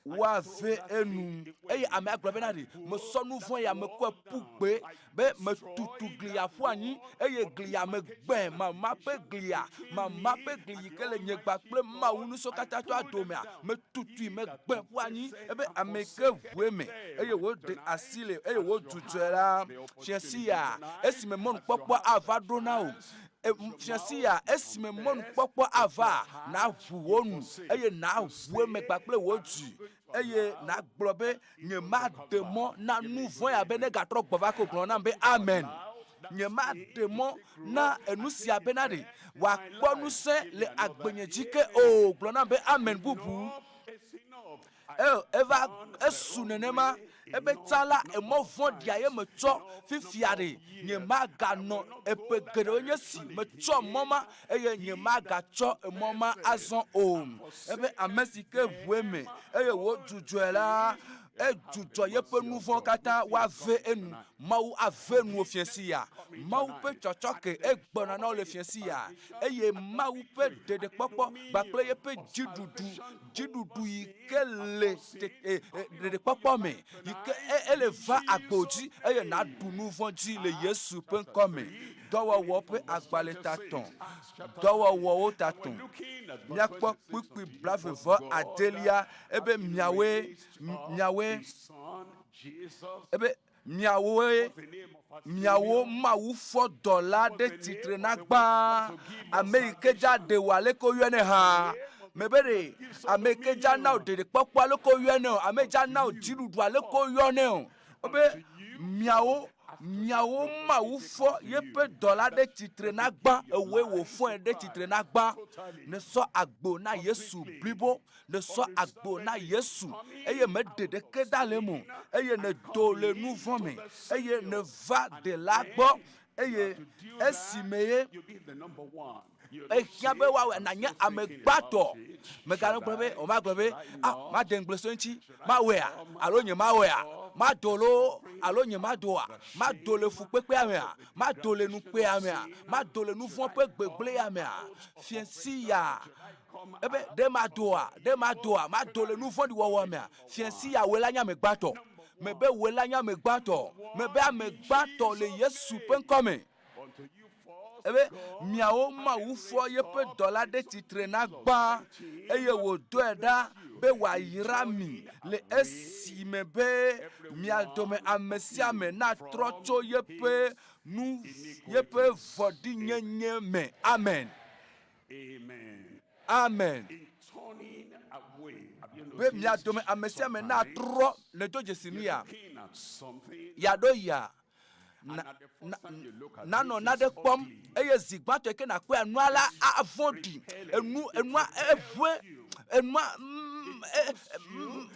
woave enu. Eye amea gblɔ bena, Ɖe mesɔ nu vɔ̃ ya mekɔe ƒu gbe be metutu glia ƒu anyi, eye glia megbãe, mama ƒe glia, mama ƒe gli yi ke le nye gba kple Mawu Ŋusẽkatãtɔa domea, metutui, megbãe ƒu anyi. Ebe ame yi ke ʋu eme, eye wòɖe asi le, eye wòdzudzɔe la, fia sia, esime mɔnukpɔkpɔ ava ɖo na wò, fia sia, esime mɔnukpɔkpɔ ava, nàʋu wò nu, eye nàʋu eme kpakple wò dzi, eye nàgblɔ be, Nyemaɖe mɔ na nu vɔ̃ ya be negatrɔ gbɔ va ke o. Gblɔ nam be, Amen. Nyemaɖe mɔ na enu sia bena ɖe wòakpɔ ŋusẽ le agbenye dzi ke o. Gblɔ nam be, Amen bubu. Eo, eva, esu nenema. Ebe tsã la, emɔ vɔ̃ɖia ye metsɔ. Fifia ɖe, nyemaganɔ eƒe geɖewo nye si metsɔ mɔ ma, eye nyemagatsɔ emɔ ma azɔ o. Ebe ame si ke ʋu eme eye wòdzudzɔe la, edzudzɔ yeƒe nu vɔ̃wo katã, woave enu. Mawu ave nuwò fiẽ sia. Mawu ƒe tsɔtsɔke egbɔna na wò le fiẽ sia. Eye Mawu ƒe ɖeɖekpɔkpɔ kpakple yeƒe dziɖuɖu, dziɖuɖu yi ke le ɖeɖekpɔkpɔ me, yi ke ele va agbo dzi eye nàɖu nu vɔ̃ dzi le Yesu ƒe ŋkɔ me. Dɔwɔwɔ ƒe agbalẽ tatɔ̃. Dɔwɔwɔwo tatɔ̃. Míakpɔ kpukpui blaeve vɔ adelia ebe miawoe, miawoe, ebe miawoe, miawo Mawu fɔ dɔla ɖe tsitre na gbã, ame yi ke dza ɖe wò aleke woyɔnɛ hã. Mebe ɖe ame yi ke dza na wò ɖeɖekpɔkpɔ aleke woyɔnɛ o, ame yi dza na wò dziɖuɖu aleke woyɔnɛ o. Wobe miawo, miawo Mawu fɔ yeƒe dɔla ɖe tsitre na gbã, ewɔe wòfɔe ɖe tsitre na gbã. Nèsɔ agbo na Yesu blibo, nèsɔ agbo na Yesu eye mèɖe ɖeke ɖa le eme o, eye nèdo le nu vɔ̃ me, eye nèva Ɖela gbɔ, eye esime ye Ehiã be woawɔe nànye ame gbãtɔ. Mèganɔ gblɔm be, womagblɔ be, ah, made ŋugble so eŋuti, mawɔea alo nyemawɔea, mado loo alo nyemadoa, mado le fukpekpea mea, mado le nukpea mea, mado le nuvɔ̃ ƒe gbegblẽa mea, fiẽ sia, ebe, ɖe madoa, ɖe madoa, mado le nu vɔ̃ɖi wɔwɔ mea, fiẽ sia, wòe la nye ame gbãtɔ. Mebe wòe la nye ame gbãtɔ. Mebe ame gbãtɔ le Yesu ƒe ŋkɔ me. Ebe miawo Mawu fɔ yeƒe dɔla ɖe tsitre na gbã, eye wòdɔe ɖa be wòayra mi le esime be mia dome ame sia ame natrɔ tso yeƒe nu yeƒe vɔ̃ɖinyenye me. Amen. Amen. Be mia dome ame sia ame natrɔ le do dzesi nu ya. Yeaɖo ya na, na, nanɔ naɖe kpɔm eye zi gbãtɔ yi ke nàkpɔea nua la avɔ̃ ɖi enu enua eʋe enua mm, e, mm,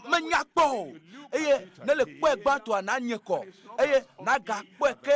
menya kpɔ o eye ne le kpɔe gbãtɔa nanye kɔ eye nagakpɔe ke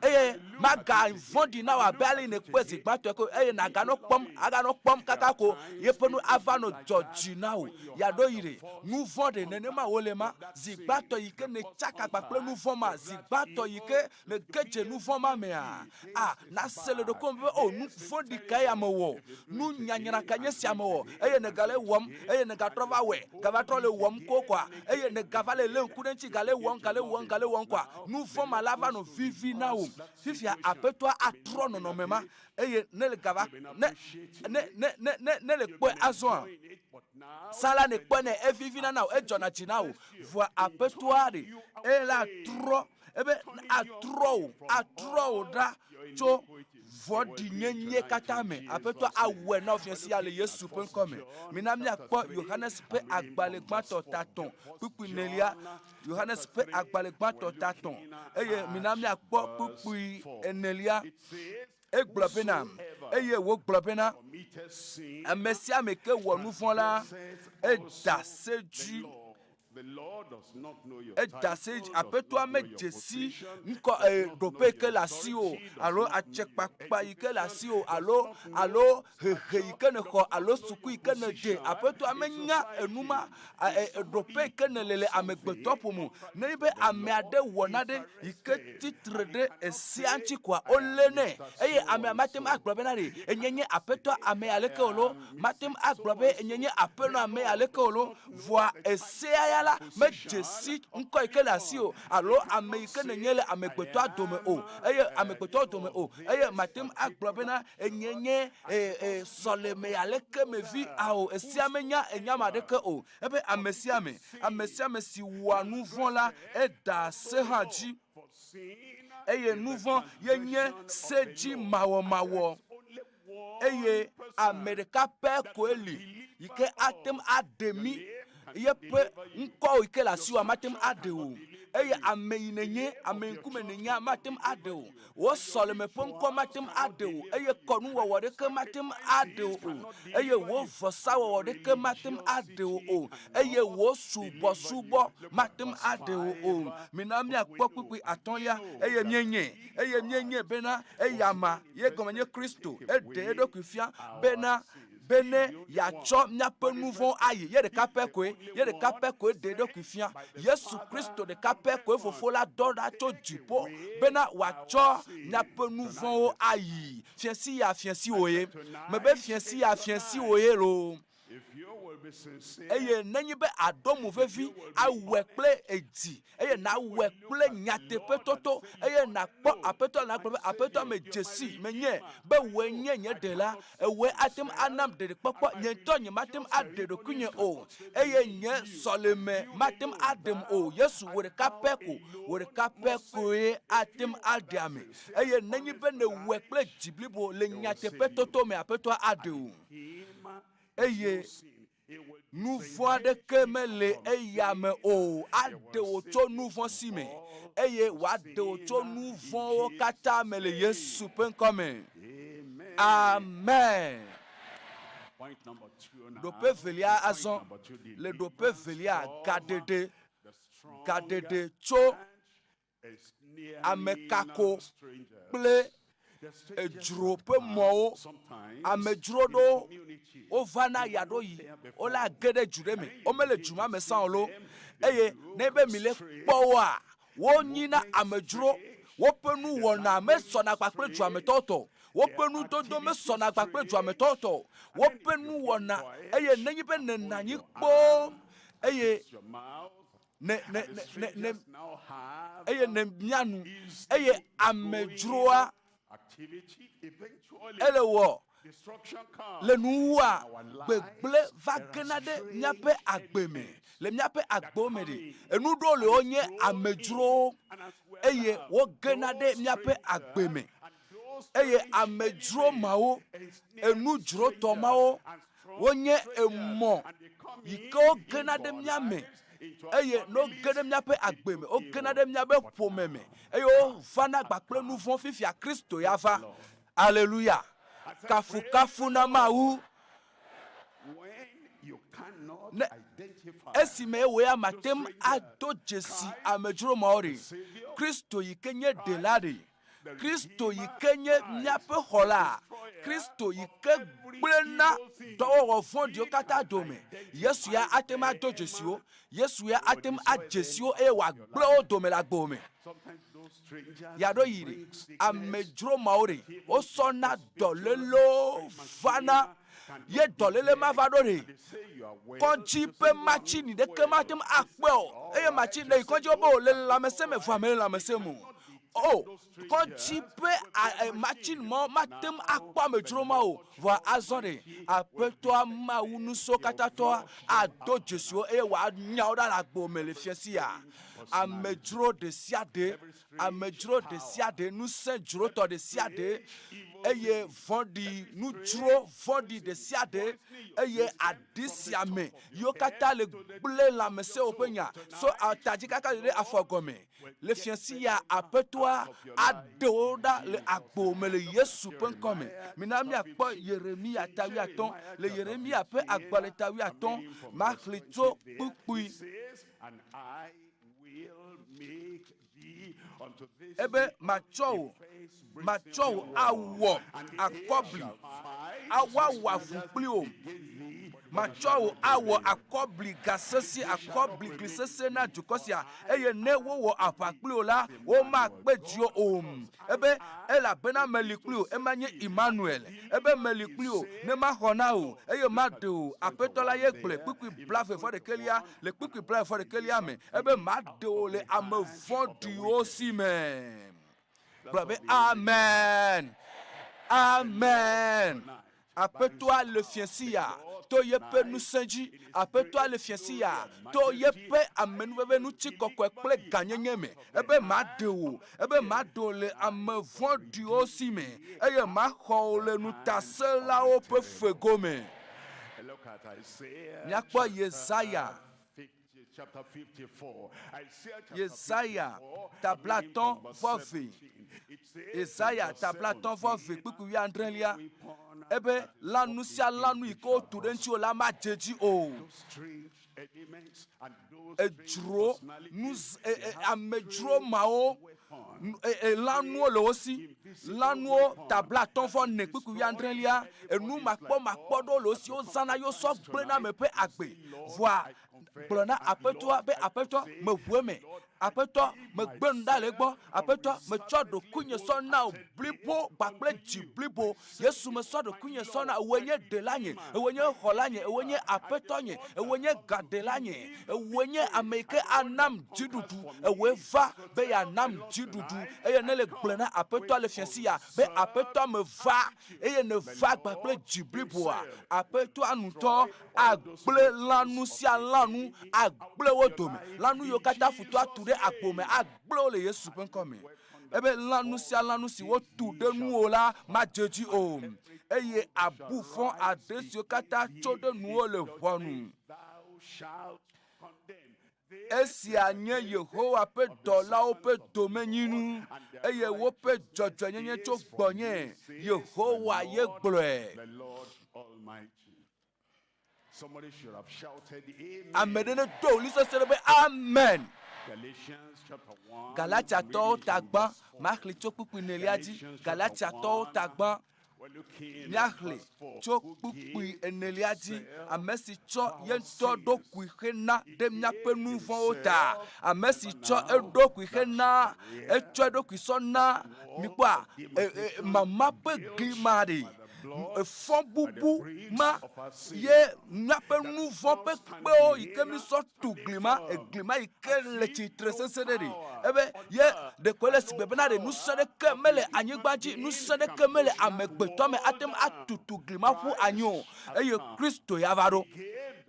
eye magavɔ̃ ɖi na wò abe ale yi nèkpɔe zi gbãtɔe ko eye nàganɔ kpɔm aganɔ kpɔm kaka ko yeƒe nu ava nɔ dzɔ dzi na wò yeaɖo yi ɖe nu vɔ̃ ɖe nenema wòle ma zi gbãtɔ yi ke nètsaka kpakple nu vɔ̃ ma zi gbãtɔ yi ke nège dze nu vɔ̃ ma mea a nàse le ɖokuiwò me be o nu vɔ̃ɖi kae ya mewɔ nu nyanyra kae nye sia mewɔ eye nègale ewɔm eye nègatrɔ va wɔe gava trɔ le wɔm ko koa eye nègava le lé ŋku ɖe eŋuti gale wɔm gale wɔm gale wɔm koa nu vɔ̃ ma la va nɔ vivi na wò fifia aƒetɔa atrɔ nɔnɔme ma eye ne le gava ne ne ne ne ne ne le kpɔe azɔa sa la ne kpɔe ne evivina na wò edzɔna dzi na wò vɔa aƒetɔa ɖe eye la trɔ ebe atrɔ wò atrɔ wò ɖa tso vɔ̃ɖinyenye katã me aƒetɔ awɔe na wò fiẽ sia le yesu ƒe ŋkɔ me mina míakpɔ yohanes ƒe agbalẽ gbãtɔ ta tɔ̃ kpukpui nelia yohanes ƒe agbalẽ gbãtɔ ta tɔ̃ eye mina míakpɔ kpukpui enelia egblɔ bena eye wògblɔ bena ame sia ame ke wɔ nu vɔ̃ la eda se dzi Eda se dzi. Aƒetɔa medze si ŋkɔ e, ɖoƒe yi ke le asiwò alo atsekpakpa yi ke le asiwò alo alo hehe yi ke nèxɔ alo suku yi ke nède. Aƒetɔa menya enu ma e, e, ɖoƒe yi ke nèle le amegbetɔ ƒome o. Nenye be ame aɖe wɔ nane yi ke tsitre ɖe esea ŋuti koa, wolé nɛ eye amea mate ŋu agblɔ bena ɖe enye nye aƒetɔ ame aleke o loo, mate ŋu agblɔ be enye nye aƒenɔ ame aleke o loo. Vɔa esea ya la, medze si ŋkɔ yi ke le asiwò alo ame yi ke nènye le amegbetɔa dome o, eye amegbetɔwo dome o, eye mate ŋu agblɔ bena enye nye e, e, sɔleme aleke me vi ao, esea menya enya ame aɖeke o. Ebe ame sia ame, ame sia ame si wɔa nu vɔ̃ la, edaa se hã dzi. Eye nu vɔ̃ ye nye sedzimawɔmawɔ. Eye ame ɖeka pɛ koe li yi ke ate ŋu aɖe mí. Yeƒe ŋkɔ yi ke le asiwòa mate ŋu aɖe o. Eye ame yi nènye, ame yi ŋkume nènyea mate ŋu aɖe o. Wò sɔleme ƒe ŋkɔ mate ŋu aɖe o eye kɔnuwɔwɔ ɖeke mate ŋu aɖe wò o. Eye wò vɔsawɔwɔ ɖeke mate ŋu aɖe wò o. Eye wò subɔsubɔ mate ŋu aɖe wò o. Mina míakpɔ kpukpui atɔ̃lia eye míenyae. Eye míenyae bena eyama ye gɔme nye Kristo, eɖe eɖokui fia bena bene yeatsɔ míaƒe nu vɔ̃wo ayi. Ye ɖeka pɛ koe, ye ɖeka pɛ koe ɖe eɖokui fia. Yesu Kristo ɖeka pɛ koe Fofo la dɔ ɖa tso dziƒo bena wòatsɔ míaƒe nu vɔ̃wo ayi. Fiẽsi ya fiẽsi wòye. Mebe fiẽsi ya fiẽsi wòye loo. Eye nenye be àɖo mo vevi awɔe kple edzi, eye nàwɔe kple nyateƒetoto, eye nàkpɔ Aƒetɔ la, nàgblɔ be, Aƒetɔ, medze sii, menyae be wòe nye nye Ɖela, ewòe ate ŋu anam ɖeɖekpɔkpɔ, nye ŋutɔ nyemate ŋu aɖe ɖokuinye o, eye nye sɔleme mate ŋu aɖem o. Yesu, wò ɖeka pɛ ko, wò ɖeka pɛ koe ate ŋu aɖe ame. Eye nenye be nèwɔe kple dzi blibo le nyateƒetoto me, Aƒetɔa aɖe wò. Eye nu vɔ̃ aɖeke mele eya me o. Aɖe wò tso nu vɔ̃ si me, eye wòaɖe wò tso nu vɔ̃wo katã me le Yesu ƒe ŋkɔ me. Amen. Ɖoƒe evelia azɔ, le ɖoƒe evelia, gaɖeɖe, gaɖeɖe tso amekako kple edzro ƒe mɔwo. Amedzro ɖewo wovana ɣeaɖewoɣi, wole age ɖe du ɖe me, womele du ma me sã o loo eye ne be mile kpɔ woa, wonyina amedzro. Woƒe nuwɔna mesɔna kpakple dua me tɔwo tɔ o. Woƒe nudodo mesɔna kpakple dua me tɔwo tɔ o. Woƒe nuwɔna eye nenye be nènɔ anyi kpoo eye ne ne ne ne ne eye ne mia nu eye amedzroa ele wɔ. Le nuwuwua, gbegblẽ va gena ɖe míaƒe agbe me. Le míaƒe agbewo me ɖe, enu ɖewo li wonye amedzrowo eye wogena ɖe míaƒe agbe me. Eye amedzro mawo, enudzrotɔ mawo, wonye emɔ yi ke wogena ɖe mía me eye ne woge ɖe míaƒe agbe me, wogena ɖe míaƒe ƒome me eye wovana kpakple nu vɔ̃ fifia Kristo ya va. Aleluya! Kafukafu na Mawu. Ne esime wò ya mate ŋu ado dzesi amedzro mawo ɖe, Kristo yi ke nye Ɖela ɖe, Kristo yi ke nye míaƒe Xɔla, Kristo yi ke gblẽna dɔwɔwɔ vɔ̃ɖiwo katã dome, Yesu ya ate ŋu ado dzesi wo. Yesu ya ate ŋu adze si wo eye wòagblẽ wo dome le agbo me. Yeaɖo yi ɖe, amedzro mawo ɖe, wosɔna dɔlélewo vana. Ye dɔléle ma va ɖo ɖe, kɔdzi ƒe matsini ɖeke mate ŋu akpɔe o. Eye matsini ɖe yi kɔdzi wobe wòle lãmesẽ me vɔa mele lãmesẽ me o. O, kɔdzi ƒe matsini mawo mate ŋu akpɔ amedzro ma o. Vɔa azɔ ɖe, Aƒetɔa Mawu Ŋusẽkatãtɔa ado dzesi wo eye wòanya wo ɖa le agbo me le fiẽ sia. Amedzro ɖesiaɖe, amedzro ɖesiaɖe, ŋusẽ dzrotɔ ɖesiaɖe, eye vɔ̃ɖi, nudzro vɔ̃ɖi ɖesiaɖe, eye aɖi sia me yiwo katã le gblẽ lãmesẽwò ƒe nya so ata dzi kaka yi ɖe afɔ gɔme. Le fiẽ sia Aƒetɔa aɖe wo ɖa le agbo me le Yesu ƒe ŋkɔ me. Mina míakpɔ Yeremiya ta wuiatɔ̃. Le Yeremiya ƒe agbalẽ ta wuiatɔ̃, maxlẽ tso kpukpui. Ebe, Matsɔ wò, matsɔ wò awɔ akɔbli, woawɔ avu kpli wò. Matsɔ wò awɔ akɔbli ga sesẽ, akɔbli gli sesẽ na dukɔ sia, eye ne wowɔ aʋa kpli wò la, womakpe dziwò o. Ebe, Elabena meli kpli wò, ema nye Imanuel. Ebe, Meli kpli wò, ne maxɔ na wò, eye maɖe wò. Aƒetɔ la ye gblɔe. Kpukpui blaeve vɔ ɖekɛlia, le kpukpui blaeve vɔ ɖekɛlia me, ebe, Maɖe wò le ame vɔ̃ɖiwo si me. Gblɔ be, Amen! Amen! Aƒetɔa le fiẽ sia to yeƒe ŋusẽ dzi. Aƒetɔa le fiẽ sia to yeƒe amenuveve ŋutikɔkɔe kple gãnyenye me. Ebe maɖe wò, ebe maɖe wò le ame vɔ̃ɖiwo si me, eye maxɔ wò le ŋutasẽlawo ƒe fego me. Míakpɔ Yesaya Yesaya ta blaatɔ̃ vɔ eve. Yesaya ta blaatɔ̃ vɔ eve kpukpui wuiadrelia. Ebe lãnu sia lãnu yi ke wotu ɖe ŋutiwò la madze edzi o. Edzro nu e, e, amedzro mawo e, lãnuwo le wo si. Lãnuwo ta blaatɔ̃ vɔ ene kpukpui wuiadrelia. Enu makpɔmakpɔ ɖewo le wo si wozãna ye wosɔ gblẽna ame ƒe agbe. Vɔa gblɔ na Aƒetɔa be, Aƒetɔ, meʋu eme. Aƒetɔ, megbe nu ɖa le egbɔ. Aƒetɔ, metsɔ ɖokuinye sɔ na wò blibo kpakple dzi blibo. Yesu, mesɔ ɖokuinye sɔ na wò. Ewòe nye Ɖela nye, ewòe nye Xɔla nye, ewòe nye Aƒetɔ nye, ewòe nye Gaɖela nye, ewòe nye ame yi ke anam dziɖuɖu. Ewòe va be yeanam dziɖuɖu. Eye nele gblɔe na Aƒetɔa le fiẽ sia be, Aƒetɔ, meva eye nèva kpakple dzi bliboa. Aƒetɔa ŋutɔ agblẽ lãnu sia lãnu, agblẽ wo dome. Lãnu yiwo katã futɔ atu ɖe agbo me, agblẽ wo le Yesu ƒe ŋkɔ me. Ebe lãnu sia lãnu si wotu ɖe nuwò la madze edzi o, eye abu fɔ aɖe siwo katã tso ɖe nuwò le ʋɔnu. Esia nye Yehowa ƒe dɔlawo ƒe domenyinu, eye woƒe dzɔdzɔenyenye tso gbɔnye, Yehowa ye gblɔe. Ame ɖe nedo ɣli sesẽ ɖe be, Amen! Galatiatɔwo ta gbã, maxlẽ tso kpukpui enelia dzi. Galatiatɔwo ta gbã, míaxlẽ tso kpukpui enelia dzi. Ame si tsɔ ye ŋutɔ ɖokui xena ɖe míaƒe nu vɔ̃wo ta. Ame si tsɔ eɖokui xena, etsɔ eɖokui sɔ na, mikpɔa, mama ƒe gli ma ɖe. Efɔ bubu ma ye míaƒe nu vɔ̃ ƒe kpewo yi ke mísɔ tu gli ma, egli ma yi ke le tsitre sesẽ ɖe ɖi. Ebe ye ɖeko ele sigbe bena ɖe ŋusẽ ɖeke mele anyigba dzi, ŋusẽ ɖeke mele amegbetɔ me ate ŋu atutu gli ma ƒu anyi o. Eye Kristo ya va ɖo.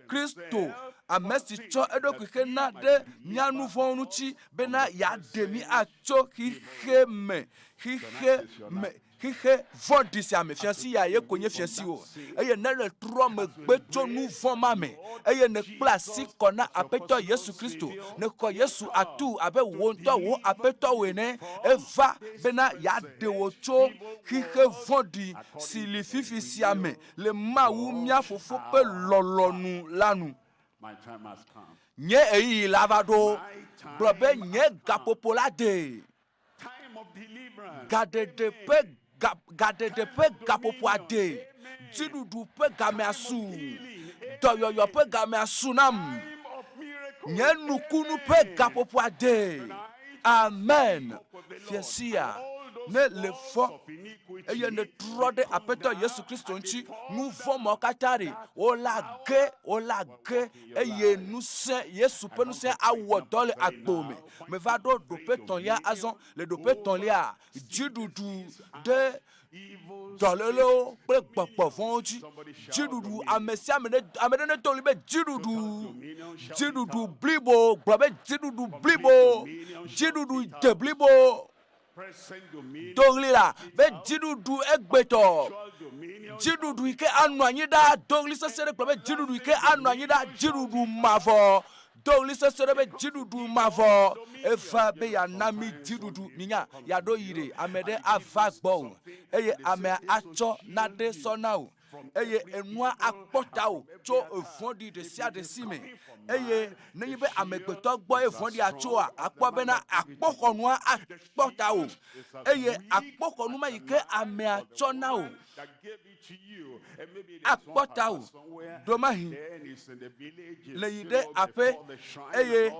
Kristo, ame si tsɔ eɖokui hena ɖe mía nu vɔ̃wo ŋuti bena yeaɖe mí atso xixe me, xixe me, xixe vɔ̃ɖi sia me. Fiasi ya ye ko nye fiasi o. Eye ne nètrɔ megbe tso nu vɔ̃ ma me, eye nèkpla asi kɔ na Aƒetɔ Yesu Kristo, nèxɔ Yesu atuu abe wò ŋutɔ wò Aƒetɔ ene, eva bena yeaɖe wò tso xixe vɔ̃ɖi si li fifi sia me le Mawu mía Fofo ƒe lɔlɔ̃nu la nu. Nye ɣeyiɣi la va ɖo. Gblɔ be, Nye gaƒoƒo la de. Gaɖeɖe ƒe ga, gaɖeɖe ƒe gaƒoƒoa de. Dziɖuɖu ƒe gamea su. Dɔyɔyɔ ƒe gamea su nam. Nye nukunu ƒe gaƒoƒoa de. Amen. Fiasia, ne le fɔ eye nètrɔ ɖe Aƒetɔ Yesu Kristo ŋuti, nu vɔ̃ mawo katã ɖe, wola ge, wola ge, eye ŋusẽ, Yesu ƒe ŋusẽ awɔ dɔ le agbo me. Meva ɖo ɖoƒe tɔ̃lia azɔ. Le ɖoƒe tɔ̃lia, dziɖuɖu ɖe dɔlélewo kple gbɔgbɔ vɔ̃wo dzi. Dziɖuɖu, ame sia ame ne, ame ɖe nedo ɣli be dziɖuɖu, dziɖuɖu blibo, gblɔ be dziɖuɖu blibo, dziɖuɖu de blibo. Do ɣli la be dziɖuɖu egbetɔ, dziɖuɖu yi ke anɔ anyi ɖaa. Do ɣli sesẽ ɖe gblɔ be dziɖuɖu yi ke anɔ anyi ɖaa, dziɖuɖu mavɔ. Do ɣli sesẽ ɖe be dziɖuɖu mavɔ. Eva be yeana mí dziɖuɖu. Minya, yeaɖo yi ɖe, ame ɖe ava gbɔwò eye amea atsɔ naɖe sɔ na wò eye enua akpɔ tawò tso vɔ̃ɖi ɖe sia ɖe si me. Eye nenye be amegbetɔ gbɔe vɔ̃ɖia tsoa, akpɔ bena akpoxɔnua akpɔ tawò eye akpoxɔnu ma yi ke amea tsɔ na wò akpɔ tawò. Ɖomahi le yi ɖe aƒe eye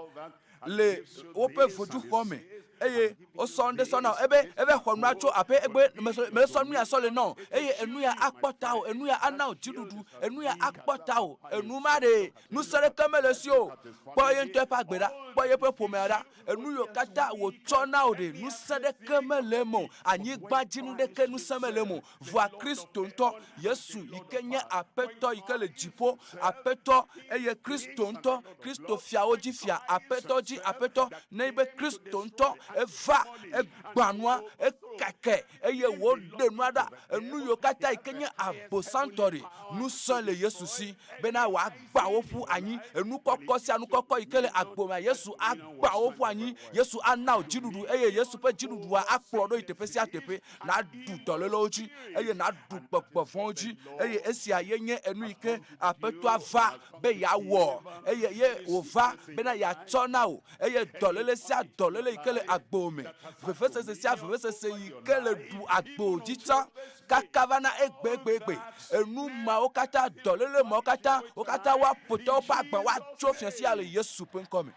le woƒe voduxɔ me eye wosɔ ŋɖe sɔ na wò. Ebe eve xɔ nua tso aƒe egbe mesɔ nu ya sɔ le na wò eye enu ya akpɔ tawò, enu ya ana wò dziɖuɖu, enu ya akpɔ tawò. Enu ma ɖe ŋusẽ ɖeke mele esi o. Kpɔ ye ŋutɔ eƒe agbe ɖa, kpɔ yeƒe ƒomea ɖa. Enu yiwo katã wòtsɔ na wò ɖe, ŋusẽ ɖeke mele eme o. Anyigbadzinu ɖeke ŋusẽ mele eme o. Vɔa Kristo ŋutɔ, Yesu yi ke nye Aƒetɔ yi ke le dziƒo, Aƒetɔ, eye Kristo ŋutɔ, Kristo fiawo dzi fia, Aƒetɔ dzi Aƒetɔ, nenye be Kristo ŋutɔ eva, egbã nua, ekakae, eye wòɖe nua ɖa, enu yiwo katã yi ke nye Abosam tɔ ɖe, ŋusẽ le Yesu si bena wòagbã wo ƒu anyi. Enu kɔkɔ sia nu kɔkɔ yi ke le agbo mea, Yesu agbã wo ƒu anyi. Yesu ana wò dziɖuɖu eye Yesu ƒe dziɖuɖua akplɔ ɖo yi teƒe sia teƒe. Nàɖu dɔlélewo dzi eye nàɖu gbɔgbɔ vɔ̃wo dzi. Eye esia ye nye enu yi ke Aƒetɔa va be yeawɔ eye ye wòva bena yeatsɔ na wò. Eye dɔléle sia dɔléle yi ke le agbo me, vevesese sia vevesese yi ke le ɖu agbo dzi tsã kaka va na egbegbegbe, enu mawo katã, dɔléle mawo katã, wo katã woaƒo te woƒe agba, woatso fia sia le Yesu ƒe ŋkɔ me.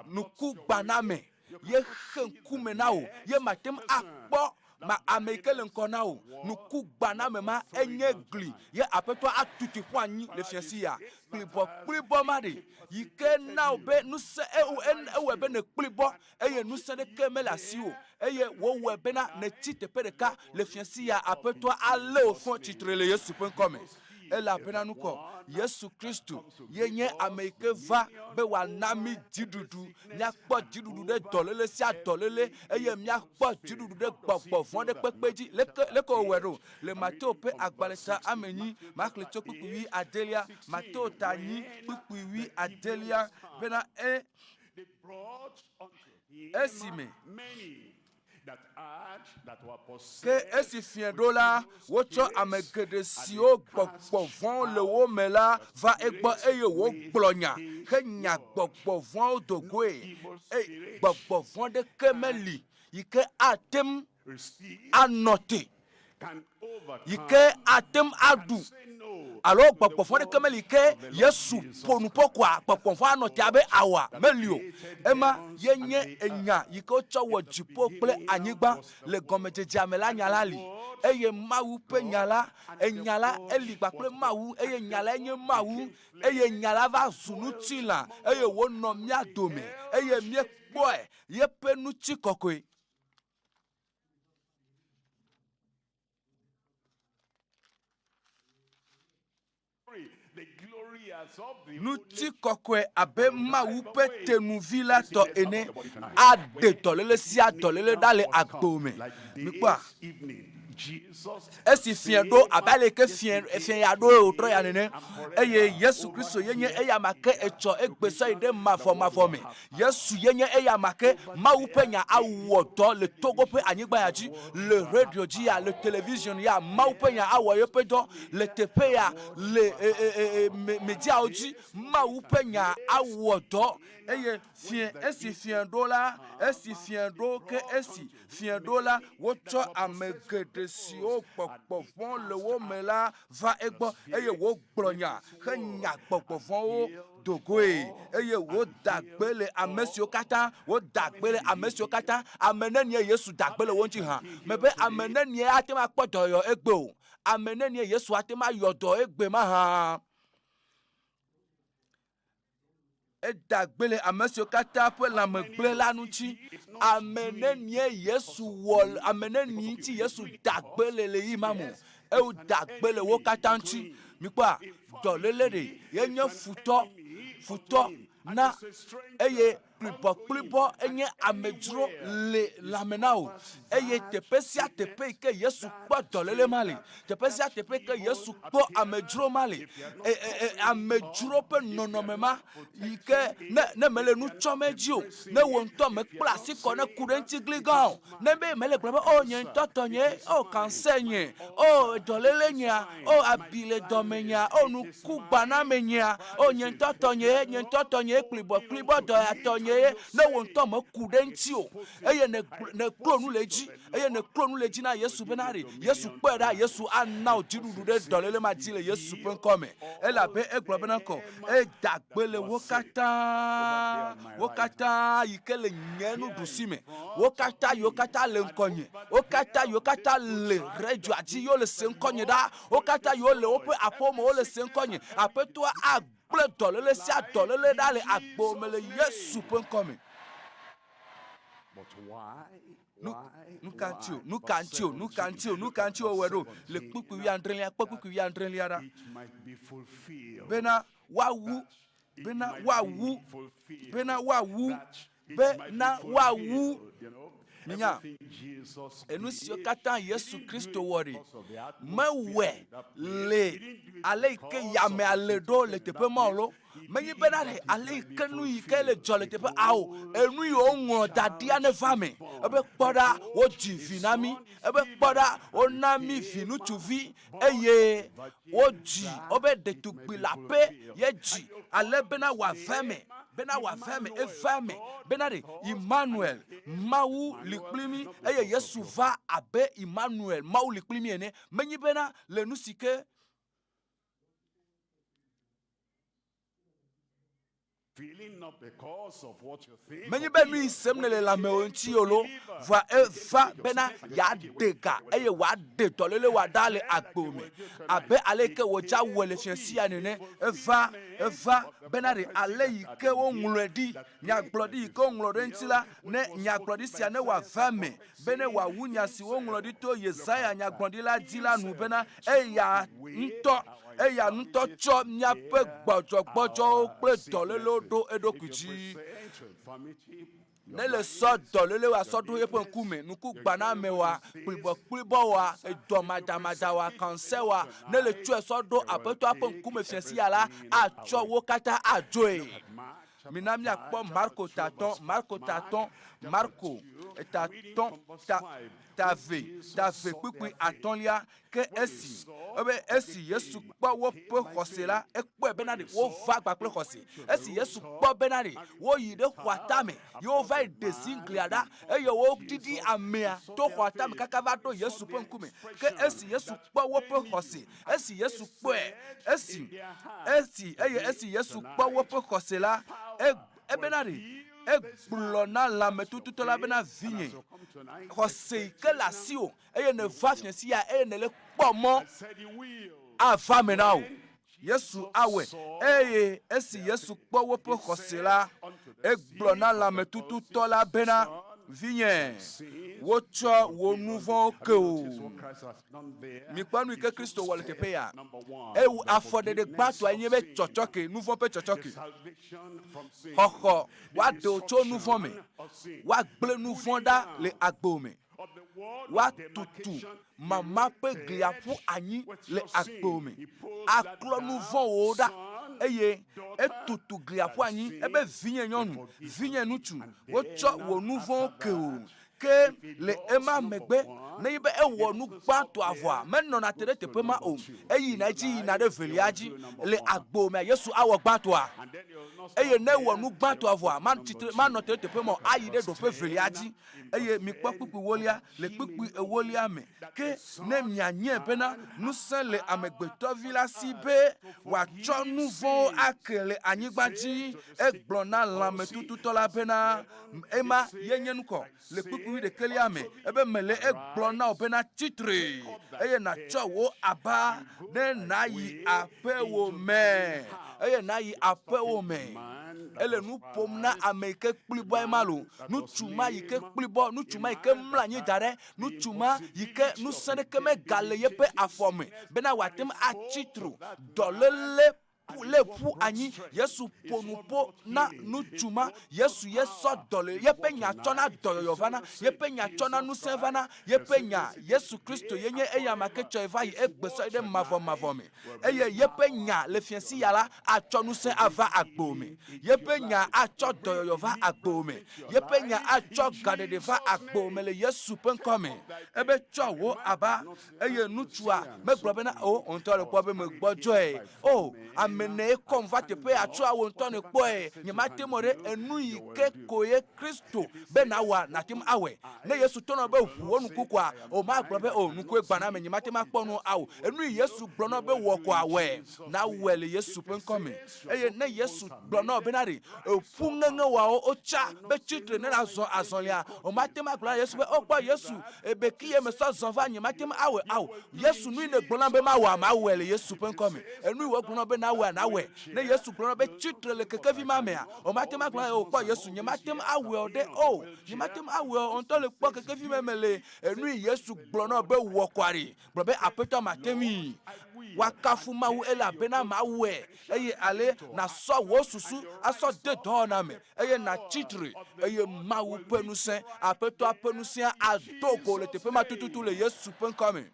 Nukugbaname ye xe ŋkume na wò ye mate ŋu akpɔ ma ame yi ke le ŋkɔ na wò. Nukugbaname ma enye gli ye Aƒetɔ atutui ƒu anyi le fiasi ya. Kplibɔ kplibɔ ma ɖe yi ke na wò be ŋusẽ ewɔe be nèkplibɔ eye ŋusẽ ɖeke mele asiwò eye wòwɔe bena nètsi teƒe ɖeka le fiasi ya Aƒetɔa alé wò fɔ tsitre le Yesu ƒe ŋkɔ me. Elabena nukɔ Yesu Kristo ye nye ame yi ke va be wòana mí dziɖuɖu, míakpɔ dziɖuɖu ɖe dɔléle sia dɔléle eye míakpɔ dziɖuɖu ɖe gbɔgbɔ vɔ̃ ɖe kpekpe dzi. Leke, leke wòwɔe ɖo? Le Mateo ƒe agbalẽ ta ame enyi, maxlẽ tso kpukpui wui adelia, Mateo ta enyi, kpukpui wui adelia, bena e, esime Ke esi fiẽ ɖo la, wotsɔ ame geɖe siwo gbɔgbɔ vɔ̃wo le wo me la va egbɔ, eye wògblɔ nya henya gbɔgbɔ vɔ̃awo do goe. Eye gbɔgbɔ vɔ̃ ɖeke meli yi ke ate ŋu anɔ te. yi ke ate ŋu aɖu alo gbɔgbɔ vɔ̃ ɖeke meli ke Yesu ƒo nu ƒo koa gbɔgbɔ vɔ̃ anɔ te abe awa meli o. Ema ye nye enya yi ke wotsɔ wɔ dziƒo kple anyigba le gɔmedzedzea me la nya la li eye Mawu ƒe nya la enya la eli kpakple Mawu eye nya lae nye Mawu eye nya la va zu ŋutilã eye wònɔ mía dome eye míekpɔe yeƒe ŋutikɔkɔe. Ŋutikɔkɔe abe Mawu ƒe tenuvi la tɔ ene aɖe dɔléle sia dɔléle ɖa le agbo me. Mikpɔa? Esi fiẽ ɖo abe ale ke fiẽ fiẽ ya ɖo wòtrɔ ya nene eye Yesu Kristo ye nye eya ma ke etsɔ egbe sɔ yi ɖe mavɔmavɔ me. Yesu ye nye eya ma ke. Mawu ƒe nya awɔ dɔ le Togo ƒe anyigba ya dzi, le radio dzi ya, le television ya. Mawu ƒe nya awɔ yeƒe dɔ le teƒe ya, le e, e, e, e, mediawo dzi. Mawu ƒe nya awɔ dɔ eye fiẽ esi fiẽ ɖo la, esi fiẽ ɖo ke esi fiẽ ɖo la, wotsɔ ame geɖe siwo gbɔgbɔ vɔ̃ le wo me la va egbɔ eye wogblɔ nya henya gbɔgbɔ vɔ̃wo do goe, eye woda gbe le ame siwo katã, woda gbe le ame siwo katã, ame nenie Yesu da gbe le wo ŋuti hã. Mebe ame nenie ate ŋu akpɔ dɔyɔyɔ egbe o? Ame nenie Yesu ate ŋu ayɔ dɔ egbe mahã? Eda gbe le ame siwo katã ƒe lãme gblẽ la ŋuti. Ame nenie Yesu wɔ, ame nenie ŋuti Yesu da gbe le le ɣeyiɣi ma me o? Ewo da gbe le wo katã ŋuti. Mikpɔa, dɔléle ɖe ye nye futɔ, futɔ na eye kplibɔkplibɔ enye amedzro le lãme na wò. Eye teƒe sia teƒe yi ke Yesu kpɔ dɔléle ma le, teƒe sia teƒe yi ke Yesu kpɔ amedzro ma le, e, e, e, amedzro ƒe nɔnɔme ma yi ke ne, ne mele nu tsɔm edzi o, ne wò ŋutɔ mekpla asi kɔ ne ku ɖe eŋuti gligã o, ne be mele gblɔ be, o nye ŋutɔ tɔnye, o kanser nye, o dɔléle nyea, o abi le dɔme nyea, o nuku gbaname nyea, o nye ŋutɔ tɔnye, nye ŋutɔ tɔnye, kplibɔkplibɔ dɔ ya tɔnye ye, ne wò ŋutɔ meku ɖe eŋuti o, eye nèklo nu le edzi, eye nèklo nu le edzi na Yesu bena ɖe Yesu kpɔe ɖa, Yesu ana wò dziɖuɖu ɖe dɔléle ma dzi le Yesu ƒe ŋkɔ me. Elabe egblɔ bena kɔ, eda gbe le wo katã, wo katã yi ke le nye nuɖusi me, wo katã yiwo katã le ŋkɔnye, wo katã yiwo katã le radioa dzi yiwo le se ŋkɔnye ɖa, wo katã yiwo le woƒe aƒewo me wole se ŋkɔnye. Aƒetɔa agblẽ dɔléle sia dɔléle ɖa le agbo me le Yesu ƒe ŋkɔ me. Nu, nu ka ŋuti o, nu ka ŋuti o, nu ka ŋuti o, nu ka ŋuti wowɔe ɖo le kpukpui wuiadrelia, kpɔ kpukpui wuiadrelia ɖa. Bena woawu, bena woawu, bena woawu, bena woawu. Minya, enu siwo katã Yesu Kristo wɔ ɖi, mewɔe le ale yi ke yamea le ɖo le teƒe ma o lo. Menye bena ɖe ale yi ke nu yi ke le dzɔ le teƒe ao, enu yi woŋlɔ da ɖia neva eme. Ebe kpɔ ɖa, wodzi vi na mí. Ebe kpɔ ɖa, wona mí vi ŋutsuvi eye wodzi wobe ɖetugbui leaƒe ye dzi ale bena wòava eme, bena wòava eme, eva eme bena ɖe Immanuel, Mawu li kpli mí eye Yesu va abe Immanuel, Mawu li kpli mí ene. Menye bena le nu si ke Menye be nu yi sem nèle le amewo ŋuti o lo, vɔa eva bena yeaɖe ga eye wòaɖe dɔléle wòaɖa le agbo me. Abe ale yi ke wòdza wɔe le fiẽ sia nene, eva, eva bena ɖe ale yi ke woŋlɔe ɖi, nyagblɔɖi yi ke woŋlɔ ɖe eŋuti la, ne nyagblɔɖi sia ne wòava eme, bene wòawu nya si woŋlɔ ɖi to Yesaya nyagblɔɖila dzi la nu bena, Eya ŋutɔ, eya ŋutɔ tsɔ míaƒe gbɔdzɔgbɔdzɔwo kple dɔlélewo ɖo eɖokui dzi. Ne le sɔ dɔlélewoa sɔ ɖo eƒe ŋkume, nukugbanamewòa, kplibɔkplibɔwoa, edɔmadamadawoa, kansɛwoa, ne le tsɔe sɔ ɖo Aƒetɔa ƒe ŋkume fiẽ sia la, atsɔ wo katã adzoe. Mina míakpɔ Marko tatɔ, Marko tatɔ, Marko tatɔ, ta, tave, tave kpukpui atɔ̃lia. Ke esi, ebe esi Yesu kpɔ woƒe xɔse la, ekpɔe bena ɖe wova gba kple xɔse. Esi Yesu kpɔ bena ɖe woyi ɖe xɔa tame, ye wova yi ɖe zinglia ɖa, eye woɖiɖi amea to xɔa tame kaka va ɖo Yesu ƒe ŋkume. Ke esi Yesu kpɔ woƒe xɔse, esi Yesu kpɔe, esi, esi, eye esi Yesu kpɔ woƒe xɔse la, e, ebena ɖe egblɔ na lãmetututɔ la bena, Vinye, xɔse yi ke le asiwò, eye nèva fiẽ sia eye nèle kpɔ mɔ ava eme na wò. Yesu awɔe. Eye esi Yesu kpɔ woƒe xɔse la, egblɔ na lãmetututɔ la bena, Vinye, wotsɔ wò nu vɔ̃wo ke wò. Mikpɔ nu yi ke Kristo wɔ le teƒe ya. Ewu afɔɖeɖe gbãtɔa nye be tsɔtsɔke, nu vɔ̃ ƒe tsɔtsɔke. Xɔxɔ, woaɖe wò tso nu vɔ̃ me. Woagblẽ nu vɔ̃ ɖa le agbo me. Woatutu mama ƒe glia ƒu anyi le agbo me, aklɔ nu vɔ̃wo ɖa, eye etutu glia ƒu anyi ebe, Vinye nyɔnu, vinye ŋutsu, wotsɔ wò nu vɔ̃wo ke wò. Ke le ema megbe, nenye be ewɔ nu gbãtɔa vɔa, menɔna te ɖe teƒe ma o, eyina edzi yina ɖe velia dzi. Le agbo mea, Yesu awɔ gbãtɔa. Eye ne ewɔ nu gbãtɔa vɔa, manɔ te ɖe teƒe ma o, ayi ɖe ɖoƒe velia dzi. Eye mikpɔ kpukpui ewolia, le kpukpui ewolia me, ke ne mianyae bena ŋusẽ le Amegbetɔvi la si be wòatsɔ nu vɔ̃wo ake le anyigba dzi, egblɔ na lãmetututɔ la bena, Ema ye nye nukɔ le kpukpui wuiɖekɛlia me, ebe mele egblɔ na wò bena, Tsi tre, eye nàtsɔ wò aba ne nàyi aƒewò me, eye nàyi aƒewò me. Ele nu ƒom na ame yi ke kplibɔe ma lo, ŋutsu ma yi ke kplibɔ, ŋutsu ma yi ke mlɔ anyi da ɖe, ŋutsu ma yi ke ŋusẽ ɖeke megale yeƒe afɔ me bena wòate ŋu atsi tre dɔléle lé ƒu anyi. Yesu ƒo nu ƒo na ŋutsu ma. Yesu ye sɔ dɔle, yeƒe nya tsɔna dɔyɔyɔ vana, yeƒe nya tsɔna ŋusẽ vana, yeƒe nya, Yesu Kristo ye nye eyama ke tsɔe va yi egbe sɔe ɖe mavɔmavɔ me. Eye yeƒe nya le fiẽsi ya la atsɔ ŋusẽ ava agbo me. Yeƒe nya atsɔ dɔyɔyɔ va agbo me. Yeƒe nya atsɔ gaɖeɖe va agbo me le Yesu ƒe ŋkɔ me. Ebe tsɔ wò aba. Eye ŋutsua megblɔ bena, O, wò ŋutɔ nèkpɔ be megbɔdzɔe. O, ame nee kɔm va teƒe ya tsɔa wò ŋutɔ nèkpɔe. Nyemate ŋu ɖe enu yi ke koe Kristo be nàwɔa, nàte ŋu awɔe. Ne Yesu to na wò be ʋu wò ŋku koa, o magblɔ be, O, ŋkue gbã na ame, nyemate ŋu akpɔ nu ao. Enu yi Yesu gblɔ na wò be wɔ koa, wɔe. Nawɔe le Yesu ƒe ŋkɔ me. Eye ne Yesu gblɔ na wò bena ɖe ƒu ŋeŋe wɔawo wotsa be tsitre ne nàzɔ azɔlia, o mate ŋu agblɔ na Yesu be, O, kpɔ Yesu, ebe kiye mesɔ zɔ va, nyemate ŋu awɔe ao. Yesu, nui nègblɔ nam be mawɔa, mawɔe le Yesu ƒe ŋkɔ me. Enui wògblɔ na wò be nawɔea, nawɔe. Ne Yesu gblɔ na wò be tsitre le kekevi ma mea, o mate ŋu agblɔ na o, kpɔ Yesu, nyemate ŋu awɔe o ɖe, o, nyemate ŋu awɔe o, wò ŋutɔ le kpɔ kekevi me mele. Enui Yesu gblɔ na wò be wɔ koa ɖe, Gblɔ be, Aƒetɔ, mate ŋui. Woakafu Mawu elabena mawɔe, eye ale nàsɔ wò susu asɔ de dɔwɔna me, eye nàtsi tre, eye Mawu ƒe ŋusẽ, Aƒetɔa ƒe ŋusẽa ado go le teƒe ma tututu le Yesu ƒe ŋkɔ me.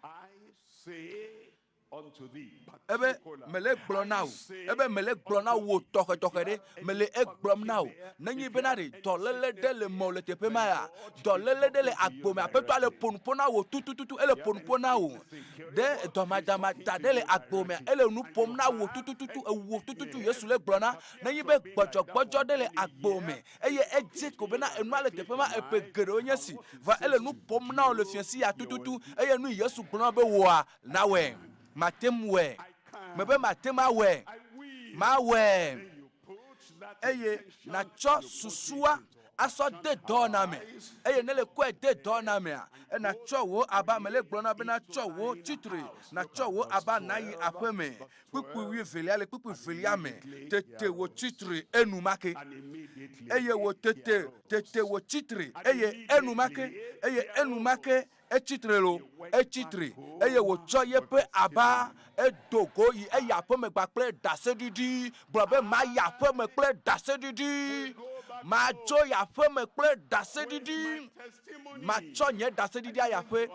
Ebe, Mele egblɔm na wò, ebe mele egblɔm na wò tɔxɛtɔxɛ ɖe, mele egblɔm na wò, nenye bena ɖe dɔléle ɖe le mewò le teƒe ma ya, dɔléle ɖe le agbo me, Aƒetɔa le ƒo nu ƒo na wò tutututu, ele ƒo nu ƒo na wò. Ɖe dɔmadamada ɖe le agbo mea, ele nu ƒom na wò tutututu, ewò tututu, Yesu le gblɔ na, nenye be gbɔdzɔgbɔdzɔ ɖe le agbo me, eye edze ko bena enua le teƒe ma eƒe geɖewo nye si, vɔa ele nu ƒom na wò le fiẽsi ya tututu, eye nu yi Yesu gblɔ na wò be wɔa, nawɔe. Mate ŋu wɔe. Mebe mate ŋu awɔe. Mawɔe. Eye nàtsɔ susua asɔ de dɔwɔna me. Eye ne le kɔe de dɔwɔna mea, nàtsɔ wò aba, mele gblɔ na be natsɔ wò tsitre, nàtsɔ wò aba nàyi aƒe me. Kpukpui wuievelia le kpukpui velia me, tete wò tsitre enumake. Eye wò tete, tete wò tsitre, eye enumake, eye enumake Etsi tre lo, etsi tre, eye wòtsɔ yeƒe aba edo go yi eya aƒeme kpakple ɖaseɖiɖi, gblɔ be, Mayi aƒeme kple ɖaseɖiɖi. Madzo yi aƒeme kple ɖaseɖiɖi. Matsɔ nye ɖaseɖiɖi ayi aƒe.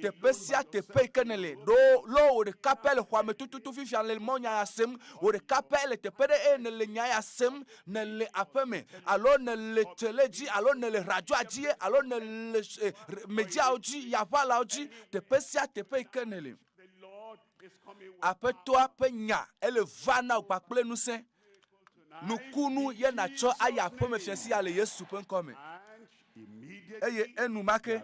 Teƒe sia teƒe yi ke nèle, ɖo lɔ wò ɖeka pɛ le xɔa me tututu fifia le mɔ nya ya sem. Wò ɖeka pɛ le teƒe ɖe eye nèle nya ya sem. Nèle aƒe me, alo nèle tele dzi, alo nèle radioa dzi, alo nèle mediawo dzi, yaʋalawo dzi, teƒe sia teƒe yi ke nèle. Aƒetɔa ƒe nya ele va na wò kpakple ŋusẽ. Nukunu ye nàtsɔ ayi aƒeme fiẽ sia le Yesu ƒe ŋkɔ me. Eye enumake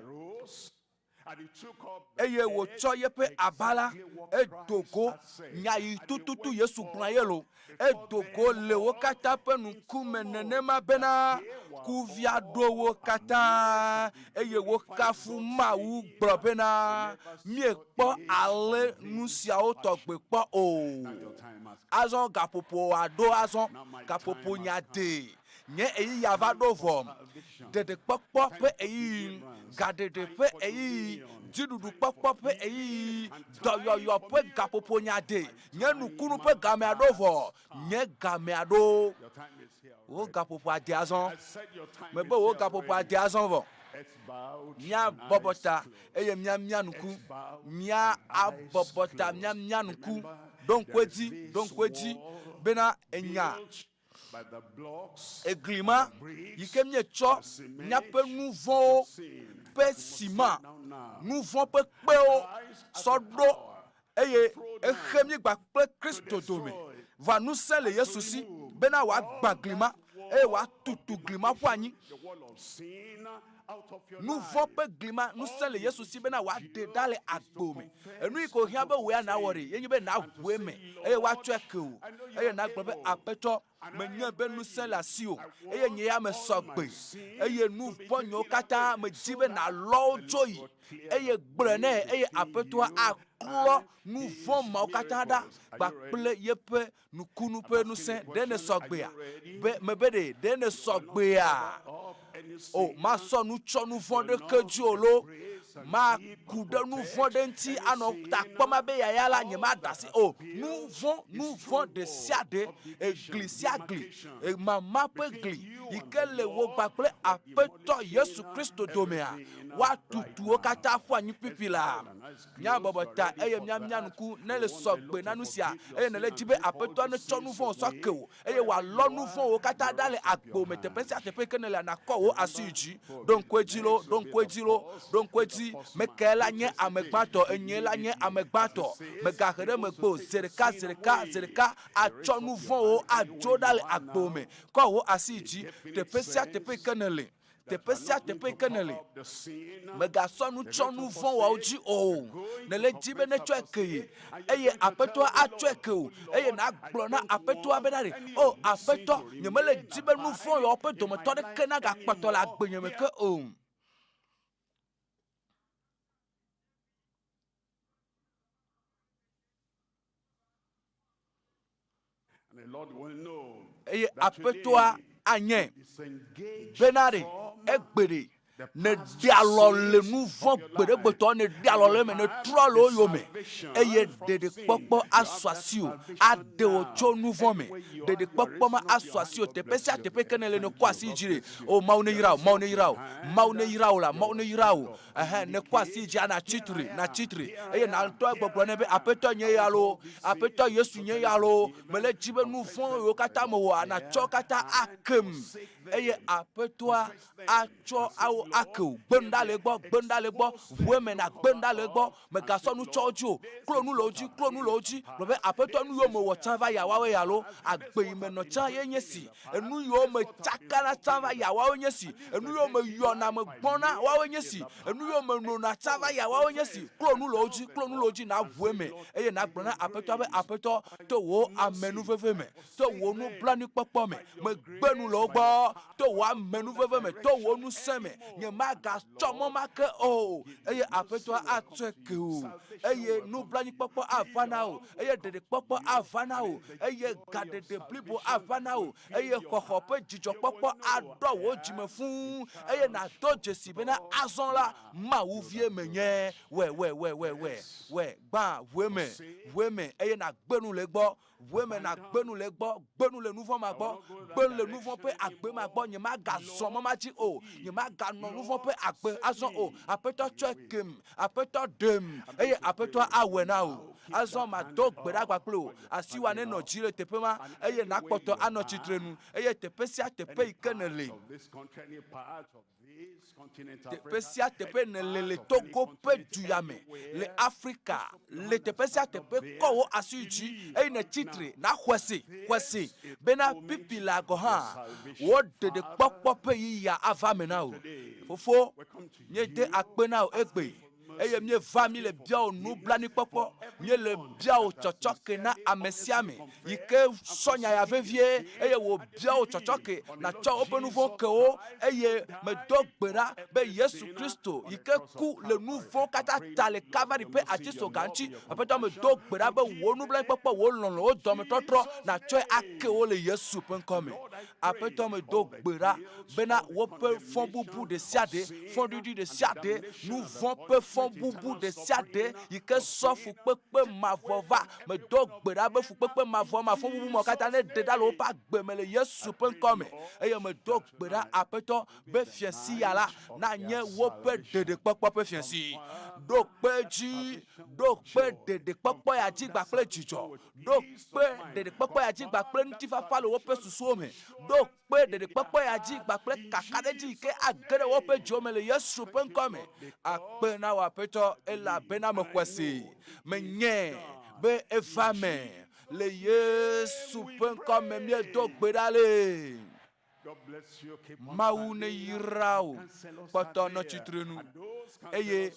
eye wòtsɔ yeƒe aba la, edo go nya yi tututu Yesu gblɔ ye lo. Edo go le wo katã ƒe ŋkume nenema bena kuvia ɖo wo katã eye wokafu Mawu gblɔ bena, Míekpɔ ale nu siawo tɔgbe kpɔ o. Azɔ gaƒoƒo aɖo azɔ, gaƒoƒo nya dee. Nye ɣeyiɣia va ɖo vɔ. Ɖeɖekpɔkpɔ ƒe ɣeyiɣi, gaɖeɖe ƒe ɣeyiɣi, dziɖuɖukpɔkpɔ ƒe ɣeyiɣi, dɔyɔyɔ ƒe gaƒoƒo nya de. Nye nukunu ƒe gamea ɖo vɔ. Nye gamea ɖo. Wò gaƒoƒoa de azɔ. Mebe wò gaƒoƒoa de azɔ vɔ. Míabɔbɔ ta eye míamia ŋku. Míabɔbɔ ta míamia ŋku. Ɖo ŋku edzi, ɖo ŋku edzi bena enya Egli ma yi ke míetsɔ míaƒe nu vɔ̃wo ƒe sima, nu vɔ̃ ƒe kpewo sɔ ɖo eye exe mí gba kple Kristo dome. Vɔa ŋusẽ le Yesu si bena wòagbã gli ma eye wòatutu gli ma ƒu anyi. Nu vɔ̃ ƒe gli ma, ŋusẽ le Yesu si bena wòaɖe ɖa le agbo me. Enu yi ke wòhiã be wò ya nàwɔ ɖe, ye nye be nàʋu eme eye woatsɔe ke wò. Eye nàgblɔ be, Aƒetɔ, menyae be ŋusẽ le asiwò eye nye ya mesɔ gbe eye nu vɔ̃ nyewo katã medi be nàlɔ wo dzo yi. Eye gblɔe nɛ eye Aƒetɔa aklɔ nu vɔ̃ mawo katã ɖa kpakple yeƒe Nukunu ƒe ŋusẽ, ɖe nèsɔ gbea? Be, mebe ɖe, ɖe nèsɔ gbea? O, masɔ nu tsɔ nu vɔ̃ ɖeke dzi o loo, maku ɖe nu vɔ̃ ɖe ŋuti anɔ ta kpɔm abe yaya la, nyemada asi o. Nu vɔ̃, nu vɔ̃ ɖe sia ɖe, egli sia gli, mama ƒe gli yi ke le wò kpakple Aƒetɔ Yesu Kristo domea, woatutu wo katã ƒu anyi pipi laa. Míabɔbɔ ta eye míamia ŋku ne le sɔ gbe na nu sia, eye nèle edzi be Aƒetɔa netsɔ nu vɔ̃wo sɔ ke wò, eye wòalɔ nu vɔ̃wo katã ɖa le agbo me teƒe sia teƒe yi ke nèlea, nàkɔ wò asi yi dzi. Ɖo ŋku edzi loo, ɖo ŋku edzi loo, ɖo ŋku edzi, mekae la nye ame gbãtɔ, enyee la nye ame gbãtɔ. Mègahe ɖe megbe o, zi ɖeka, zi ɖeka, zi ɖeka, àtsɔ nu vɔ̃wo adzo ɖa le agbo me. Kɔ wò asi yi dzi teƒe sia teƒe yi ke nèle. Teƒe sia teƒe yi ke nèle, mègasɔ nu tsyɔ nu vɔ̃ wɔwo dzi o. Nèle edzi be netsɔe ke ye, eye Aƒetɔa atsɔe ke wò, eye nàgblɔ na Aƒetɔa bena ɖe, O Aƒetɔ, nyemele di be nu vɔ̃ yawo ƒe dometɔ aɖeke nagakpɔtɔ le agbenye me ke o. Eye Aƒetɔa anye bena ɖe egbe ɖe nèɖe alɔ le nu vɔ̃ gbeɖegbetɔ nèɖe alɔ le eme nètrɔ le wo yome eye ɖeɖekpɔkpɔ asu asiwò aɖe wò tso nu vɔ̃ me ɖeɖekpɔkpɔ ma asu asiwò teƒe sia teƒe ke nèle nèkɔ asi dzi ɖe o Mawu neyra wò Mawu neyra wò Mawu neyra wò la Mawu neyra wò Ɛhɛ, nèkɔ asi dzi natsi tre, natsi tre, eye nàtɔ egbɔgblɔ nɛ be, Aƒetɔ nye ya loo, Aƒetɔ Yesu nye ya loo, mele edzi be nu vɔ̃ yiwo katã mewɔa, nàtsɔ wo katã akem. Eye Aƒetɔa atsɔ awo ake wò. Gbe nu ɖa le egbɔ, gbe nu ɖa le egbɔ, ʋu eme nàgbe nu ɖa le egbɔ. Mègasɔ nu tsɔ wo dzi o. Klo nu le wo dzi, klo nu le wo dzi. Gblɔ be, Aƒetɔ, nu yiwo mewɔ tsã va yia, woawoe ya loo. Agbe yi menɔ tsã ye nye esi. Enu yiwo metsakana tsã va yia, woawoe nye esi. Enu yiwo meyɔna megbɔna, woawoe nye esi. Enu yiwo menona tsã va yia, woawoe nye esi. Klo nu le wo dzi, klo nu le wo dzi, nàʋu eme, eye nàgblɔ na Aƒetɔa be, Aƒetɔ, to wò amenuveve me, to wò nublanuikpɔkpɔ me, megbe nu le wo gbɔ, to wò amenuveve me, to wò ŋusẽ me, nyemagatsɔ mɔ ma ke o, eye Aƒetɔa atsɔe ke wò, eye nublanuikpɔkpɔ ava na wò, eye ɖeɖekpɔkpɔ ava na wò, eye gaɖeɖe blibo ava na wò, eye xɔxɔ ƒe dzidzɔkpɔkpɔ aɖɔ wò dzime fũu, eye nàdo dzesi bena azɔ la, Mawu vie menye. Wɛ, wɛ, wɛ, wɛ, wɛ, wɛ, gbã, ʋu eme, ʋu eme, eye nàgbe nu le egbɔ. Ʋu eme nàgbe nu le egbɔ, gbe nu le nu vɔ̃ ma gbɔ, gbe nu le nu vɔ̃ ƒe agbe ma gbɔ. Nyemagazɔ mɔ ma dzi o, nyemaganɔ maganɔ nu vɔ̃ ƒe agbe azɔ o. Aƒetɔ tsɔe kem, Aƒetɔ ɖem, eye Aƒetɔa awɔe na wò. Azɔ mado gbe ɖa kpakple wò. Asiwòa nenɔ dzi le teƒe ma, eye nàkpɔtɔ anɔ tsitrenu, eye teƒe sia teƒe yi ke nèle, teƒe sia teƒe nèle le Togo ƒe du ya me, le Afrika, le teƒe sia teƒe, kɔ wò asi yi dzi, eye nètsi tre, nàxɔe se, xɔe se bena pipi laa gɔ̃ hã, wò ɖeɖekpɔkpɔ ƒe ɣeyiɣia ava eme na wò. Fofo, míede akpe na wò egbe. eye míeva míle bia wò nublanuikpɔkpɔ, míele bia wò tsɔtsɔke na ame sia ame yi ke sɔ nya ya vevie, eye wòbia wò tsɔtsɔke nàtsɔ woƒe nu vɔ̃ ke wo, eye medo gbe ɖa be Yesu Kristo yi ke ku le nu vɔ̃wo katã ta le Kalvari ƒe atitsoga ŋuti, Aƒetɔ, medo gbe ɖa be wò nublanuikpɔkpɔ, wò lɔlɔ̃, wò dɔmetɔtrɔ nàtsɔe ake wo le Yesu ƒe ŋkɔ me. Aƒetɔ, medo gbe ɖa bena woƒe fɔbubu ɖesiaɖe, fɔɖiɖi ɖesiaɖe, nuvɔ̃ ƒe fɔbubu ɖesiaɖe yi ke sɔ fukpekpe mavɔ va, medo gbe ɖa be fukpekpe mavɔ ma, fɔbubu mawo katã neɖe ɖa le woƒe agbe me le Yesu ƒe ŋkɔ me. Eye medo gbe ɖa, Aƒetɔ, be fiẽsi ya la nanye woƒe ɖeɖekpɔkpɔ ƒe fiẽsi. Ɖo kpe edzi, ɖo kpe ɖeɖekpɔkpɔ ya dzi kpakple dzidzɔ. Ɖo kpe ɖeɖekpɔkpɔ ya dzi kpakple ŋutifafa le woƒe susuwo me. Ɖo kpe ɖeɖekpɔkpɔ ya dzi kpakple kakaɖedzi yi ke age ɖe woƒe dziwo me le Yesu ƒe ŋkɔ me. Akpe na wò Aƒetɔ, elabena mexɔe se. Menyae be eva eme. Le Yesu ƒe ŋkɔ me míedo gbe ɖa le. Mawu neyra wò. Kpɔtɔ nɔ tsitre nu eye.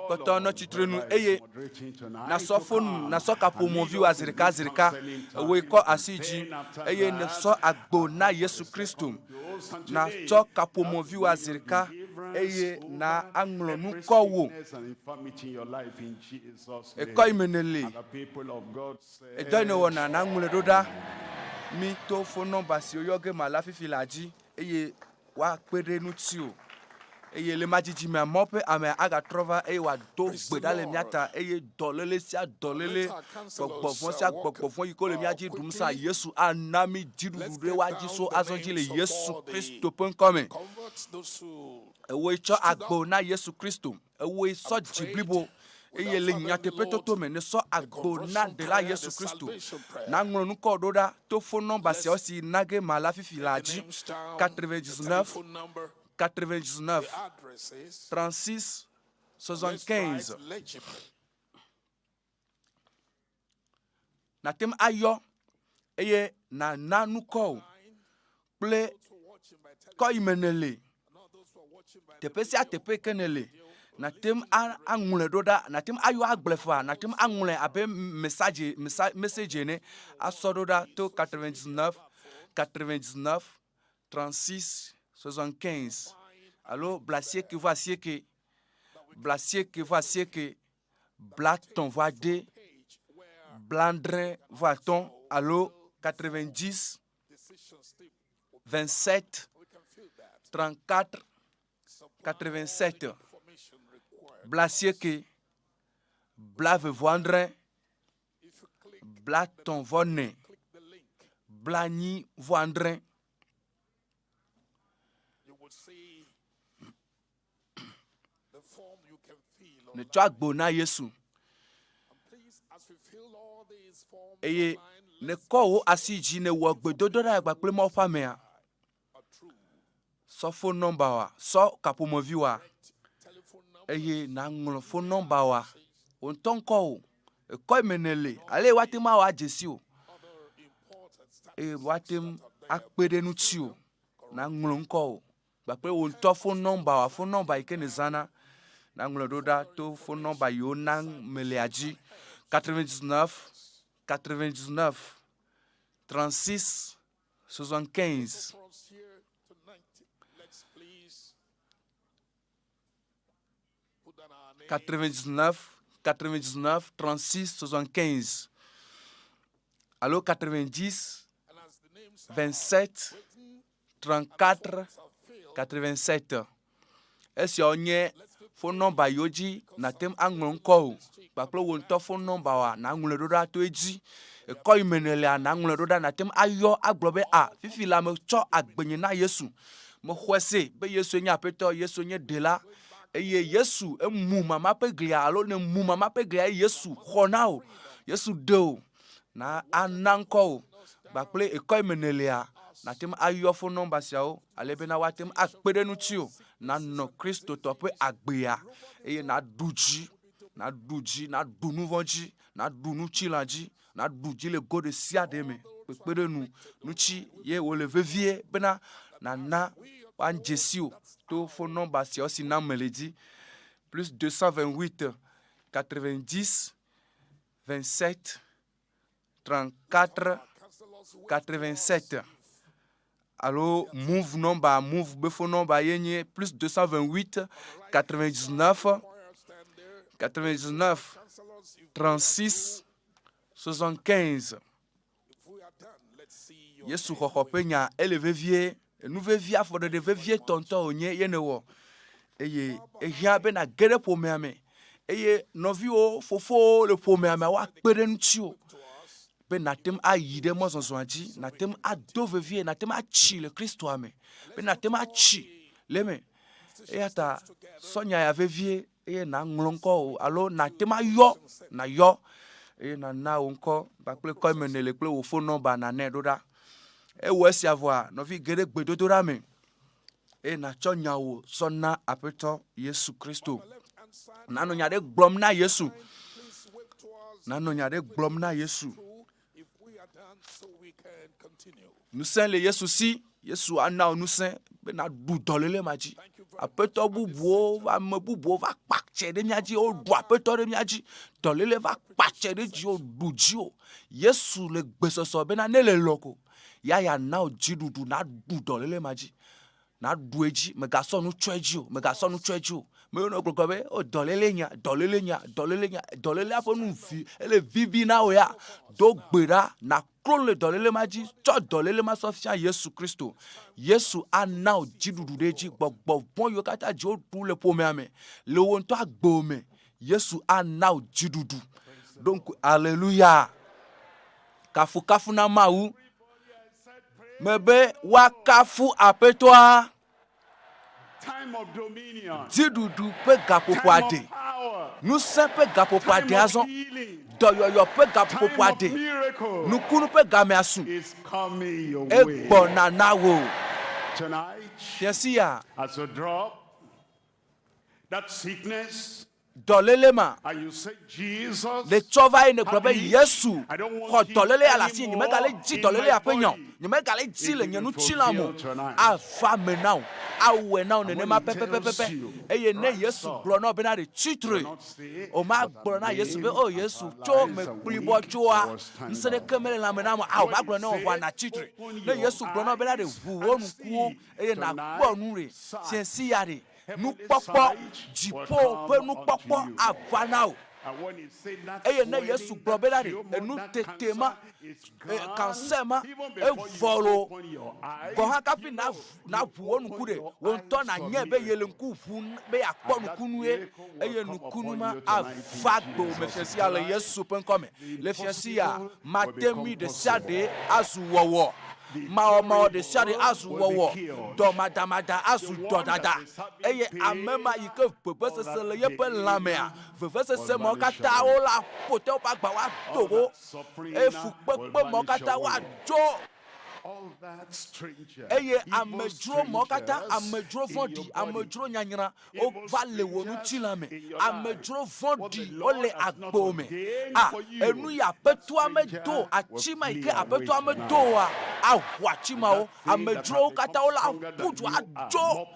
Kpɔtɔ nɔ tsitre nu eye nàsɔ fonu, nàsɔ kaƒomɔ viwòa zi ɖeka zi ɖeka. Ewòe kɔ asi dzi eye nèsɔ agbo na Yesu Kristo. Nàtsɔ kaƒomɔ viwòa zi ɖeka eye na aŋlɔ nu kɔ wò. Ekɔ yi me nèle. Edɔ yi nèwɔna nàŋlɔe ɖo ɖa. Mi to fon nɔmba si woyɔ ge mala fifi laa dzi eye woakpe ɖe ŋutiwò. Eye le ma dzidzimea, Mawu ƒe amea agatrɔ va eye wòado gbe ɖa le mía ta eye dɔléle sia dɔléle, gbɔgbɔ vɔ̃ sia gbɔgbɔ vɔ̃ yi ke wole mía dzi ɖum sa, Yesu ana mí dziɖuɖu ɖe woa dzi so azɔ dzi le Yesu Kristo ƒe ŋkɔ me. Ewòe tsɔ agbo na Yesu Kristo. Ewòe sɔ dzi blibo eye le nyateƒetoto me nèsɔ agbo na Ɖela Yesu Kristo. Nàŋlɔ ŋkɔ ɖo ɖa to fon nɔmba siawo si na ge mala fifi laa dzi, 99 99 36 75. Nàte ŋu ayɔ eye nàna nukɔwò kple kɔ yi me nèle. Teƒe sia teƒe ke nèle, nàte ŋu aŋlɔe ɖo ɖa, nàte ŋu ayɔ agblɔe faa, nàte ŋu aŋlɔe abe mesadzi, mesa, mesedzi ene asɔ ɖo ɖa to 99 99 36 75 alo blaasieke vɔ asieke, blaasieke vɔ asieke. Blaetɔ̃ vɔ ade, blaadre vɔ atɔ̃ alo 90, 27, 34, 87, blaasieke, blaeve vɔ adre, blaetɔ̃ vɔ ene, blaenyi vɔ adre. Nètsɔ agbo na Yesu eye nèkɔ wò asi dzi nèwɔ gbedodoɖa kpakple Mawu ƒe amea. Sɔ fon nɔmba wa, sɔ kaƒomɔvi wa eye nàŋlɔ fon nɔmba wa. Wò ŋutɔ ŋkɔ wò, ekɔ yi me nèle ale woate ŋu awɔ adze si wò eye woate ŋu akpe ɖe ŋutiwò nàŋlɔ ŋkɔ wò. Kpakple wò ŋutɔ fon nɔmba wa, fon nɔmba yi ke nèzãna, naŋlɔe ɖo ɖa to fon nɔmba yiwo nam melea dzi, 99 99 36 75. 99 99 36 75 alo 90 27 34 87. Esiawo nye Fon nɔmba yiwo dzi nàte ŋu aŋlɔ ŋkɔ o kpakple wò ŋutɔ fon nɔmba oa, nàŋlɔe ɖo ɖa to edzi. Ekɔ yi me nèlea, nàŋlɔe ɖo ɖa nàte ŋu ayɔ agblɔ be, A, fifi la metsɔ agbenye na Yesu. Mexɔe se be Yesue nye Aƒetɔ, Yesue nye Ɖela. Eye Yesu emu mama ƒe glia alo nèmu mama ƒe glia eye Yesu xɔ na wò, Yesu ɖe wò. Na ana ŋkɔ wò kpakple ekɔ yi me nèlea, nàte ŋu ayɔ fon nɔmba siawo ale bena woate ŋu akpe ɖe ŋutiwò nànɔ Kristotɔ ƒe agbea eye nàɖu dzi, nàɖu dzi, nàɖu nu vɔ̃ dzi, nàɖu ŋutilã dzi, nàɖu dzi le go ɖe sia ɖe me. Kpekpeɖeŋu ŋuti ye wòle vevie bena nàna woadze si wò to fon nɔmba siawo si nam mele dzi, plus 228 90 27 34 87 alo move nɔmba move be fon nɔmba ye nye plus 228 99 99 36 75 Yesu xɔxɔ ƒe nya ele vevie enu vevi afɔɖeɖe vevie tɔntɔ wònye ye nèwɔ eye ehiã be nàge ɖe ƒomea me eye nɔviwo fofowo le ƒomea me woakpe ɖe ŋutiwò be nàte ŋu ayi ɖe mɔzɔzɔa dzi nàte ŋu ado vevie nàte ŋu atsi le Kristoa me be nàte ŋu atsi le eme eya ta sɔ nya ya vevie eye nàŋlɔ ŋkɔ o alo nàte ŋu ayɔ nàyɔ eye nàna wò ŋkɔ kpakple kɔ eme nèle kple wò fon nɔmba nànɛ ɖo ɖa. Ewɔ esia vɔa, nɔvi ge ɖe gbedodoɖa me eye nàtsɔ nyawo sɔ na Aƒetɔ Yesu Kristo. Nànɔ nya ɖe gblɔm na Yesu. Nànɔ nya ɖe gblɔm na Yesu. Ŋusẽ le Yesu si. Yesu ana wò ŋusẽ be nàɖu dɔléle ma dzi. Aƒetɔ bubuwo, ame bubuwo va kpatse ɖe mía dzi, woɖu aƒetɔ ɖe mía dzi. Dɔléle va kpatse ɖe dziwò, ɖu dziwò. Yesu le gbesɔsɔ bena ne le lɔ ko, ya yeana wò dziɖuɖu nàɖu dɔléle ma dzi. Nàɖu edzi, mègasɔ nu tsɔ edzi o, mègasɔ nu tsɔ edzi o. Ame yiwo nɔ gbɔgblɔm be, o dɔléle nya, dɔléle nya, dɔléle nya, dɔlélea ƒe nu vi, ele vivi na wò ya. Do gbe ɖa, nàklo nu le dɔléle ma dzi, tsɔ dɔléle ma sɔ fia Yesu Kristo. Yesu ana wò dziɖuɖu ɖe edzi. Gbɔgbɔ vɔ̃ yiwo katã dzi woɖu le ƒomea me, le wò ŋutɔ agbewò me, Yesu ana wò dziɖuɖu. Ɖo ŋku, aleluya. Kafukafu na Mawu. Mebe woakafu Aƒetɔa. Dziɖuɖu ƒe gaƒoƒoa ɖe. Ŋusẽ ƒe gaƒoƒoa ɖe azɔ. Dɔyɔyɔ ƒe gaƒoƒoa ɖe. Nukunu ƒe gamea su. Egbɔna na wò. Fiẽ sia. Dɔléle ma le tsɔ va ye nègblɔ be, Yesu, xɔ dɔléle ya le asinye, nyemegale di dɔléle ya ƒe nya o, nyemegale di le nye ŋutilã me o. Ava eme na wò, awɔe na wò nenema pɛpɛpɛpɛ. Eye ne Yesu gblɔ na wò bena ɖe tsitre, o magblɔ na Yesu be, O Yesu, tso mekplibɔ tsoa, ŋusẽ ɖeke mele lãme nam o. Ao, magblɔ ne wò vɔa nàtsi tre. Ne Yesu gblɔ na wò bena ɖe ʋu wò ŋkuwo eye nàkpɔ nu ɖe, fiẽsi ya ɖe, Nukpɔkpɔ, dziƒo ƒe nukpɔkpɔ ava na wò. Eye ne Yesu gblɔ bena ɖe enu tete ma, cancer ma, evɔ loo, gɔ̃ hã kafi naʋu wò ŋku ɖe, wò ŋutɔ nànyae be yele ŋku ʋum be yeakpɔ nukunu ye, eye nukunu ma ava gbewò me fiẽ sia le Yesu ƒe ŋkɔ me. Le fiẽ sia, mate ŋui ɖesiaɖe azu wɔwɔ. Mawɔmawɔ ɖesiaɖe azu wɔwɔ, dɔmadamada azu dɔdada, eye ame ma yi ke vevesese le yeƒe lãmea, vevesese mawo katã wola ƒo te woƒe agba woado go, eye fukpekpe mawo katã woadzo. Eye amedzro mawo katã, amedzro vɔ̃ɖi, amedzro nyanyra, wova le wò ŋutilã me. Amedzro vɔ̃ɖi wole agbewò me. A, enu yi Aƒetɔa medo o, ati ma yi ke Aƒetɔa medo oa, aʋu ati mawo. Amedzrowo katã wole aƒu du adzo.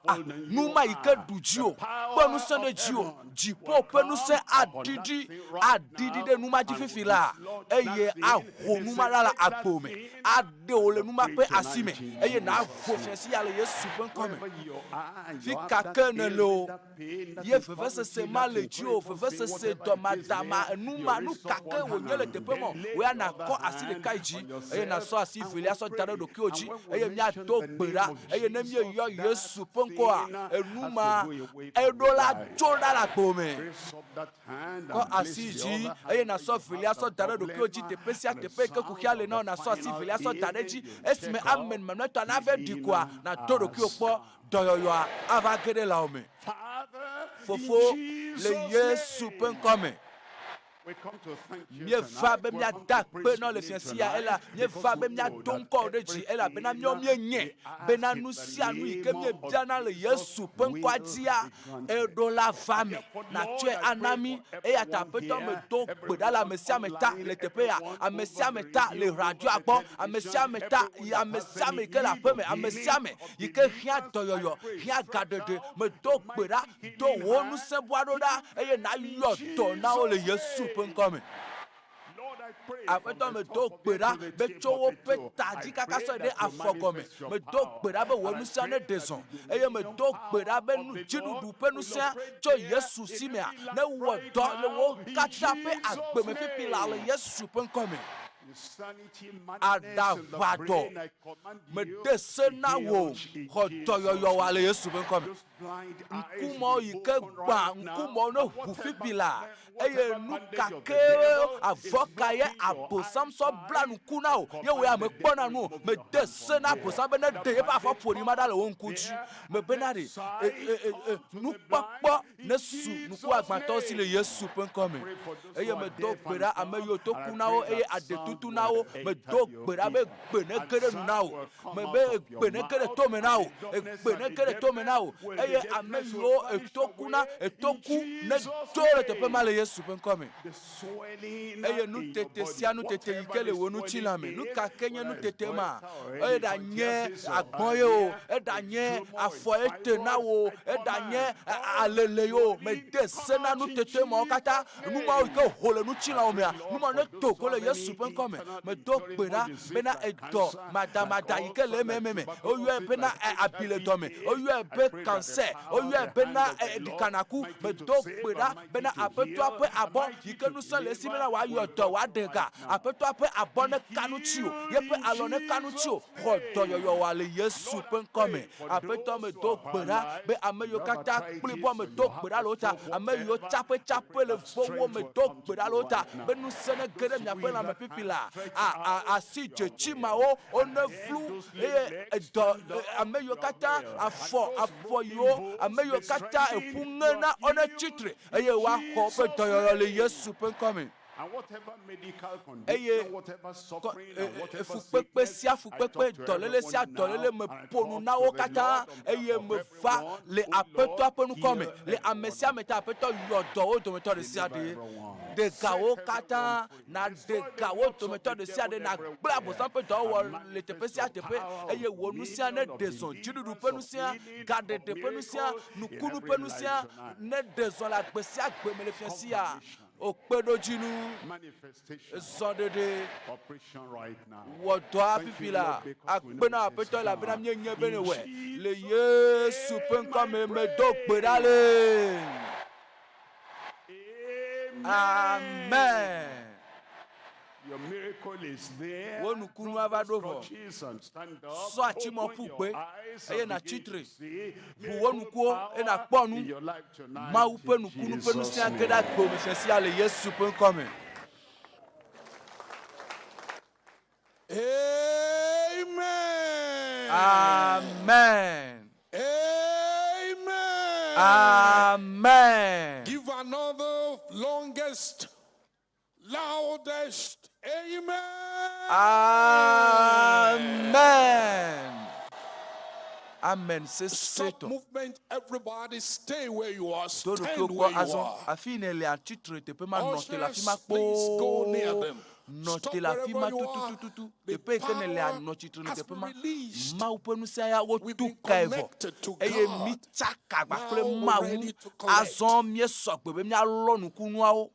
A, nu ma yi ke ɖu dziwò, kpɔ ŋusẽ ɖe dziwò, dziƒo ƒe ŋusẽ aɖiɖi, aɖiɖi ɖe nu ma dzi fifi laa, eye aho nu ma ɖa le agbewò me. Aɖe wò le nu ma ƒe asi me, eye nàvo fiẽ sia le Yesu ƒe ŋkɔ me. Fi ka ke nèle o, ye vevesese ma le dziwò, vevesese, dɔmadama, enu ma, nu ka ke wònye le teƒe ma o, wò ya nàkɔ asi ɖeka yi dzi, eye nàsɔ asi velia. velia sɔ da ɖe ɖokuiwò dzi eye míado gbe ɖa eye ne míeyɔ Yesu ƒe ŋkɔa, enu ma eɖo la tso ɖa le agbo me. Kɔ asi dzi eye nàsɔ velia sɔ da ɖe ɖokuiwò dzi teƒe sia teƒe yi ke kuxia le na wò nàsɔ asi velia sɔ da ɖe edzi. Esime amen mamlɛtɔa nave ɖi koa, nàdo ɖokuiwò kpɔ dɔyɔyɔa ava ge ɖe lãwò me. Fofo, le Yesu ƒe ŋkɔ me, míeva be míada akpe na wò le fiẽ sia, ela, míeva be míado ŋkɔ wò ɖe dzi, elabena míawo míenyae bena nu sia nu yi ke míebiana le Yesu ƒe ŋkɔa dzia, eɖo la va me, nàtsɔe ana mí. Eya ta Aƒetɔ, medo gbe ɖa le ame sia ame ta le teƒe ya, ame sia ame ta le radioa gbɔ, ame sia ame ta, yi ame sia ame yi ke le aƒe me, ame sia ame yi ke hiã dɔyɔyɔ, hiã gaɖeɖe, medo gbe ɖa, do wò ŋusẽbua ɖo ɖa eye nàyɔ dɔ na wo le Yesu ƒe ŋkɔ me. Aƒetɔ, medo gbe ɖa be tso woƒe ta dzi kaka sɔe ɖe afɔ gɔme. Medo gbe ɖa be wò ŋusẽa neɖe zɔ eye medo gbe ɖa be nu dziɖuɖu ƒe ŋusẽa tso Yesu si mea newɔ dɔ le wo katã ƒe agbe me fifi laa le Yesu ƒe ŋkɔ me. Aɖaʋadɔ, mede se na wò, xɔ dɔyɔyɔwa le Yesu ƒe ŋkɔ me. Ŋkumɔ yi ke gbã ŋkumɔ ne ʋu fifi laa eye nu ka kee avɔ ka ye Abosam sɔ bla ŋku na wò ye wò ya mekpɔna nu o. Mede se na Abosam be neɖe yeƒe afɔ ƒoɖi ma ɖa le wò ŋku dzi. Mebena ɖe e, e, e, e, nukpɔkpɔ nesu ŋkuagbãtɔwo si le Yesu ƒe ŋkɔ me. Eye medo gbe ɖa ame yiwo to ku na wo eye aɖe tutu na wo. Medo gbe ɖa be gbe nege ɖe nu na wò. Mebe egbe nege ɖe tome na wò. Egbe nege ɖe tome na wò. Eye ame yiwo eto ku na, eto ku nedzo le teƒe ma le Yesu ƒe ŋkɔ me. Eye nutete sia nutete yi ke le wò ŋutilã me, nu ka ke nye nutete ma? Eɖanye agbɔ̃ ye o, eɖanye afɔ ye te na wò o, eɖanye alele ye o, mede se na nutete mawo katã, nu mawo yi ke ho le ŋutilãwò mea, nu mawo nedo go le Yesu ƒe ŋkɔ me. Medo gbe ɖa bena edɔ madamada yi ke le ememe me, woyɔe bena abi le dɔme, woyɔe be cancer, woyɔe bena ɖikanaku, medo gbe ɖa bena Aƒetɔa ƒe abɔ yi ke ŋusẽ le esi bena wòayɔ dɔ, wòaɖe ga. Aƒetɔa ƒe abɔ neka nu tsi wò, yeƒe alɔ neka nu tsi wò. Xɔ dɔyɔyɔwòa le Yesu ƒe ŋkɔ me. Aƒetɔ, medo gbe ɖa be ame yiwo katã kpli bɔ, medo gbe ɖa le wo ta. Ame yiwo tsaƒetsaƒe le vowo, medo gbe ɖa le wo ta be ŋusẽ nege ɖe miaƒe lãme fifi laa. A, a, asi dzetsi mawo wonevlu eye edɔ, ame yiwo katã afɔ, afɔ yiwo ame yiwo katã eƒu ŋe na wo netsi tre eye woaxɔ woƒe dɔyɔyɔ le Yesu ƒe ŋkɔ me. Eye fukpekpe sia fukpekpe, dɔléle sia dɔléle meƒo nu na wo katã eye meva le Aƒetɔa ƒe ŋkɔ me le ame sia ame ta. Aƒetɔ yɔ dɔ wo dometɔ ɖe sia ɖe. Ɖe ga wo katã. Nàɖe ga wo dometɔ ɖe sia ɖe, nàgblẽ Abosam ƒe dɔwɔwɔ le teƒe sia teƒe, eye wò ŋusẽa neɖe zɔ, dziɖuɖu ƒe ŋusẽa, gaɖeɖe ƒe ŋusẽa, nukunu ƒe ŋusẽa neɖe zɔ le agbe sia agbe me le fiẽ sia. O kpeɖodzinu, zɔɖeɖe, wɔ dɔa fifi la, akpe na Aƒetɔ elabena míenyae be nèwɔe. Le Yesu ƒe ŋkɔ me medo gbe ɖa le. Amen. Wò nukunua va ɖo vɔ. Sɔ atimɔ ƒu gbe eye nàtsi tre. Ʋu wò ŋkuwo eye nàkpɔ nu. Mawu ƒe nukunu ƒe ŋusẽ age ɖe agbe me fiẽ sia le Yesu ƒe ŋkɔ me. Amen. Amen. Amen. Amen. Give another longest, loudest amen. Amen. Amen Stop sesẽtɔ. movement, everybody. Stay where you are. Do Stand ɖokuiwò where kpɔ you azɔ. are. Afi yi nèle atsi tre teƒe ma, nɔ te le afi ma Ushers, please go near kpoo. them. Nɔ Stop te le afi ma wherever you are. tutututu. The Teƒe yi ke nèlea, power nɔ tsitre le has teƒe been ma. released. Mawu ƒe ŋusẽ ya We've wotu been kae vɔ connected to eye God. míetsaka agba kple Now we're Mawu. ready to collect. Azɔ míesɔ gbe be míalɔ nukunuawo.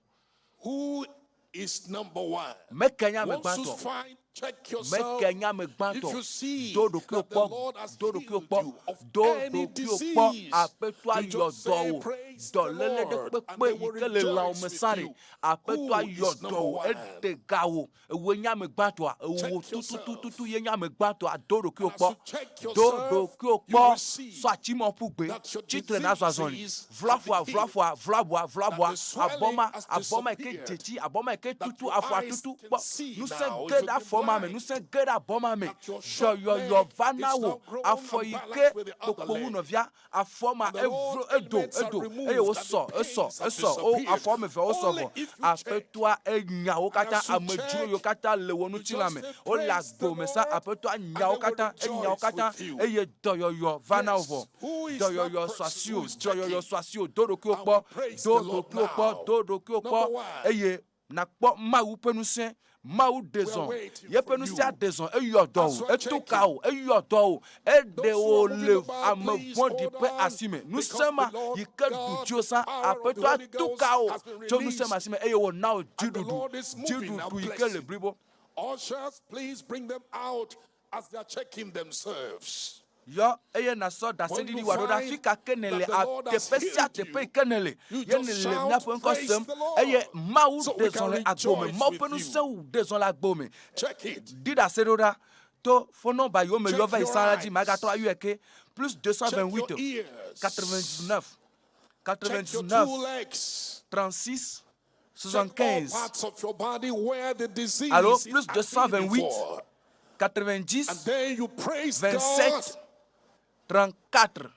Who is number one? Meke nye ame Once you gbãtɔ. find, check yourself. Meke nye ame If gbãtɔ. you see Do ɖokuiwò that the kpɔ. Lord has Do ɖokuiwò healed kpɔ. you of Do any ɖokuiwò kpɔ. disease, Aƒetɔa you yɔ just dɔ say, wò Praise Dɔléle ɖe kpekpe yi ke le lãwò me sã ɖe, Aƒetɔa yɔ dɔ wò, eɖe ga wò. Ewòe nye ame gbãtɔa? Ewò tutututu ye nye ame gbãtɔa? Do ɖokuiwò kpɔ. Do ɖokuiwò kpɔ. Sɔ atsimɔ ƒu gbe. Tsi tre nàzɔ azɔli. Vlu afɔa, vlu afɔa, vlu abɔa, vlu abɔa. Abɔ ma, abɔ ma yi ke dze tsi, abɔ ma yi ke tutu, afɔa tutu. Kpɔ, ŋusẽ ge ɖe afɔ ma me, ŋusẽ ge ɖe abɔ ma me. Dɔyɔyɔ va na wò. Afɔ yi ke kpokpo wu nɔvia, Afɔ ma evlo edo edo eye wosɔ esɔ esɔ wo afɔ wɔme eve wosɔ vɔ. Aƒetɔa enya wo katã amedzro yiwo katã le wò ŋutilã me wole agbo me sa aƒetɔa nya wo katã enya wo katã eye dɔyɔyɔ va na wo vɔ. Dɔyɔyɔ sɔ asiwò dɔyɔyɔ sɔ asiwò do ɖokuiwò kpɔ do ɖokuiwò kpɔ do ɖokuiwò kpɔ eye Nàkpɔ Mawu ƒe ŋusẽ. Mawu ɖe zɔ. Yeƒe ŋusẽa ɖe zɔ. Eyɔ dɔ wò. Eto ka wò. Eyɔ dɔ wò. Eɖe wò le ame vɔ̃ɖi ƒe asi me. Ŋusẽ ma yi ke ɖu dziwò sã. Aƒetɔa to ka wò tso ŋusẽ ma si me eye wòna wò dziɖuɖu. Dziɖuɖu yi ke le blibo. Ushers, please bring them out as they are checking themselves. Yɔ eye nàsɔ ɖaseɖiɖi wɔ ɖo ɖa fi ka ke nèle, a teƒe sia teƒe yi ke nèle, ye nèle míaƒe ŋkɔ sem, eye Mawu ɖe zɔ le agbo me, Mawu ƒe ŋusẽ ɖe zɔ le agbo me. Ɖi ɖase ɖo ɖa to fon nɔmba yiwo meyɔ va yi sã la dzi, magatrɔ ayɔe ke, plus 228 99 99 36 75 alo plus 228 90 27 34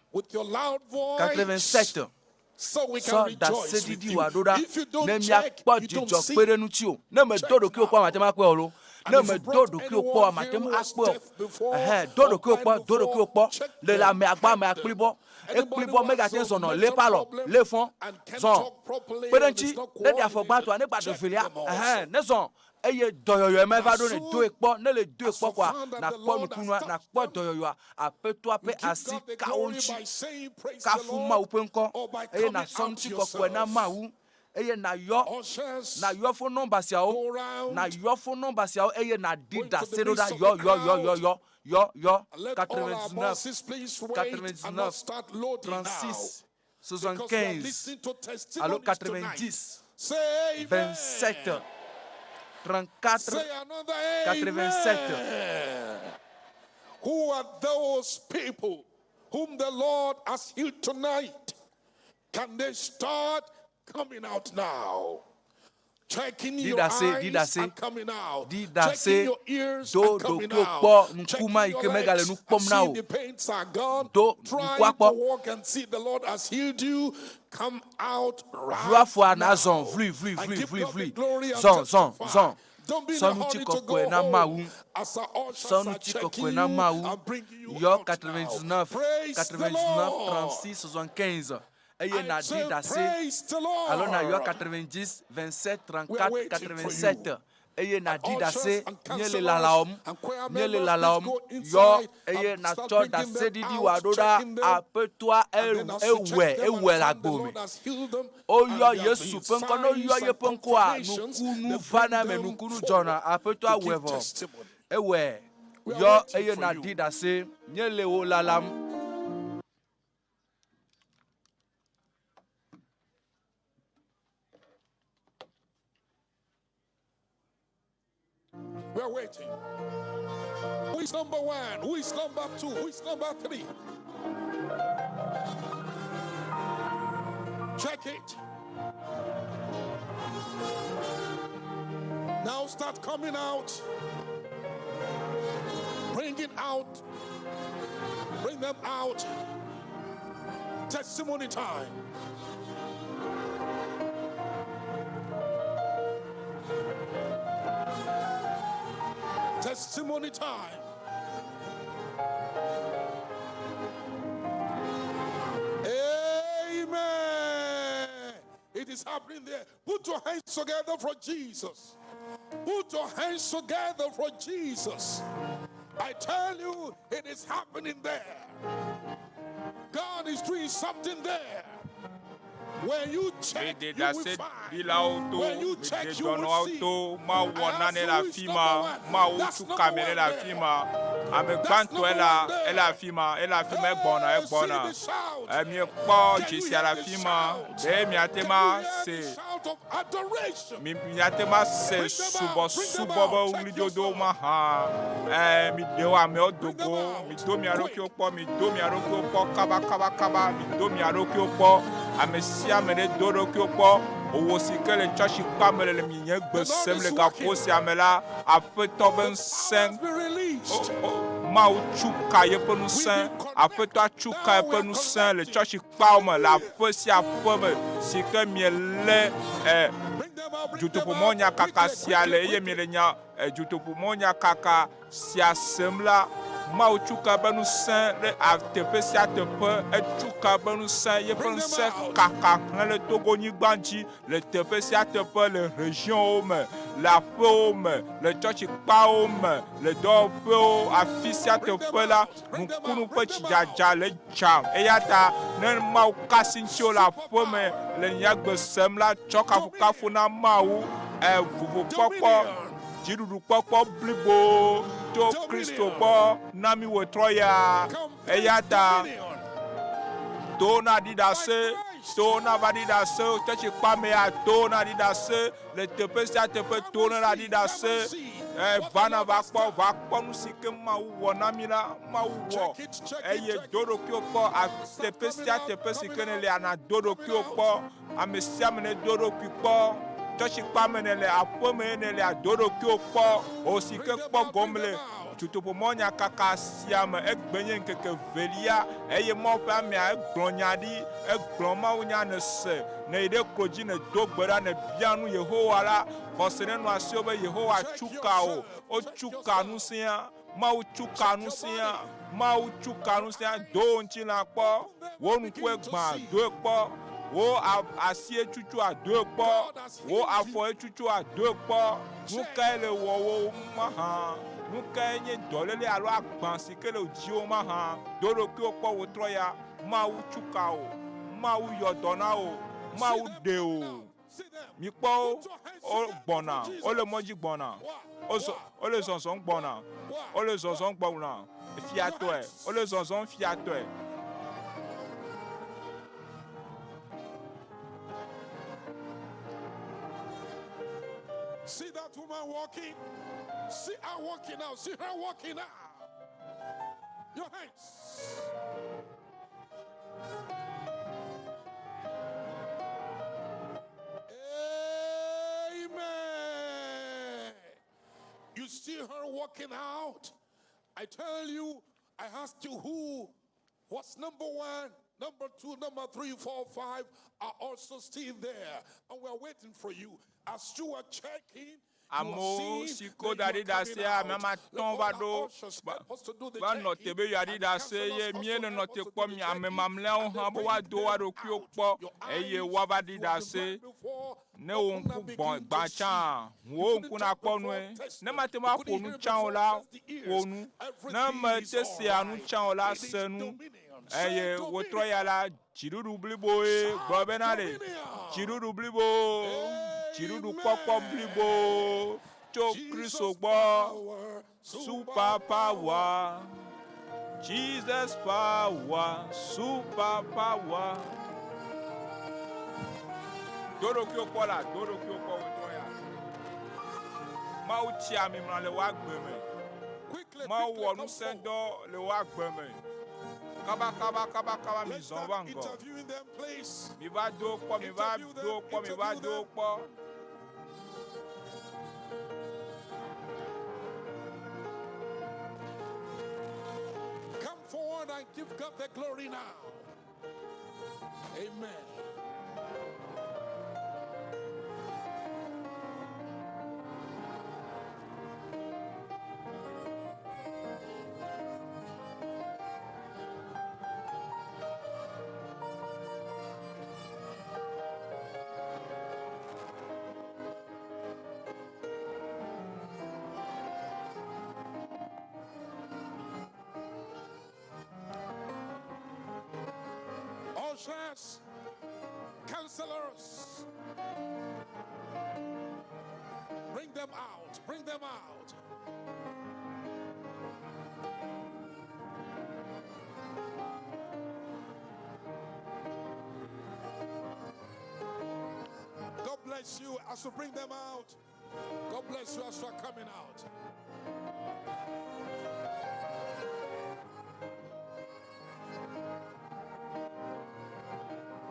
87 Sɔ ɖaseɖiɖi wòa ɖo ɖa ne míakpɔ dzidzɔ kpe ɖe ŋutiwò. Ne mèdo ɖokuiwò kpɔ màte ŋu akpɔe o loo. Ne mèdo ɖokuiwò kpɔ oa, màte ŋu akpɔe o. Ɛhɛ̃, do ɖokuiwò kpɔ, do ɖokuiwò kpɔ. Le le amea gbɔ, amea kplibɔ. Ekplibɔ megate ŋu zɔnɔ o. Lé eƒe alɔ, lé fɔ, zɔ. Kpe ɖe eŋuti, ne ɖe afɔ gbãtɔa, ne gba ɖe evelia, ɛhɛ̃, nezɔ. Eye dɔyɔyɔe ma va ɖo ne doe kpɔ, ne le doe kpɔ koa, nàkpɔ nukunua, nàkpɔ dɔyɔyɔa. Aƒetɔa ƒe asi ka wo ŋuti. Kafu Mawu ƒe ŋkɔ, eye nàsɔ ŋutikɔkɔe na Mawu, eye nàyɔ, nàyɔ fon nɔmba siawo, nàyɔ fon nɔmba siawo eye nàɖi ɖase ɖo ɖa, yɔ, yɔ, yɔ, yɔ, yɔ, yɔ, yɔ, 99, 99, 36, 75 alo 90, 27, 34, 87. Who are those people whom the Lord has healed tonight? Can they start coming out now? Checking Ɖi your ɖase, ɖi eyes ɖase, and coming out. ɖi Checking ɖase, your ears do and coming ɖokuiwò out. kpɔ, ŋku Checking ma yi your ke megale legs nu and kpɔm na seeing wò. the pains are gone. Do Trying ŋkua to kpɔ. walk and see the Lord has healed you. Come out Vlu right afɔa nazɔ, now vlui, vlui, and vlui, give vlui, God the vlui. glory and Zɔ, zɔ, testify. zɔ. Don't be in Sɔ a hurry to ŋutikɔkɔe go na home Mawu. as our ushers Sɔ are ŋutikɔkɔe checking na you Mawu. and bringing you Yɔ out now. 99, Praise the 99, Lord. 36, 75 eye I nàɖi say, ɖase praise the alo nàyɔ Lord. 90, 27, We are 34, waiting for 87 you. eye And nàɖi ushers ɖase. and Míele counselors lalawòm, and choir míele members, please lalawòm. go Yɔ inside eye and start nàtsɔ bringing them ɖaseɖiɖi out, wòaɖo ɖa. checking them. Aƒetɔa And then as you ewɔe, check them and ewɔe le find the agbo me. Lord has healed them and Woyɔ there have Yesu been ƒe ŋkɔ. Ne woyɔ signs and yeƒe ŋkɔa, confirmations, nukunu they bring vana eme, them nukunu forward dzɔna. Aƒetɔa to wɔe give vɔ. testimony. Ewɔe. We are Yɔ waiting eye for nàɖi you. ɖase. Míele wò lalam. We are waiting. Who is number one? Who is number two? Who is number three? Check it. Now start coming out. Bring it out. Bring them out. Testimony time. Testimony time. Amen. It is happening there. Put your hands together for Jesus. Put your hands together for Jesus. I tell you, it is happening there. God is doing something there. When you check, Miɖe you will ɖase find. ɖilawo to, When you miɖe check, you will dɔnɔawo see. to. Mawu wɔ I nane ask le you who is afi number ma. one. Mawu That's tu number kame one le afi there. ma. Ame That's gbãtɔe number la, one there. ele afi ma, ele afi ma, egbɔna, Hey, see egbɔna. the shout. Miekpɔ Can you dzesia hear le the afi ma. shout? Ɖe miate Can ma you hear the se shout of adoration? mi miate ma se Bring them out, bring them subɔsubɔ out. be Check ɣlidodo yourself. ma hã. Ɛ mi ɖe wo amewo Bring them dogo, out. mi do mia Quick. ɖokuiwo kpɔ, mi do mia ɖokuiwo kpɔ kaba kaba kaba, mi do mia ɖokuiwo kpɔ. Ame sia ame ɖe do ɖokuiwo kpɔ. Owó si ke le tsɔtsi kpa me le le mi nye gbe The Lord sem is le gaƒo working. sia me la, aƒetɔ be The power ŋusẽ has been released. Mawu tsu ka yeƒe We've ŋusẽ. been Aƒetɔa connected. tsu ka Now we eƒe are ŋusẽ le connecting. tsɔtsi kpawo me le Hallelujah. aƒe sia aƒe me si ke mielé ɛ Bring them out, bring them out. dutoƒomɔnyakaka Quickly, sia le quickly, eye quickly. miele nya dutoƒomɔnyakaka sia sem la, Mawu tsu ka be ŋusẽ ɖe teƒe sia teƒe. Etsu ka be ŋusẽ, yeƒe Bring them ŋusẽ out. kaka hlẽ le Togonyigba dzi le teƒe sia teƒe le regionwo me, le aƒewo me, le tsɔtsikpawo me, le dɔwɔƒewo, afi sia Bring them teƒe la, out. Bring them nukunu out. ƒe Bring them out. tsidzadza le dzam. Eya ta ne Mawu ka asi ŋutiwò le aƒe me Superpower. le nye gbe sem la, tsɔ kafukafu Dominion. na Mawu, ɛ vovokpɔkpɔ, Dominion. dziɖuɖukpɔkpɔ blibo tso Kristo Dominion. gbɔ na mi wòtrɔ ya. Eya Complete ta dominion. to na ɖi By ɖase, Christ. to na va ɖi ɖase, tsɔtsi kpamea to na ɖi ɖase le teƒe sia teƒe Come to and ne la ɖi see. Come and ɖase. see Ɛ what va the na Lord va has kpɔ, done. va kpɔ nu si ke Mawu wɔ na mi la, Mawu wɔ. Check it, check it, Eye check do it. ɖokuiwò kpɔ Start teƒe coming sia out, teƒe si coming ke out, nèlia na do coming ɖokuiwò out. kpɔ. Ame sia ame ne do ɖokui kpɔ. Tsɔtsi kpame nèle, aƒeme nèlea, do ɖokuiwò kpɔ. O si ke Bring them kpɔ out, bring gɔme them le out. dutoƒomɔnyakaka sia me. Egbe nye ŋkeke velia eye Mawu ƒe amea egblɔ nya ɖi, egblɔ mawunya nèse, nèyi ɖe klo dzi nèdo gbe ɖa nèbia nu Yehowa la, xɔse nenɔ asiwò be Yehowa Check tsu ka wò. yourself. Check Wotsu ka yourself. ŋusẽa. Mawu tsu ka Check your ŋusẽa. body. Mawu tsu ka Your ŋusẽa. Do eyes. wò ŋutilã kpɔ. Open them Wò and ŋkue begin to gbã, see. doe kpɔ. Wò asie tutua, doe kpɔ. God has Wò healed you. afɔe tutua, doe kpɔ. Nu Check. kae le wɔwò mahã? Nu kae nye dɔléle alo agbã si ke le dziwò mahã? Do ɖokuiwò kpɔ wòtrɔ ya. Mawu tsu ka wò. Mawu yɔ dɔ na wò. See Mawu them ɖe coming wò. out. See them. Mikpɔ wo, Put your hands wo together for gbɔna, wole Jesus. mɔ dzi gbɔna. What? Wozɔ, What? wole What? zɔzɔm What? gbɔna. What? Wole What? zɔzɔm gbɔna. Your Fiatɔe. hands. Wole zɔzɔm fiatɔe. See that woman walking? See her walking now. See her walking now. Your hands. Amen. You see her walking out. I tell you, I asked you who was number one, number two, number three, four, five are also still there. And we're waiting for you. As you are checking, you are Amewo seeing si ko that da you ɖi are coming ɖasea, ame out. ama Let tɔ̃ all va our ɖo ushers va help us to do the va nɔ checking, teƒe ya ɖi and the ɖase counselors eye also míenɔ help te us to kpɔ do the mi ame checking, mamlɛawo and hã they be bring woado woa them ɖokuiwo out. kpɔ Your eye eyes, woava ɖi you have been ɖase. blind before, Ne wò open ŋku and gbɔ̃ begin gbã to see. tsã, You wò couldn't ŋku talk nakpɔ before, nue. test Ne them. mate ŋu You aƒo couldn't nu hear tsã o before, la, test the ƒo ears. nu. Ne Everything is mete all sea nu right. tsã o la, It is se nu. dominion. Say Eye wòtrɔ dominion. ya la, dziɖuɖu bliboe gblɔ Shout bena le dominion. dziɖuɖu blibo, dziɖuɖukpɔkpɔ Amen. blibo tso Kristo Jesus gbɔ. power, Super super power. power, Jesus power, super power. Do ɖokuiwò kpɔ la, do ɖokuiwò kpɔ wòtrɔ ya. Mawu tsi ami mlɔ le wò agbe me. Quickly, Mawu quickly wɔ come ŋusẽ forward. dɔ le wò agbe me. Kaba kaba kaba kaba mi Let's zɔn start va ŋgɔ. interviewing them, please. Mi va do kpɔ, mi va Interview do them, kpɔ, mi va interview do them. kpɔ. Come forward and give God the glory now. Amen. Ushers, counselors. Bring them out. Bring them out. God bless you as you bring them out. God bless you as you are coming out.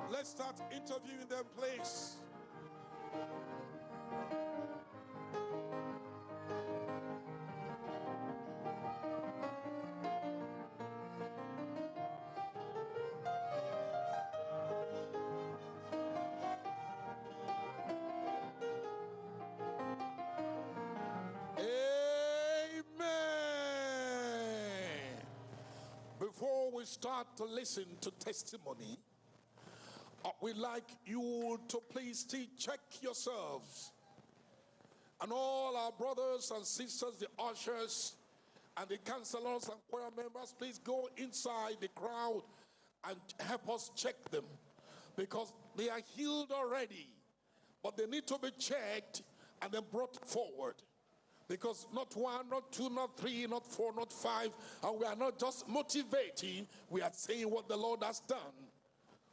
Let's start interviewing them, please. Amen. Before we start to listen to testimony, we'd like you to please still check yourselves. And all our brothers and sisters, the ushers and the counselors and choir members, please go inside the crowd and help us check them, because they are healed already, but they need to be checked and then brought forward. Because not one, not two, not three, not four, not five, and we are not just motivating, we are saying what the Lord has done.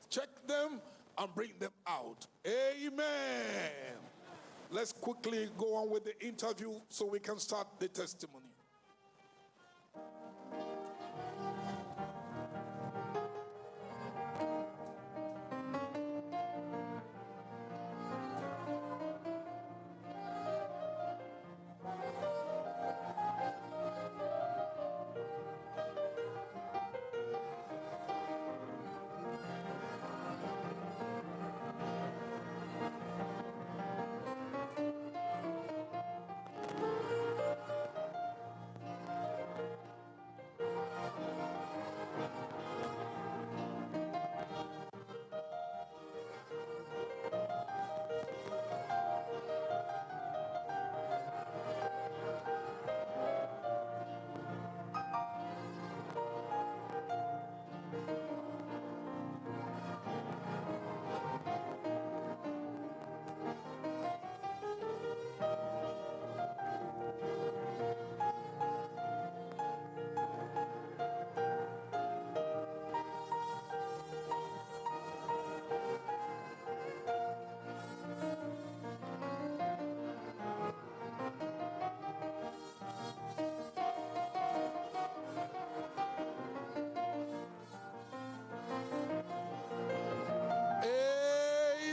Check them and bring them out. Amen. Let's quickly go on with the interview so we can start the testimony.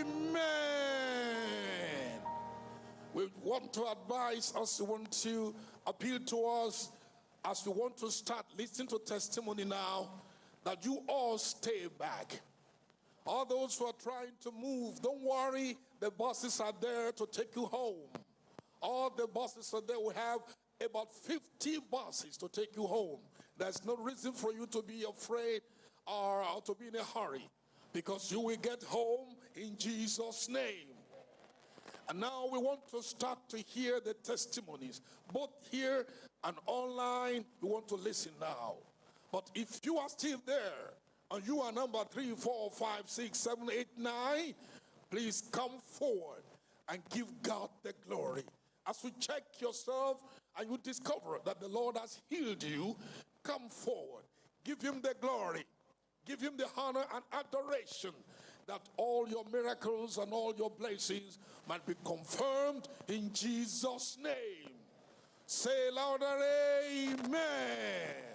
Amen. We want to advise us, we want to appeal to us as we want to start listening to testimony now, that you all stay back. All those who are trying to move, don't worry, the buses are there to take you home. All the buses are there. We have about 50 buses to take you home. There's no reason for you to be afraid or to be in a hurry, because you will get home in Jesus' name. And now we want to start to hear the testimonies, both here and online. We want to listen now. But if you are still there, and you are number 3, 4, 5, 6, 7, 8, 9, please come forward and give God the glory. As you check yourself and you discover that the Lord has healed you, come forward. Give him the glory. Give him the honor and adoration, that all your miracles and all your blessings might be confirmed in Jesus' name. Say louder, amen.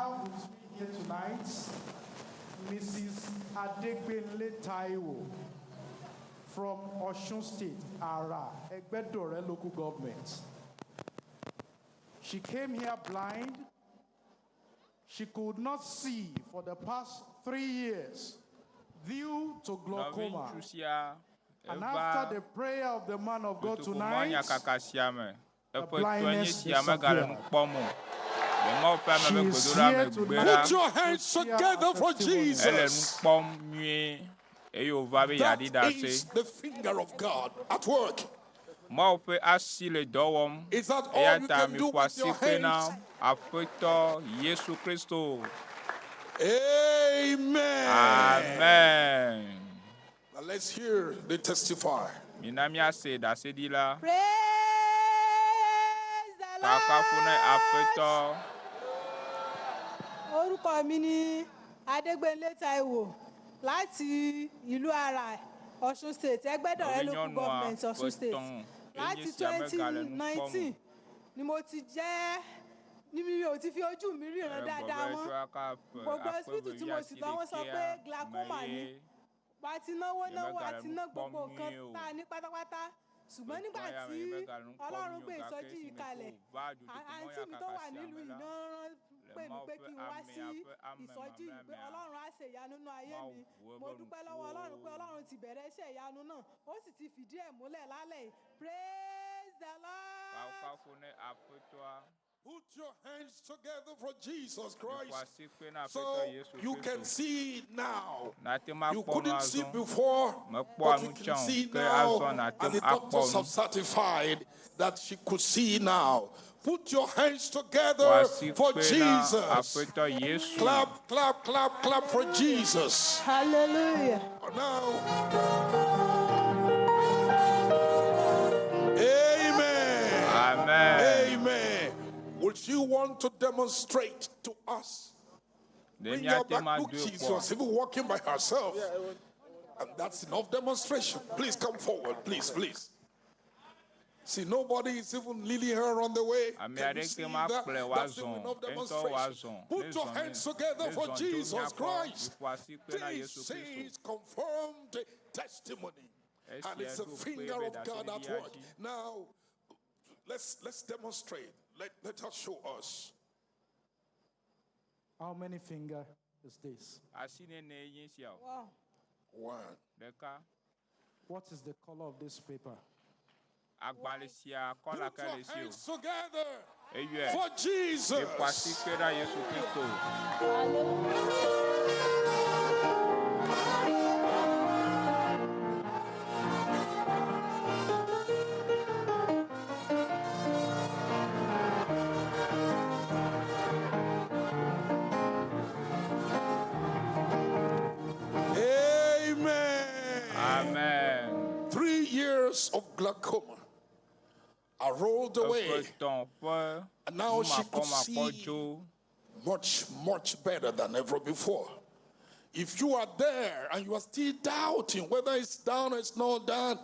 have with me here tonight Mrs. Adegbenle Taiwo from Osun State, Ara, Egbedore local government. She came here blind. She could not see for the past 3 years due to glaucoma. Nɔviŋutsu sia And eva after the prayer of the man of God dutoƒomɔ tonight, nyakaka sia me. the Eƒe tɔe nye blindness sia megale nu disappeared. kpɔm o. Le Mawu ƒe ame She ƒe is gbedoɖa here megbe tonight la, Put your hands to share together her for testimony. ele nu Jesus. kpɔm nyuie eye wòva be That yeaɖi ɖase. is the finger of God at work. Mawu ƒe asi le dɔ wɔm Is that all eya you ta can do miƒo with asi your kpe na hands? Aƒetɔ Yesu Kristo. Amen. Amen. Now let's hear the testify. Mina míase ɖaseɖila. Praise the Kakafu ne Lord. Aƒetɔ. Orúkọ mi ni Adégbénlé Taiwo láti ìlú Ara, Ọ̀ṣun State, Ẹgbẹ́dọ̀rẹ́ local Nɔvinyɔnua government ƒe Ọ̀ṣun State. tɔn enye Láti sia twenty megale nu kpɔm o. nineteen ni mo ti jẹ́ ni mi ò ti fi ojú mi ríran Egbɔ dáadáa be mọ́. tso aka ƒe Gbogbo aƒe hospital tí vevi mo sì lọ wọ́n sọ pé asiɖekea me glaucoma ni. ye Wà á ti náwó náwó, a nyemegale ti nu ná kpɔm gbogbo nǹkan nyuie o. tá a ní pátápátá. Ṣùgbọ́n nígbà Etɔ̃ ya me tí nyemegale nu kpɔm Ọlọ́run nyuie gbé o gake ìsọjí yìí esime ke kalẹ̀, wòva dutoƒomɔ àǹtí mi tó yakaka wà sia nílùú me yìí la, náà rán le pè mí Mawu pé ƒe kí n wá amea sí ƒe ame ìsọjí yìí pé mamlɛa mea, Ọlọ́run á ṣe ìyanu nínú ayé Mawu mi. ʋu Mo eƒe dúpẹ́ lọ́wọ́ Ọlọ́run pé ŋkuwo. Ọlọ́run ti bẹ̀rẹ̀ iṣẹ́ ìyanu náà, ó sì ti fìdí ẹ̀ múlẹ̀ lálẹ́ yìí. Praise the Lord. Kafukafu ne Aƒetɔa. Put your hands together for Jesus Miƒo Christ. asi kpe na Aƒetɔ So Yesu you can Kristo. see now. Nate ŋu You akpɔ nu couldn't see azɔ. before, Mekpɔa but nu you can tsã o, see ke now. azɔ nate And ŋu the doctors akpɔ have nu. certified that she could see now. Put your hands Ƒo together asi for kpe na Jesus. Aƒetɔ Yesu. Clap, clap, clap, clap for Jesus. Hallelujah. Now, amen. Amen. Amen. Would you want to demonstrate to us? Ɖe Bring her míate back. ŋu Look, adoe she kpɔa? was even walking by herself. And that's enough demonstration. Please come forward. Please, please. See, nobody is even leading her on the way. Ame Can you aɖeke see ma that? kplɔe That's wòazɔ even enough o. Ye ŋutɔ demonstration. wòazɔ. Put your Nezɔ nɛ. hands together for Nezɔ dzo Jesus míakɔ. Christ. Miƒo asi kpe na This Yesu Kristo. is confirmed testimony. And Esia it's the ɖo kpe finger be of God at ɖaseɖiɖia work. dzi. Now, let's demonstrate. Let her show us. How many finger is this? Asi nene ye sia o. Wow. One. Ɖeka. What is the color of this paper? Agbalẽ sia kɔla Put ka your le si o. hands together Eyɔe. for Jesus. Miƒo asi kpe na Yesu Kristo. Amen. Amen. 3 years of glaucoma are rolled away. Eƒe tɔn ƒe And now she could numakɔmakɔ see dzo. much, much better than ever before. If you are there and you are still doubting whether it's down or it's not down,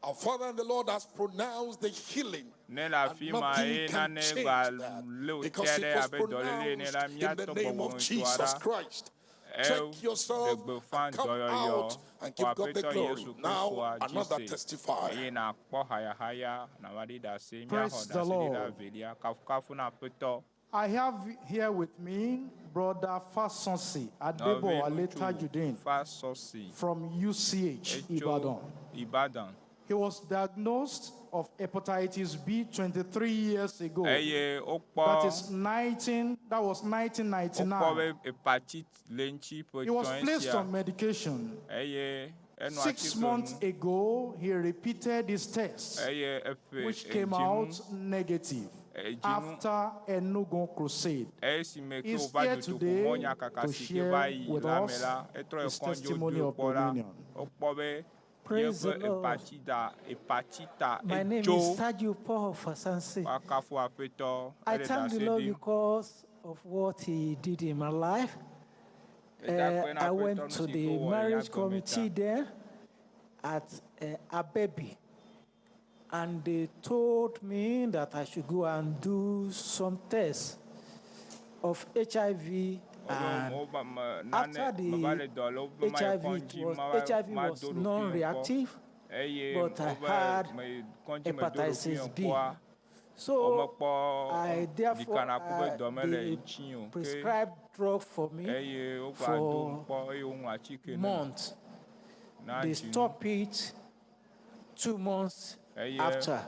our Father and the Lord has pronounced the healing. Ne le And afi ma nothing ye can nane change gba that lé wò because te it ɖe was abe dɔléle ene pronounced la, in the míatɔ name of gbɔgbɔmetɔa Jesus ɖa. Christ. Ew Check yourself ɖe gbeƒã and come dɔyɔyɔ out and xɔ give God the Aƒetɔ glory. Yesu Now, Kristoa dzi another se testifier. eye nàkpɔ hayahaya nàva ɖi ɖase. Míaxɔ Praise the ɖaseɖiɖa Lord. velia. Kafukafu na Aƒetɔ. I have here with me Brother Fasonsi Adebo Ale Nɔviŋutsu Tajudeen Fasɔsi from UCH etso Ibadan. Ibadan. He was diagnosed of hepatitis B 23 years ago. Eye wokpɔ That is 19, that was wokpɔ 1999. be hepatite le ŋuti ƒe He was tɔ̃e placed sia on medication. eye enɔ Six atike months nu ago, he repeated his test, eye eƒe which came dzinu out negative dzinu after Enugu crusade. esime ke He's wòva here dutoƒo today mɔ nyakaka to si ke va share yi with la me us la etrɔ his ekɔndzo testimony doe of kpɔ la dominion. wokpɔ be Praise yeƒe the Lord. hepatita hepatita My name edzo is Taju Paul Fasansi. woakafu Aƒetɔ I ele thank the ɖase Lord ɖim. because of what He did in my life. Eda akpe na I Aƒetɔ went nu to si ke the wòwɔ le nye marriage agbe me ta. committee there at Abebi, and they told me that I should go and do some tests. of HIV and Wobe me nane after the meva le dɔ le wobe mayi HIV, it kɔdzi was, mava HIV mado was ɖokuinye kpɔ non-reactive, eye but I wobe had me kɔdzi medo ɖokuinye hepatitis B. kpɔa So womekpɔ I therefore ɖikanaku be dɔ mele they ŋutinye o ke prescribed drug for me eye wogadom for kpɔ eye woŋlɔ atike nam months. na They dzinu stopped it 2 months eye after.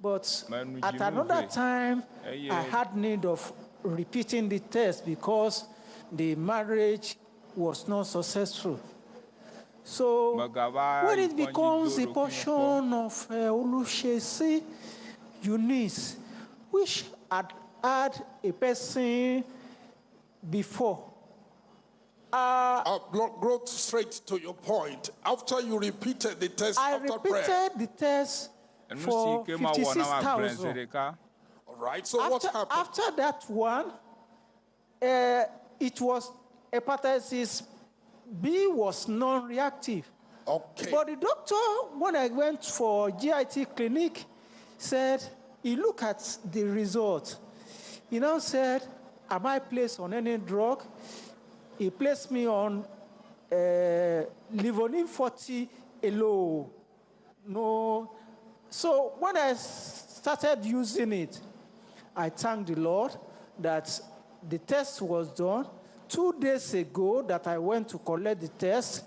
But menu at dzinu another vɛ time, I eye had need of repeating the test because the marriage was not successful. So megava when yi it kɔdzi do becomes the ɖokuinye kpɔ portion of Olusegun Eunice, which had had a person before, Go straight to your point. After you repeated the test I after prayer. repeated the test nu si for ke mawɔ na magblẽ zi 56,000. ɖeka All right. So what After, happened? after that one, it was hepatitis B was non-reactive. Okay. But the doctor, when I went for GIT clinic, said he looked at the result. He now said, "Am I placed on any drug?" He placed me on Livolin 40 alone. No. So when I started using it, I thank the Lord that the test was done. 2 days ago that I went to collect the test,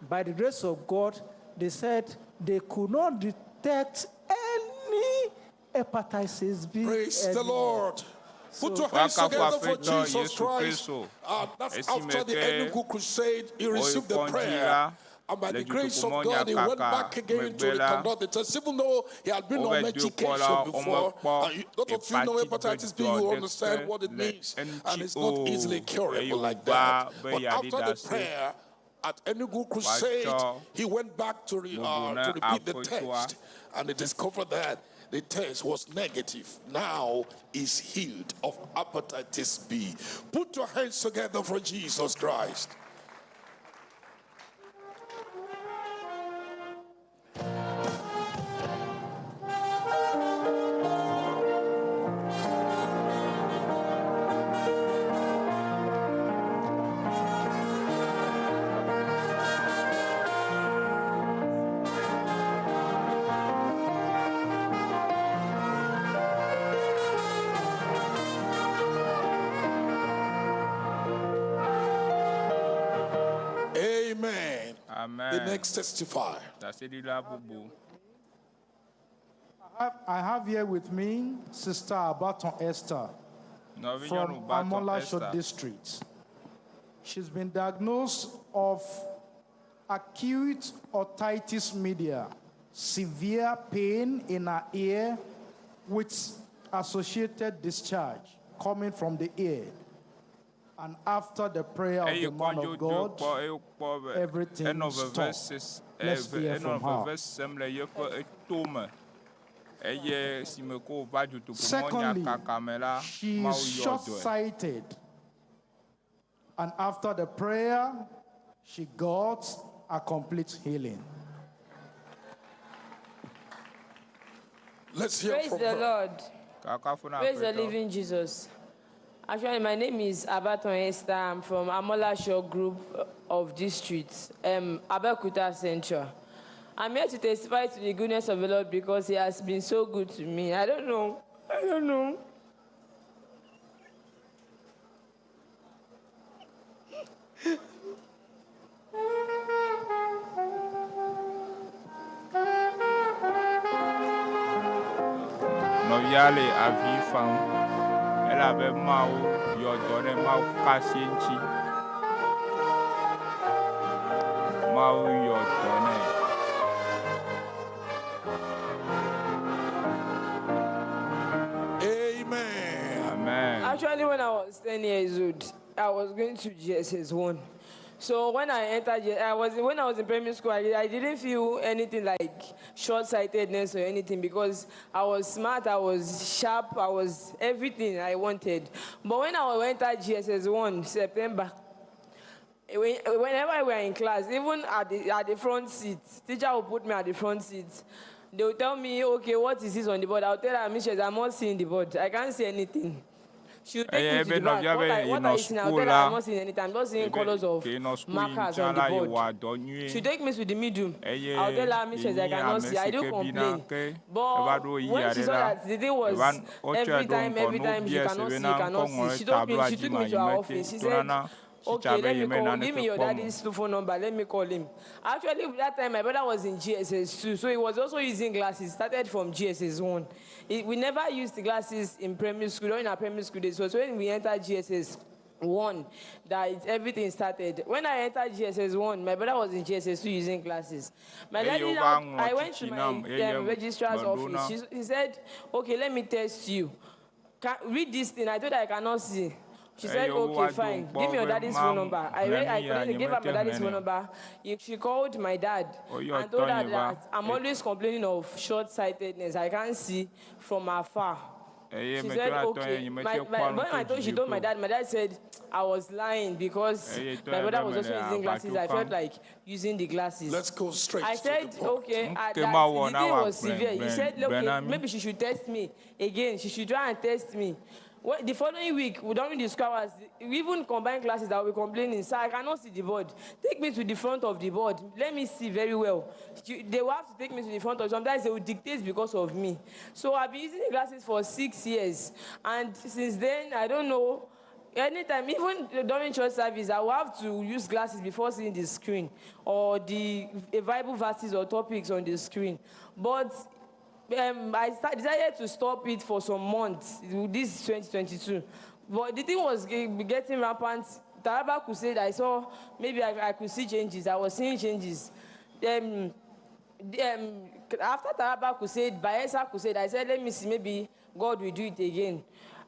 by the grace of God, they said they could not detect any hepatitis B. Praise the anymore. Lord. Put your So- hands woakafu together for Aƒetɔ Jesus Yesu Christ. Kristo That's esime after the ke Enugu crusade, he woyi received the kɔdzi prayer. la And by le the grace of dutoƒomɔ God, he went nyakaka back again to megbe la reconduct the test, even though he had been on wove do kpɔ la medication before. womekpɔ And you, those of you know hepatite hepatitis B, be dɔ you ɖeke understand what it le means. And eŋuti it's not o easily eye curable like wòva that. be But yeaɖi after the ɖase prayer at Enugu crusade, woatsɔ he went back to, bubu na to repeat the Aƒetɔa. test. And they discovered that the test was negative. Now is healed of hepatitis B. Put your hands together for Jesus Christ. Amen. The Amen. next testifier. Ɖaseɖila bubu. I have here with me Sister Abaton Esther Nɔvinyɔnu from Baton Amolasho Esther. District. She's been diagnosed of acute otitis media, severe pain in her ear with associated discharge coming from the ear. And after the prayer of Eye the man kɔndzo of do God, kpɔ eye wokpɔ be everything enɔ veve stopped. ses Let's eve hear enɔ from her. veve sem le yeƒe eto me eye si me ko wòva dutoƒomɔ Secondly, nyakaka me la she Mawu is yɔ short dɔe. sighted. And after the prayer, she got a complete healing. Let's hear Praise from the her. Lord. Kakafu na Praise the Aƒetɔ. living Jesus. Actually, my name is Abaton Esther. I'm from Amolasho Group of Districts, Abeokuta Central. I'm here to testify to the goodness of the Lord because He has been so good to me. I don't know. I don't know. Nɔvia le avi fam elabe Mawu yɔ dɔ ne Mawu ka asi eŋuti. Mawu yɔ dɔ nɛ. Amen. Amen. Actually, when I was 10 years old, I was going to GSS 1. So when I entered, I was when I was in primary school, I didn't feel anything like short-sightedness or anything because I was smart, I was sharp, I was everything I wanted. But when I entered GSS 1, September, whenever we were in class, even at the front seat, teacher will put me at the front seat. They will tell me, okay, what is this on the board? I'll tell her, mistress, I'm not seeing the board. I can't see anything. She would take Eye me to ebe the back. nɔvia What, be I, what yenɔ are you seeing? I'll suku tell her la I'm not seeing anything. I'm just seeing ebe colors of ke yenɔ suku yim markers tsã on the la board. yewɔa dɔ nyuie She take me to the middle. eye I'll tell her, mistress, I yenyi cannot ame see. I si do ke bina complain. ke eva But ɖo ɣeyiɣi when she aɖe saw la that the thing was eva wotsɔe every ɖo time, ŋgɔ every ne time she wobiae se cannot see, bena cannot ŋkɔ see. ŋlɔ She ɖe took me, tabloa she dzi took ma me to her yi mete office. She tona said, na okay, tsitsa be let me yeme call, give naneke me your kpɔm o. daddy's phone number, let me call him. Actually, that time my brother was in GSS 2, so he was also using glasses, started from GSS 1. We never used the glasses in primary school, during our primary school days. So when we entered GSS 1, that everything started. When I entered GSS 1, my brother was in GSS 2 using glasses. My Eye daddy wova now, ŋlɔ I went to tsitsi my nam eye registrar's meɖo office. na He said, okay, let me test you. Read this thing. I told her I cannot see. She said, Eye wova okay, do fine. ŋkpɔ Give me your be daddy's ma phone number. I xlẽ read, nu I ya collected, gave her my nyemete daddy's phone xlẽnɛ o. number. She called my dad Woyɔ and told her tɔnye va that I'm e always complaining of short-sightedness. I can't see from afar. eye She metɔ said, na tɔnye okay. nyemete kpɔa nu When tso I told, she told dzidziƒe my o. dad said I was lying because Eye my tɔnye brother be was also mele using glasses. aʋatso I felt kam. like using the glasses. Let's go straight I to said, the point. okay, Nuke that mawɔ the na thing wòagblɔe was severe. He gblɔe said, gblɔe okay, na mí. maybe she should test me again. She should try and test me. Well, the following week, we during the school hours, we even combined classes that we complaining, sir, I cannot see the board. Take me to the front of the board. Let me see very well. They will have to take me to the front of. Sometimes they will dictate because of me. So I've been using the glasses for 6 years. And since then, I don't know. Anytime, even during church service, I will have to use glasses before seeing the screen or the Bible verses or topics on the screen. But I decided to stop it for some months, this 2022. But the thing was getting rampant. Taraba could say that I saw, maybe I could see changes. I was seeing changes. After Taraba could say, Bayelsa could say, I said, let me see, maybe God will do it again.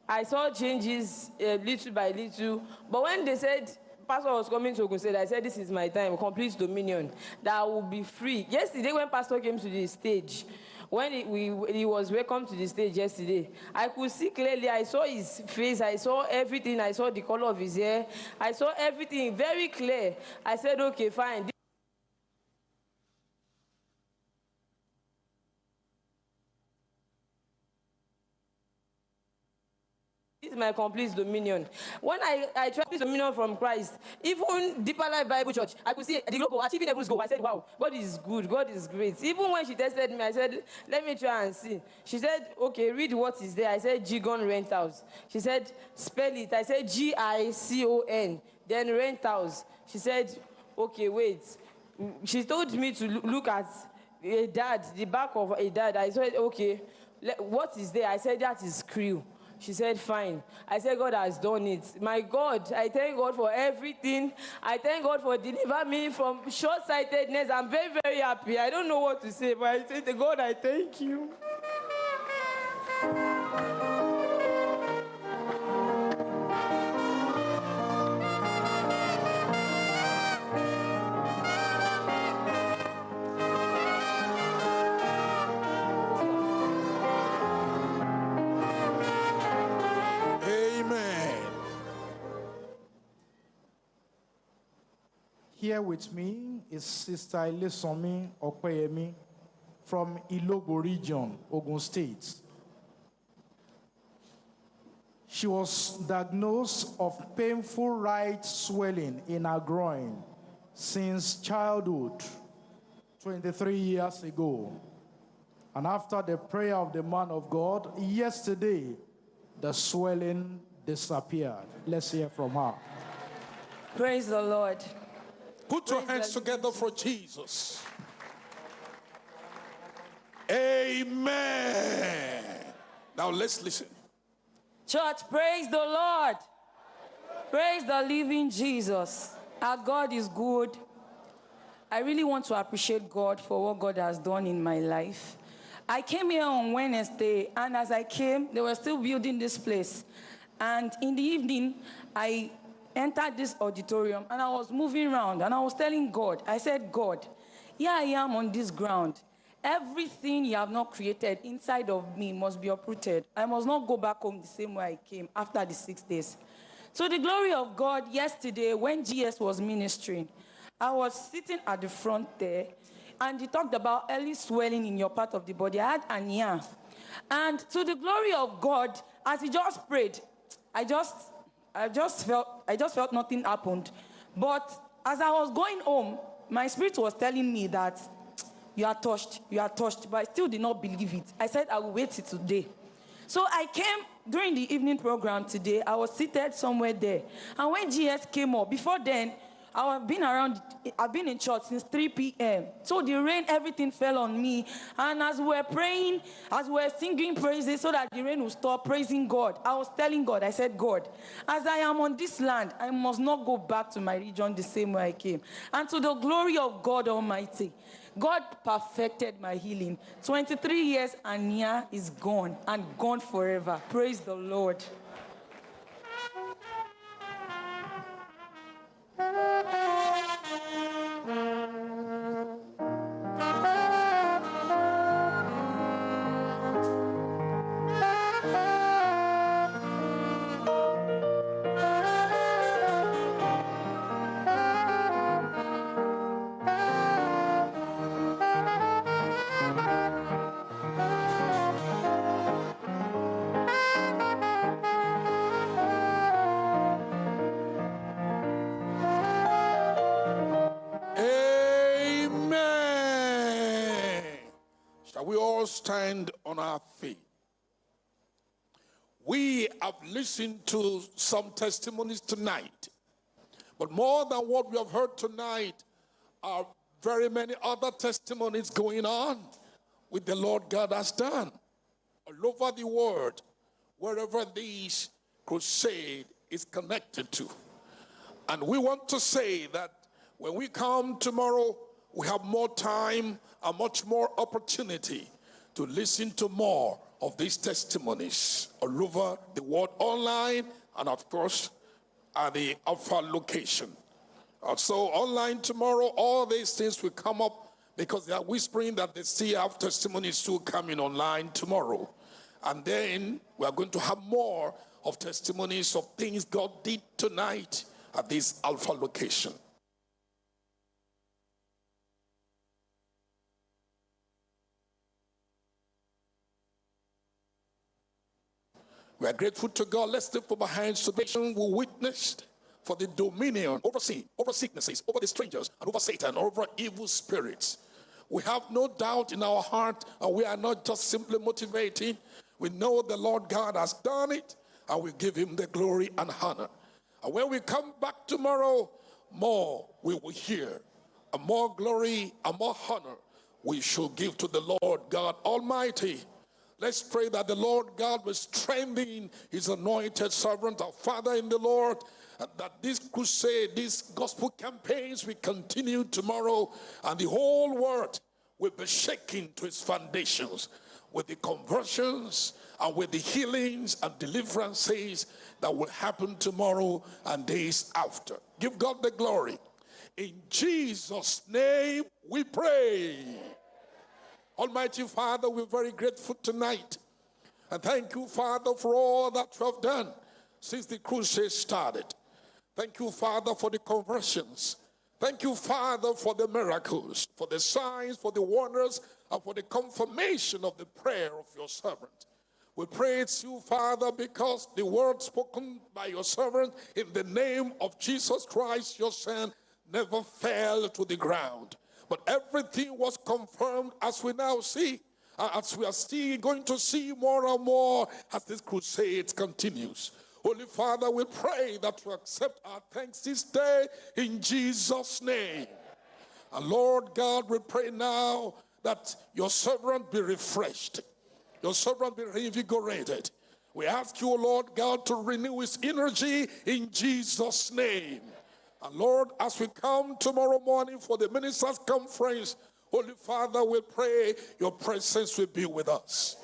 I saw changes little by little. But when they said, Pastor was coming to Ogun State, I said, this is my time, complete dominion, that I will be free. Yesterday, when Pastor came to the stage, when he was welcomed to the stage yesterday, I could see clearly. I saw his face. I saw everything. I saw the color of his hair. I saw everything very clear. I said, okay, fine. This is my complete dominion. When I tried this dominion from Christ, even Deeper Life Bible Church, I could see the logo, achieving heaven's goal. I said, wow, God is good. God is great. Even when she tested me, I said, let me try and see. She said, okay, read what is there. I said, Gigon Rentals. She said, spell it. I said, G-I-C-O-N, then Rentals. She said, okay, wait. She told me to look at a dad, the back of a dad. I said, okay, what is there? I said, that is crew. She said, fine. I said, God has done it. My God, I thank God for everything. I thank God for delivering me from short-sightedness. I'm very, very happy. I don't know what to say, but I say to God, I thank you. Here with me is Sister Ilesomi Opeyemi from Ilogo region, Ogun State. She was diagnosed of painful right swelling in her groin since childhood, 23 years ago. And after the prayer of the man of God, yesterday, the swelling disappeared. Let's hear from her. Praise the Lord. Put your Praise hands the together for Jesus. Amen. Now let's listen. Church, praise the Lord. Praise the living Jesus. Our God is good. I really want to appreciate God for what God has done in my life. I came here on Wednesday, and as I came, they were still building this place. And in the evening, I entered this auditorium, and I was moving around, and I was telling God, I said, God, here I am on this ground. Everything you have not created inside of me must be uprooted. I must not go back home the same way I came after the 6 days. To the glory of God, yesterday when GS was ministering, I was sitting at the front there, and he talked about early swelling in your part of the body. I had anemia. And to the glory of God, as he just prayed, I just felt nothing happened. But as I was going home, my spirit was telling me that you are touched, you are touched. But I still did not believe it. I said I will wait till today. So I came during the evening program today. I was seated somewhere there. And when GS came up, before then, I have been around, I've been in church since 3 p.m. So the rain, everything fell on me. And as we were praying, as we were singing praises so that the rain would stop, praising God, I was telling God, I said, God, as I am on this land, I must not go back to my region the same way I came. And to the glory of God Almighty, God perfected my healing. 23 years, Anya is gone and gone forever. Praise the Lord. Amen. Shall we all stand on our feet? We have listened to some testimonies tonight, but more than what we have heard tonight are very many other testimonies going on with the Lord God has done all over the world, wherever this crusade is connected to. And we want to say that when we come tomorrow, we have more time and much more opportunity to listen to more of these testimonies all over the world online and, of course, at the Alpha location. So online tomorrow, all these things will come up because they are whispering that they still have testimonies too coming online tomorrow. And then we are going to have more of testimonies of things God did tonight at this Alpha location. We are grateful to God. Let's lift up our hands to the nation we witnessed for the dominion over sin, over sicknesses, over the strangers, and over Satan, over evil spirits. We have no doubt in our heart, and we are not just simply motivating. We know the Lord God has done it, and we give him the glory and honor. And when we come back tomorrow, more we will hear, and more glory and more honor we shall give to the Lord God Almighty. Let's pray that the Lord God will strengthen his anointed servant, our Father in the Lord, and that this crusade, these gospel campaigns will continue tomorrow, and the whole world will be shaken to its foundations with the conversions and with the healings and deliverances that will happen tomorrow and days after. Give God the glory. In Jesus' name we pray. Almighty Father, we're very grateful tonight. And thank you, Father, for all that you have done since the crusade started. Thank you, Father, for the conversions. Thank you, Father, for the miracles, for the signs, for the wonders, and for the confirmation of the prayer of your servant. We praise you, Father, because the word spoken by your servant in the name of Jesus Christ, your Son, never fell to the ground. But everything was confirmed as we now see, as we are still going to see more and more as this crusade continues. Holy Father, we pray that you accept our thanks this day in Jesus' name. And Lord God, we pray now that your servant be refreshed, your servant be reinvigorated. We ask you, Lord God, to renew his energy in Jesus' name. And Lord, as we come tomorrow morning for the ministers' conference, Holy Father, we pray your presence will be with us.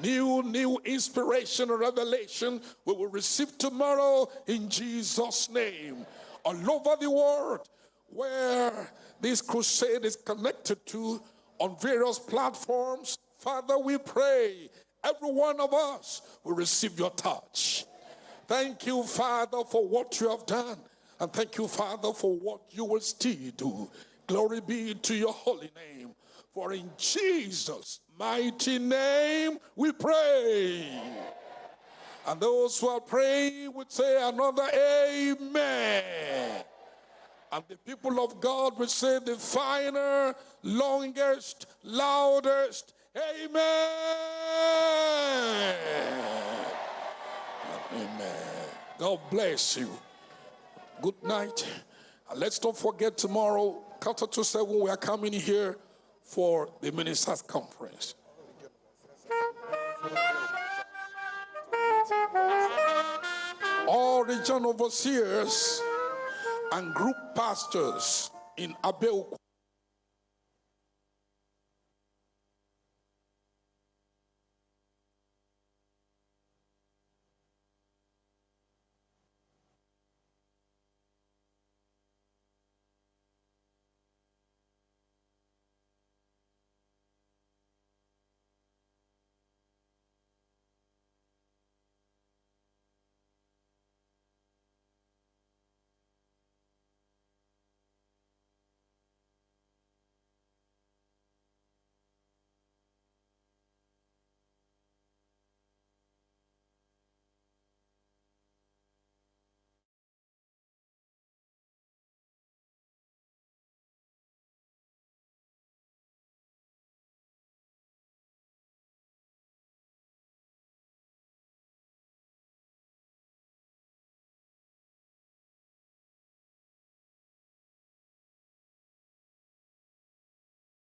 New inspiration and revelation we will receive tomorrow in Jesus' name. All over the world where this crusade is connected to on various platforms, Father, we pray every one of us will receive your touch. Thank you, Father, for what you have done. And thank you, Father, for what you will still do. Glory be to your holy name. For in Jesus' mighty name we pray. And those who are praying would say another amen. And the people of God would say the finer, longest, loudest amen. Amen. God bless you. Good night. And let's not forget tomorrow, 6:45, we are coming here for the ministers' conference. All region overseers and group pastors in Abeokuta.